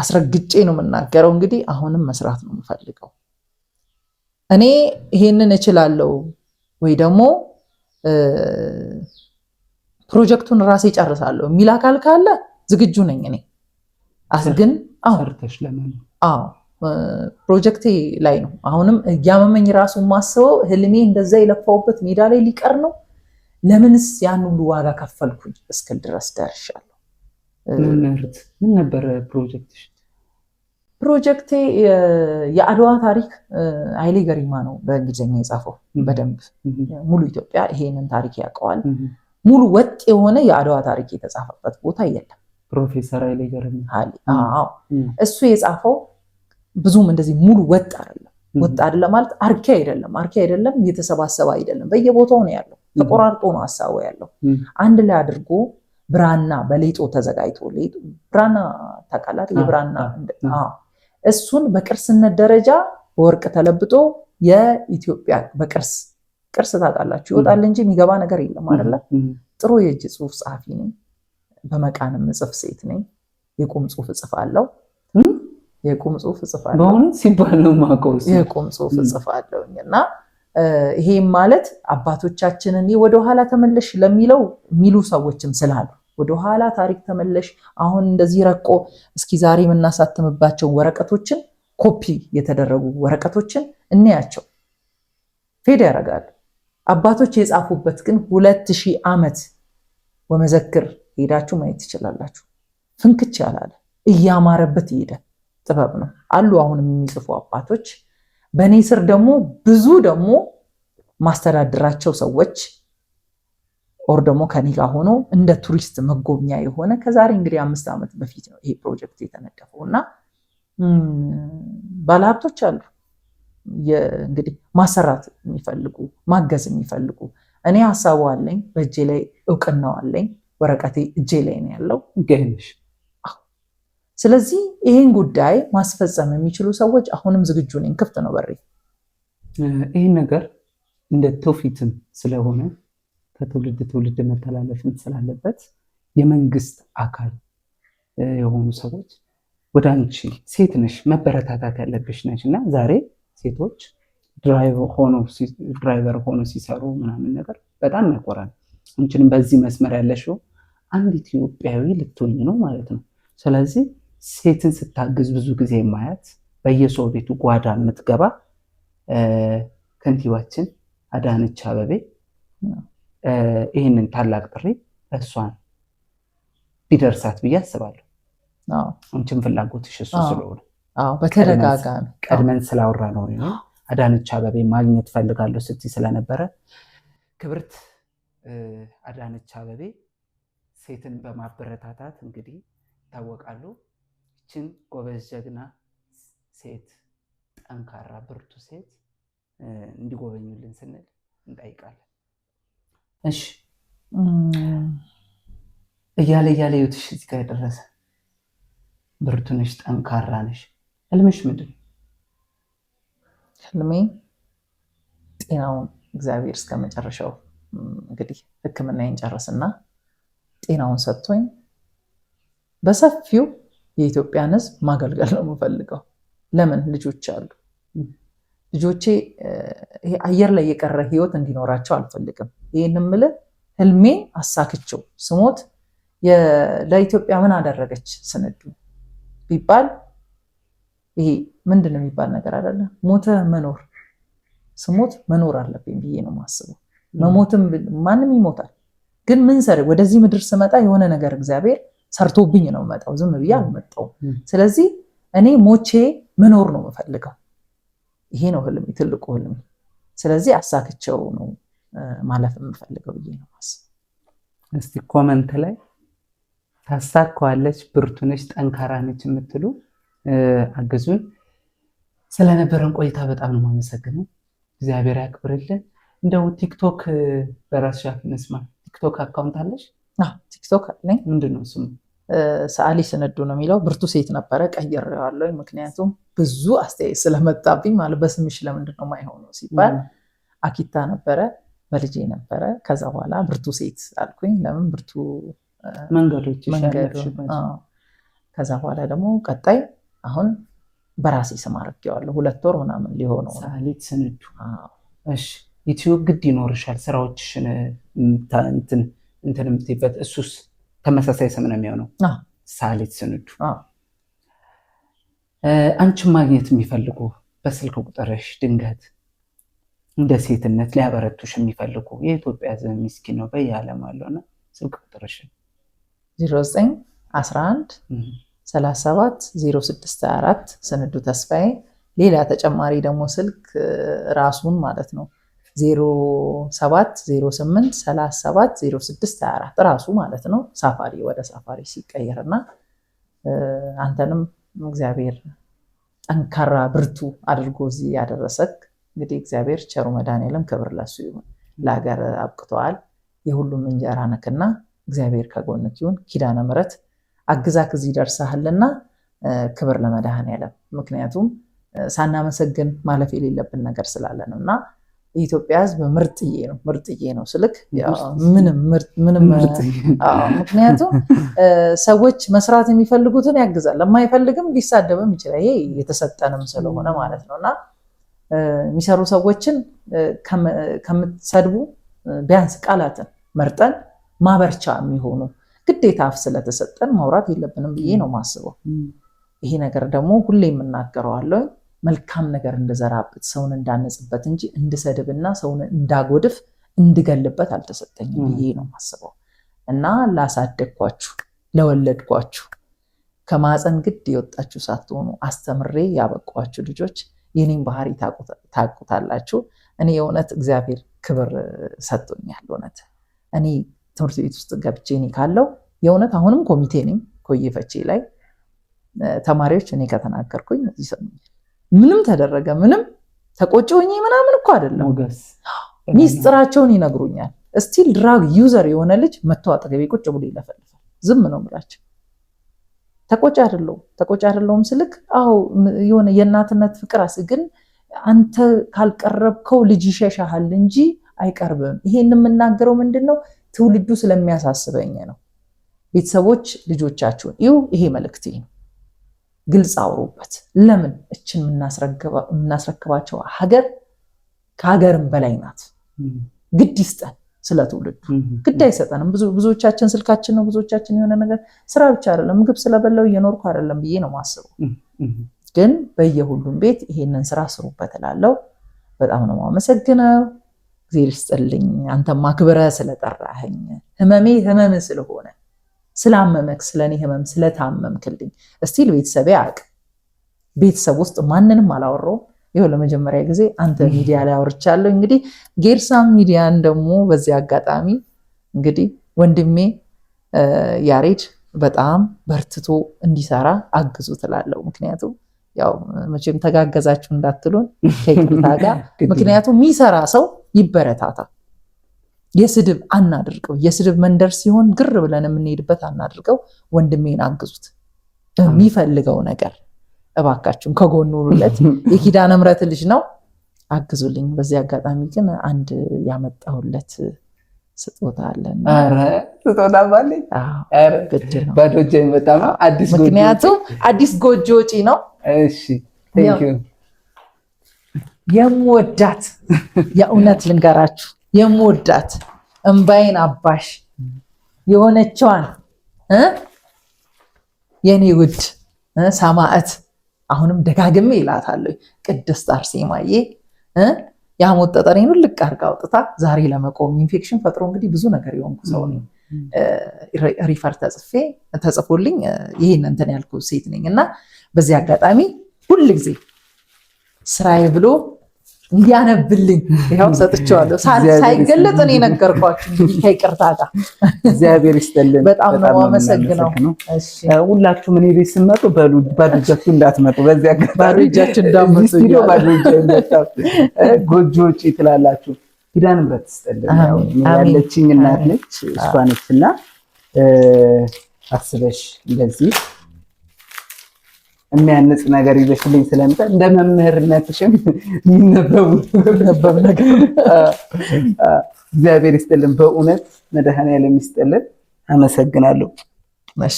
አስረግጬ ነው የምናገረው። እንግዲህ አሁንም መስራት ነው የምፈልገው። እኔ ይሄንን እችላለሁ ወይ ደግሞ ፕሮጀክቱን ራሴ ጨርሳለሁ የሚል አካል ካለ ዝግጁ ነኝ። እኔ ግን ሰርተሽ ለምን? አዎ ፕሮጀክቴ ላይ ነው አሁንም እያመመኝ ራሱ ማስበው። ህልሜ እንደዛ የለፋውበት ሜዳ ላይ ሊቀር ነው። ለምንስ ያን ሁሉ ዋጋ ከፈልኩኝ እስክል ድረስ ደርሻለሁ። መምህርት ምን ነበረ ፕሮጀክትሽ? ፕሮጀክቴ የአድዋ ታሪክ ኃይሌ ገሪማ ነው በእንግሊዝኛ የጻፈው። በደንብ ሙሉ ኢትዮጵያ ይሄንን ታሪክ ያውቀዋል። ሙሉ ወጥ የሆነ የአድዋ ታሪክ የተጻፈበት ቦታ የለም። ፕሮፌሰር ኃይሌ ገሪማ አዎ፣ እሱ የጻፈው ብዙም እንደዚህ ሙሉ ወጥ አይደለም። ወጥ አይደለም ማለት አርኪ አይደለም፣ አርኪ አይደለም፣ የተሰባሰበ አይደለም። በየቦታው ነው ያለው፣ ተቆራርጦ ነው ሀሳቡ ያለው። አንድ ላይ አድርጎ ብራና በሌጦ ተዘጋጅቶ፣ ብራና ታውቃለህ? የብራና እሱን በቅርስነት ደረጃ በወርቅ ተለብጦ የኢትዮጵያ በቅርስ ቅርስ ታውቃላችሁ ይወጣል እንጂ የሚገባ ነገር የለም አይደለ? ጥሩ የእጅ ጽሁፍ ጸሐፊ ነኝ። በመቃን የምጽፍ ሴት ነኝ። የቁም ጽሁፍ እጽፋለሁ። የቁም ጽሁፍ እጽፋለሁ። በእውነት ሲባል ነው የማውቀው። የቁም ጽሁፍ እጽፋለሁ እና ይሄም ማለት አባቶቻችንን ወደኋላ ተመለሽ ለሚለው የሚሉ ሰዎችም ስላሉ ወደኋላ ታሪክ ተመለሽ፣ አሁን እንደዚህ ረቆ እስኪ ዛሬ የምናሳትምባቸው ወረቀቶችን ኮፒ የተደረጉ ወረቀቶችን እንያቸው፣ fade ያደርጋሉ። አባቶች የጻፉበት ግን 2000 ዓመት ወመዘክር ሄዳችሁ ማየት ትችላላችሁ። ፍንክች ያላለ እያማረበት ይሄደ ጥበብ ነው አሉ አሁንም የሚጽፉ አባቶች። በእኔ ስር ደግሞ ብዙ ደግሞ ማስተዳድራቸው ሰዎች or ደግሞ ከኔ ጋር ሆኖ እንደ ቱሪስት መጎብኛ የሆነ ከዛሬ እንግዲህ 5 ዓመት በፊት ነው ይሄ ፕሮጀክት የተነደፈው። እና ባለሀብቶች አሉ እንግዲህ ማሰራት የሚፈልጉ ማገዝ የሚፈልጉ። እኔ ሀሳቡ አለኝ፣ በእጄ ላይ እውቅናው አለኝ፣ ወረቀቴ እጄ ላይ ነው ያለው። ስለዚህ ይህን ጉዳይ ማስፈጸም የሚችሉ ሰዎች አሁንም ዝግጁ ነኝ፣ ክፍት ነው በሬ። ይህን ነገር እንደ ትውፊትም ስለሆነ ከትውልድ ትውልድ መተላለፍም ስላለበት የመንግስት አካል የሆኑ ሰዎች ወደ አንቺ ሴት ነሽ መበረታታት ያለብሽ ነሽ እና ዛሬ ሴቶች driver ሆኖ ሲሰሩ ምናምን ነገር በጣም ያኮራል። አንቺንም በዚህ መስመር ያለሽው አንድ ኢትዮጵያዊ ልትሆኝ ነው ማለት ነው። ስለዚህ ሴትን ስታግዝ ብዙ ጊዜ ማያት በየሰው ቤቱ ጓዳ የምትገባ ከንቲባችን አዳነች አቤቤ ይህንን ታላቅ ጥሪ እሷን ቢደርሳት ብዬ አስባለሁ። አንቺም ፍላጎትሽ እሱ ስለሆነ በተደጋጋሚ ቀድመን ስላወራ ነው አዳነች አቤቤ ማግኘት ፈልጋለሁ ስትይ ስለነበረ ክብርት አዳነች አቤቤ ሴትን በማበረታታት እንግዲህ ይታወቃሉ። ይችን ጎበዝ ጀግና ሴት ጠንካራ ብርቱ ሴት እንዲጎበኙልን ስንል እንጠይቃለን። እሺ እያለ እያለ ህይወትሽ እዚህ ጋር የደረሰ ብርቱ ነሽ፣ ጠንካራ ነሽ። ህልምሽ ምንድን ነው? ህልሜ ጤናውን እግዚአብሔር እስከ መጨረሻው እንግዲህ ሕክምናዬን ጨርስና ጤናውን ሰጥቶኝ በሰፊው የኢትዮጵያን ሕዝብ ማገልገል ነው የምፈልገው። ለምን ልጆች አሉ። ልጆቼ ይሄ አየር ላይ የቀረ ህይወት እንዲኖራቸው አልፈልግም። ይህን የምልህ ህልሜን አሳክቸው ስሞት ለኢትዮጵያ ምን አደረገች ስንዱ ቢባል ይሄ ምንድን ነው የሚባል ነገር አይደለም። ሞተ መኖር ስሞት መኖር አለብኝ ብዬ ነው የማስበው። መሞትም ማንም ይሞታል፣ ግን ምን ሰር ወደዚህ ምድር ስመጣ የሆነ ነገር እግዚአብሔር ሰርቶብኝ ነው የመጣው። ዝም ብዬ አልመጣሁም። ስለዚህ እኔ ሞቼ መኖር ነው የምፈልገው። ይሄ ነው ህልሜ፣ ትልቁ ህልሜ። ስለዚህ አሳክቸው ነው ማለፍ የምፈልገው ብዬ ነው የማስበው። እስቲ comment ላይ ታሳካዋለች፣ ብርቱ ነች፣ ጠንካራ ነች የምትሉ አግዙን። ስለነበረን ቆይታ በጣም ነው የማመሰግነው። እግዚአብሔር ያክብርልን። እንደው ቲክቶክ በራስሽ አፍ እንስማ። ቲክቶክ account አለሽ? ቲክቶክ አለኝ። ምንድን ነው ስሙ? ሰዓሊ ስንዱ ነው የሚለው። ብርቱ ሴት ነበረ፣ ቀይሬዋለሁ። ምክንያቱም ብዙ አስተያየት ስለመጣብኝ ማለት በስምሽ ለምንድን ነው የማይሆነው ሲባል አኪታ ነበረ፣ በልጄ ነበረ። ከዛ በኋላ ብርቱ ሴት አልኩኝ። ለምን ብርቱ መንገዶች መንገዱ። ከዛ በኋላ ደግሞ ቀጣይ አሁን በራሴ ስም አድርጌዋለሁ። 2 ወር ምናምን ሊሆነው ነው። ሰዓሊት ስንዱ። እሺ ዩቲዩብ ግድ ይኖርሻል ስራዎችሽን እንትን የምትይበት፣ እሱስ ተመሳሳይ ስም ነው የሚሆነው? ሰዓሊት ስንዱ። አንቺን ማግኘት የሚፈልጉ በስልክ ቁጥርሽ ድንገት እንደ ሴትነት ሊያበረቱሽ የሚፈልጉ የኢትዮጵያ ሕዝብ ምስኪን ነው በየዓለም አለውና ስልክ ቁጥርሽን? 09 11 37 06 24 ስንዱ ተስፋዬ። ሌላ ተጨማሪ ደግሞ ስልክ ራሱን ማለት ነው 07 08 37 06 24 ራሱ ማለት ነው። ሳፋሪ ወደ ሳፋሪ ሲቀየርና አንተንም እግዚአብሔር ጠንካራ ብርቱ አድርጎ እዚህ ያደረሰክ እንግዲህ እግዚአብሔር ቸሩ መድኃኔዓለም ክብር ለሱ ይሁን። ለሀገር አብቅተዋል። የሁሉም እንጀራ ነክና እግዚአብሔር ከጎንክ ይሁን። ኪዳነ ምሕረት አግዛክ እዚህ ደርሰሃልና ክብር ለመድኃኔዓለም። ምክንያቱም ሳናመሰግን ማለፍ የሌለብን ነገር ስላለ ነው። እና የኢትዮጵያ ሕዝብ ምርጥዬ ነው፣ ምርጥዬ ነው ስልክ ምንም ምንም። ምክንያቱም ሰዎች መስራት የሚፈልጉትን ያግዛል፣ የማይፈልግም ሊሳደብም ይችላል። ይሄ የተሰጠንም ስለሆነ ማለት ነው። እና የሚሰሩ ሰዎችን ከምትሰድቡ ቢያንስ ቃላትን መርጠን ማበርቻ የሚሆኑ ግዴታ አፍ ስለተሰጠን ማውራት የለብንም ብዬ ነው የማስበው። ይሄ ነገር ደግሞ ሁሌ የምናገረዋለሁ፣ መልካም ነገር እንድዘራበት ሰውን እንዳነጽበት እንጂ እንድሰድብና ሰውን እንዳጎድፍ እንድገልበት አልተሰጠኝም ብዬ ነው የማስበው። እና ላሳደግኳችሁ፣ ለወለድኳችሁ፣ ከማፀን ግድ የወጣችሁ ሳትሆኑ አስተምሬ ያበቋችሁ ልጆች የኔን ባህሪ ታውቁታላችሁ። እኔ የእውነት እግዚአብሔር ክብር ሰጥቶኛል። እውነት እኔ ትምህርት ቤት ውስጥ ገብቼ እኔ ካለው የእውነት አሁንም ኮሚቴ ነኝ ኮዬ ፈቼ ላይ ተማሪዎች እኔ ከተናገርኩኝ ይሰሙኛል። ምንም ተደረገ ምንም ተቆጪ ሆኜ ምናምን እኮ አይደለም፣ ሚስጥራቸውን ይነግሩኛል። still drug user የሆነ ልጅ መጥቶ አጠገቤ ቁጭ ብሎ ይለፈልፋል። ዝም ነው የምላቸው። ተቆጪ አይደለሁም፣ ተቆጪ አይደለሁም ስልክ አዎ የሆነ የእናትነት ፍቅር ግን አንተ ካልቀረብከው ልጅ ይሸሻሃል እንጂ አይቀርብም። ይሄን የምናገረው ምንድን ነው ትውልዱ ስለሚያሳስበኝ ነው። ቤተሰቦች ልጆቻችሁን ይሁ ይሄ መልእክቴ ነው። ግልጽ አውሩበት። ለምን እችን የምናስረክባቸው ሀገር ከሀገርም በላይ ናት። ግድ ይስጠን ስለ ትውልዱ ግድ አይሰጠንም። ብዙዎቻችን ስልካችን ነው፣ ብዙዎቻችን የሆነ ነገር ስራ ብቻ አይደለም፣ ምግብ ስለበላው እየኖርኩ አይደለም ብዬ ነው የማስበው። ግን በየሁሉም ቤት ይሄንን ስራ ስሩበት እላለሁ። በጣም ነው የማመሰግነው። እግዚአብሔር ይስጥልኝ። አንተም አክብረህ ስለጠራኸኝ ህመሜ ህመም ስለሆነ ስላመመክ ስለኔ ህመም ስለታመምክልኝ እስቲል ቤተሰቤ አያውቅም። ቤተሰብ ውስጥ ማንንም አላወራውም። ይኸው ለመጀመሪያ ጊዜ አንተ ሚዲያ ላይ አውርቻለሁ። እንግዲህ ጌርሳም ሚዲያን ደግሞ በዚህ አጋጣሚ እንግዲህ ወንድሜ ያሬድ በጣም በርትቶ እንዲሰራ አግዙ ትላለሁ። ምክንያቱም ያው መቼም ተጋገዛችሁ እንዳትሉን ከይቅርታ ጋር፣ ምክንያቱም የሚሰራ ሰው ይበረታታ። የስድብ አናድርገው። የስድብ መንደር ሲሆን ግር ብለን የምንሄድበት አናድርገው። ወንድሜን አግዙት በሚፈልገው ነገር እባካችሁን ከጎኑ ሁኑለት። የኪዳነ ምሕረት ልጅ ነው፣ አግዙልኝ። በዚህ አጋጣሚ ግን አንድ ያመጣሁለት ስጦታ አለና። ኧረ ስጦታ ባለኝ። አዎ፣ ግድ ነው። ባዶ እጄን በጣም አዲስ ጎጆ። ምክንያቱም አዲስ ጎጆ ወጪ ነው። እሺ፣ thank you። የምወዳት፣ የእውነት ልንገራችሁ፣ የምወዳት እምባዬን አባሽ የሆነችዋን የኔ ውድ ሰማዕት፣ አሁንም ደጋግሜ ይላታለሁ፣ ቅድስት አርሴማዬ የሐሞት ጠጠሬን ውልቅ አድርጋ አውጥታ ዛሬ ለመቆም፣ ኢንፌክሽን ፈጥሮ እንግዲህ ብዙ ነገር የሆንኩ ሰው ነኝ። Refer ተጽፌ ተጽፎልኝ ይህን እንትን ያልኩ ሴት ነኝ እና በዚህ አጋጣሚ ሁል ጊዜ ስራዬ ብሎ እንዲያነብልኝ ይኸው ሰጥቼዋለሁ። ሳይገለጥ እኔ ነገርኳችሁ እንግዲህ ከይቅርታ ጋር። እግዚአብሔር ይስጥልን። በጣም ነው የማመሰግነው። ሁላችሁም እኔ ቤት ስትመጡ በሉ ባዶ እጃችሁ እንዳትመጡ። በዚህ አጋጣሚ ባዶ እጃችሁ እንዳትመጡ። ስቱዲዮ ባዶ እጃችሁ ጎጆ ውጪ ትላላችሁ። ኪዳነ ምሕረት ትስጥልን። ያለችኝ እናት ነች፣ እሷ ነች እና አስበሽ እንደዚህ የሚያንጽ ነገር ይዘሽልኝ ስለምጣ እንደ መምህርነትሽም የሚነበቡ የሚነበብ ነገር። እግዚአብሔር ይስጥልን። በእውነት መድኃኔዓለም ይስጥልን። አመሰግናለሁ።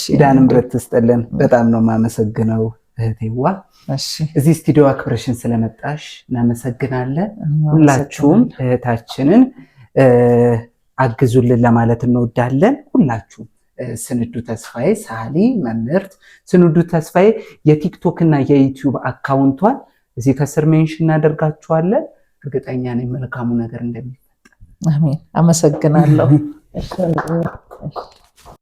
ኪዳነ ምሕረት ትስጥልን። በጣም ነው የማመሰግነው እህቴዋ። እዚህ ስቱዲዮ አክብረሽን ስለመጣሽ እናመሰግናለን። ሁላችሁም እህታችንን አግዙልን ለማለት እንወዳለን። ሁላችሁም ስንዱ ተስፋዬ ሳሊ፣ መምህርት ስንዱ ተስፋዬ የቲክቶክ እና የዩቲዩብ account ቷን እዚህ ከስር mention እናደርጋችኋለን። እርግጠኛ ነኝ መልካሙ ነገር እንደሚፈጠር። አሜን። አመሰግናለሁ።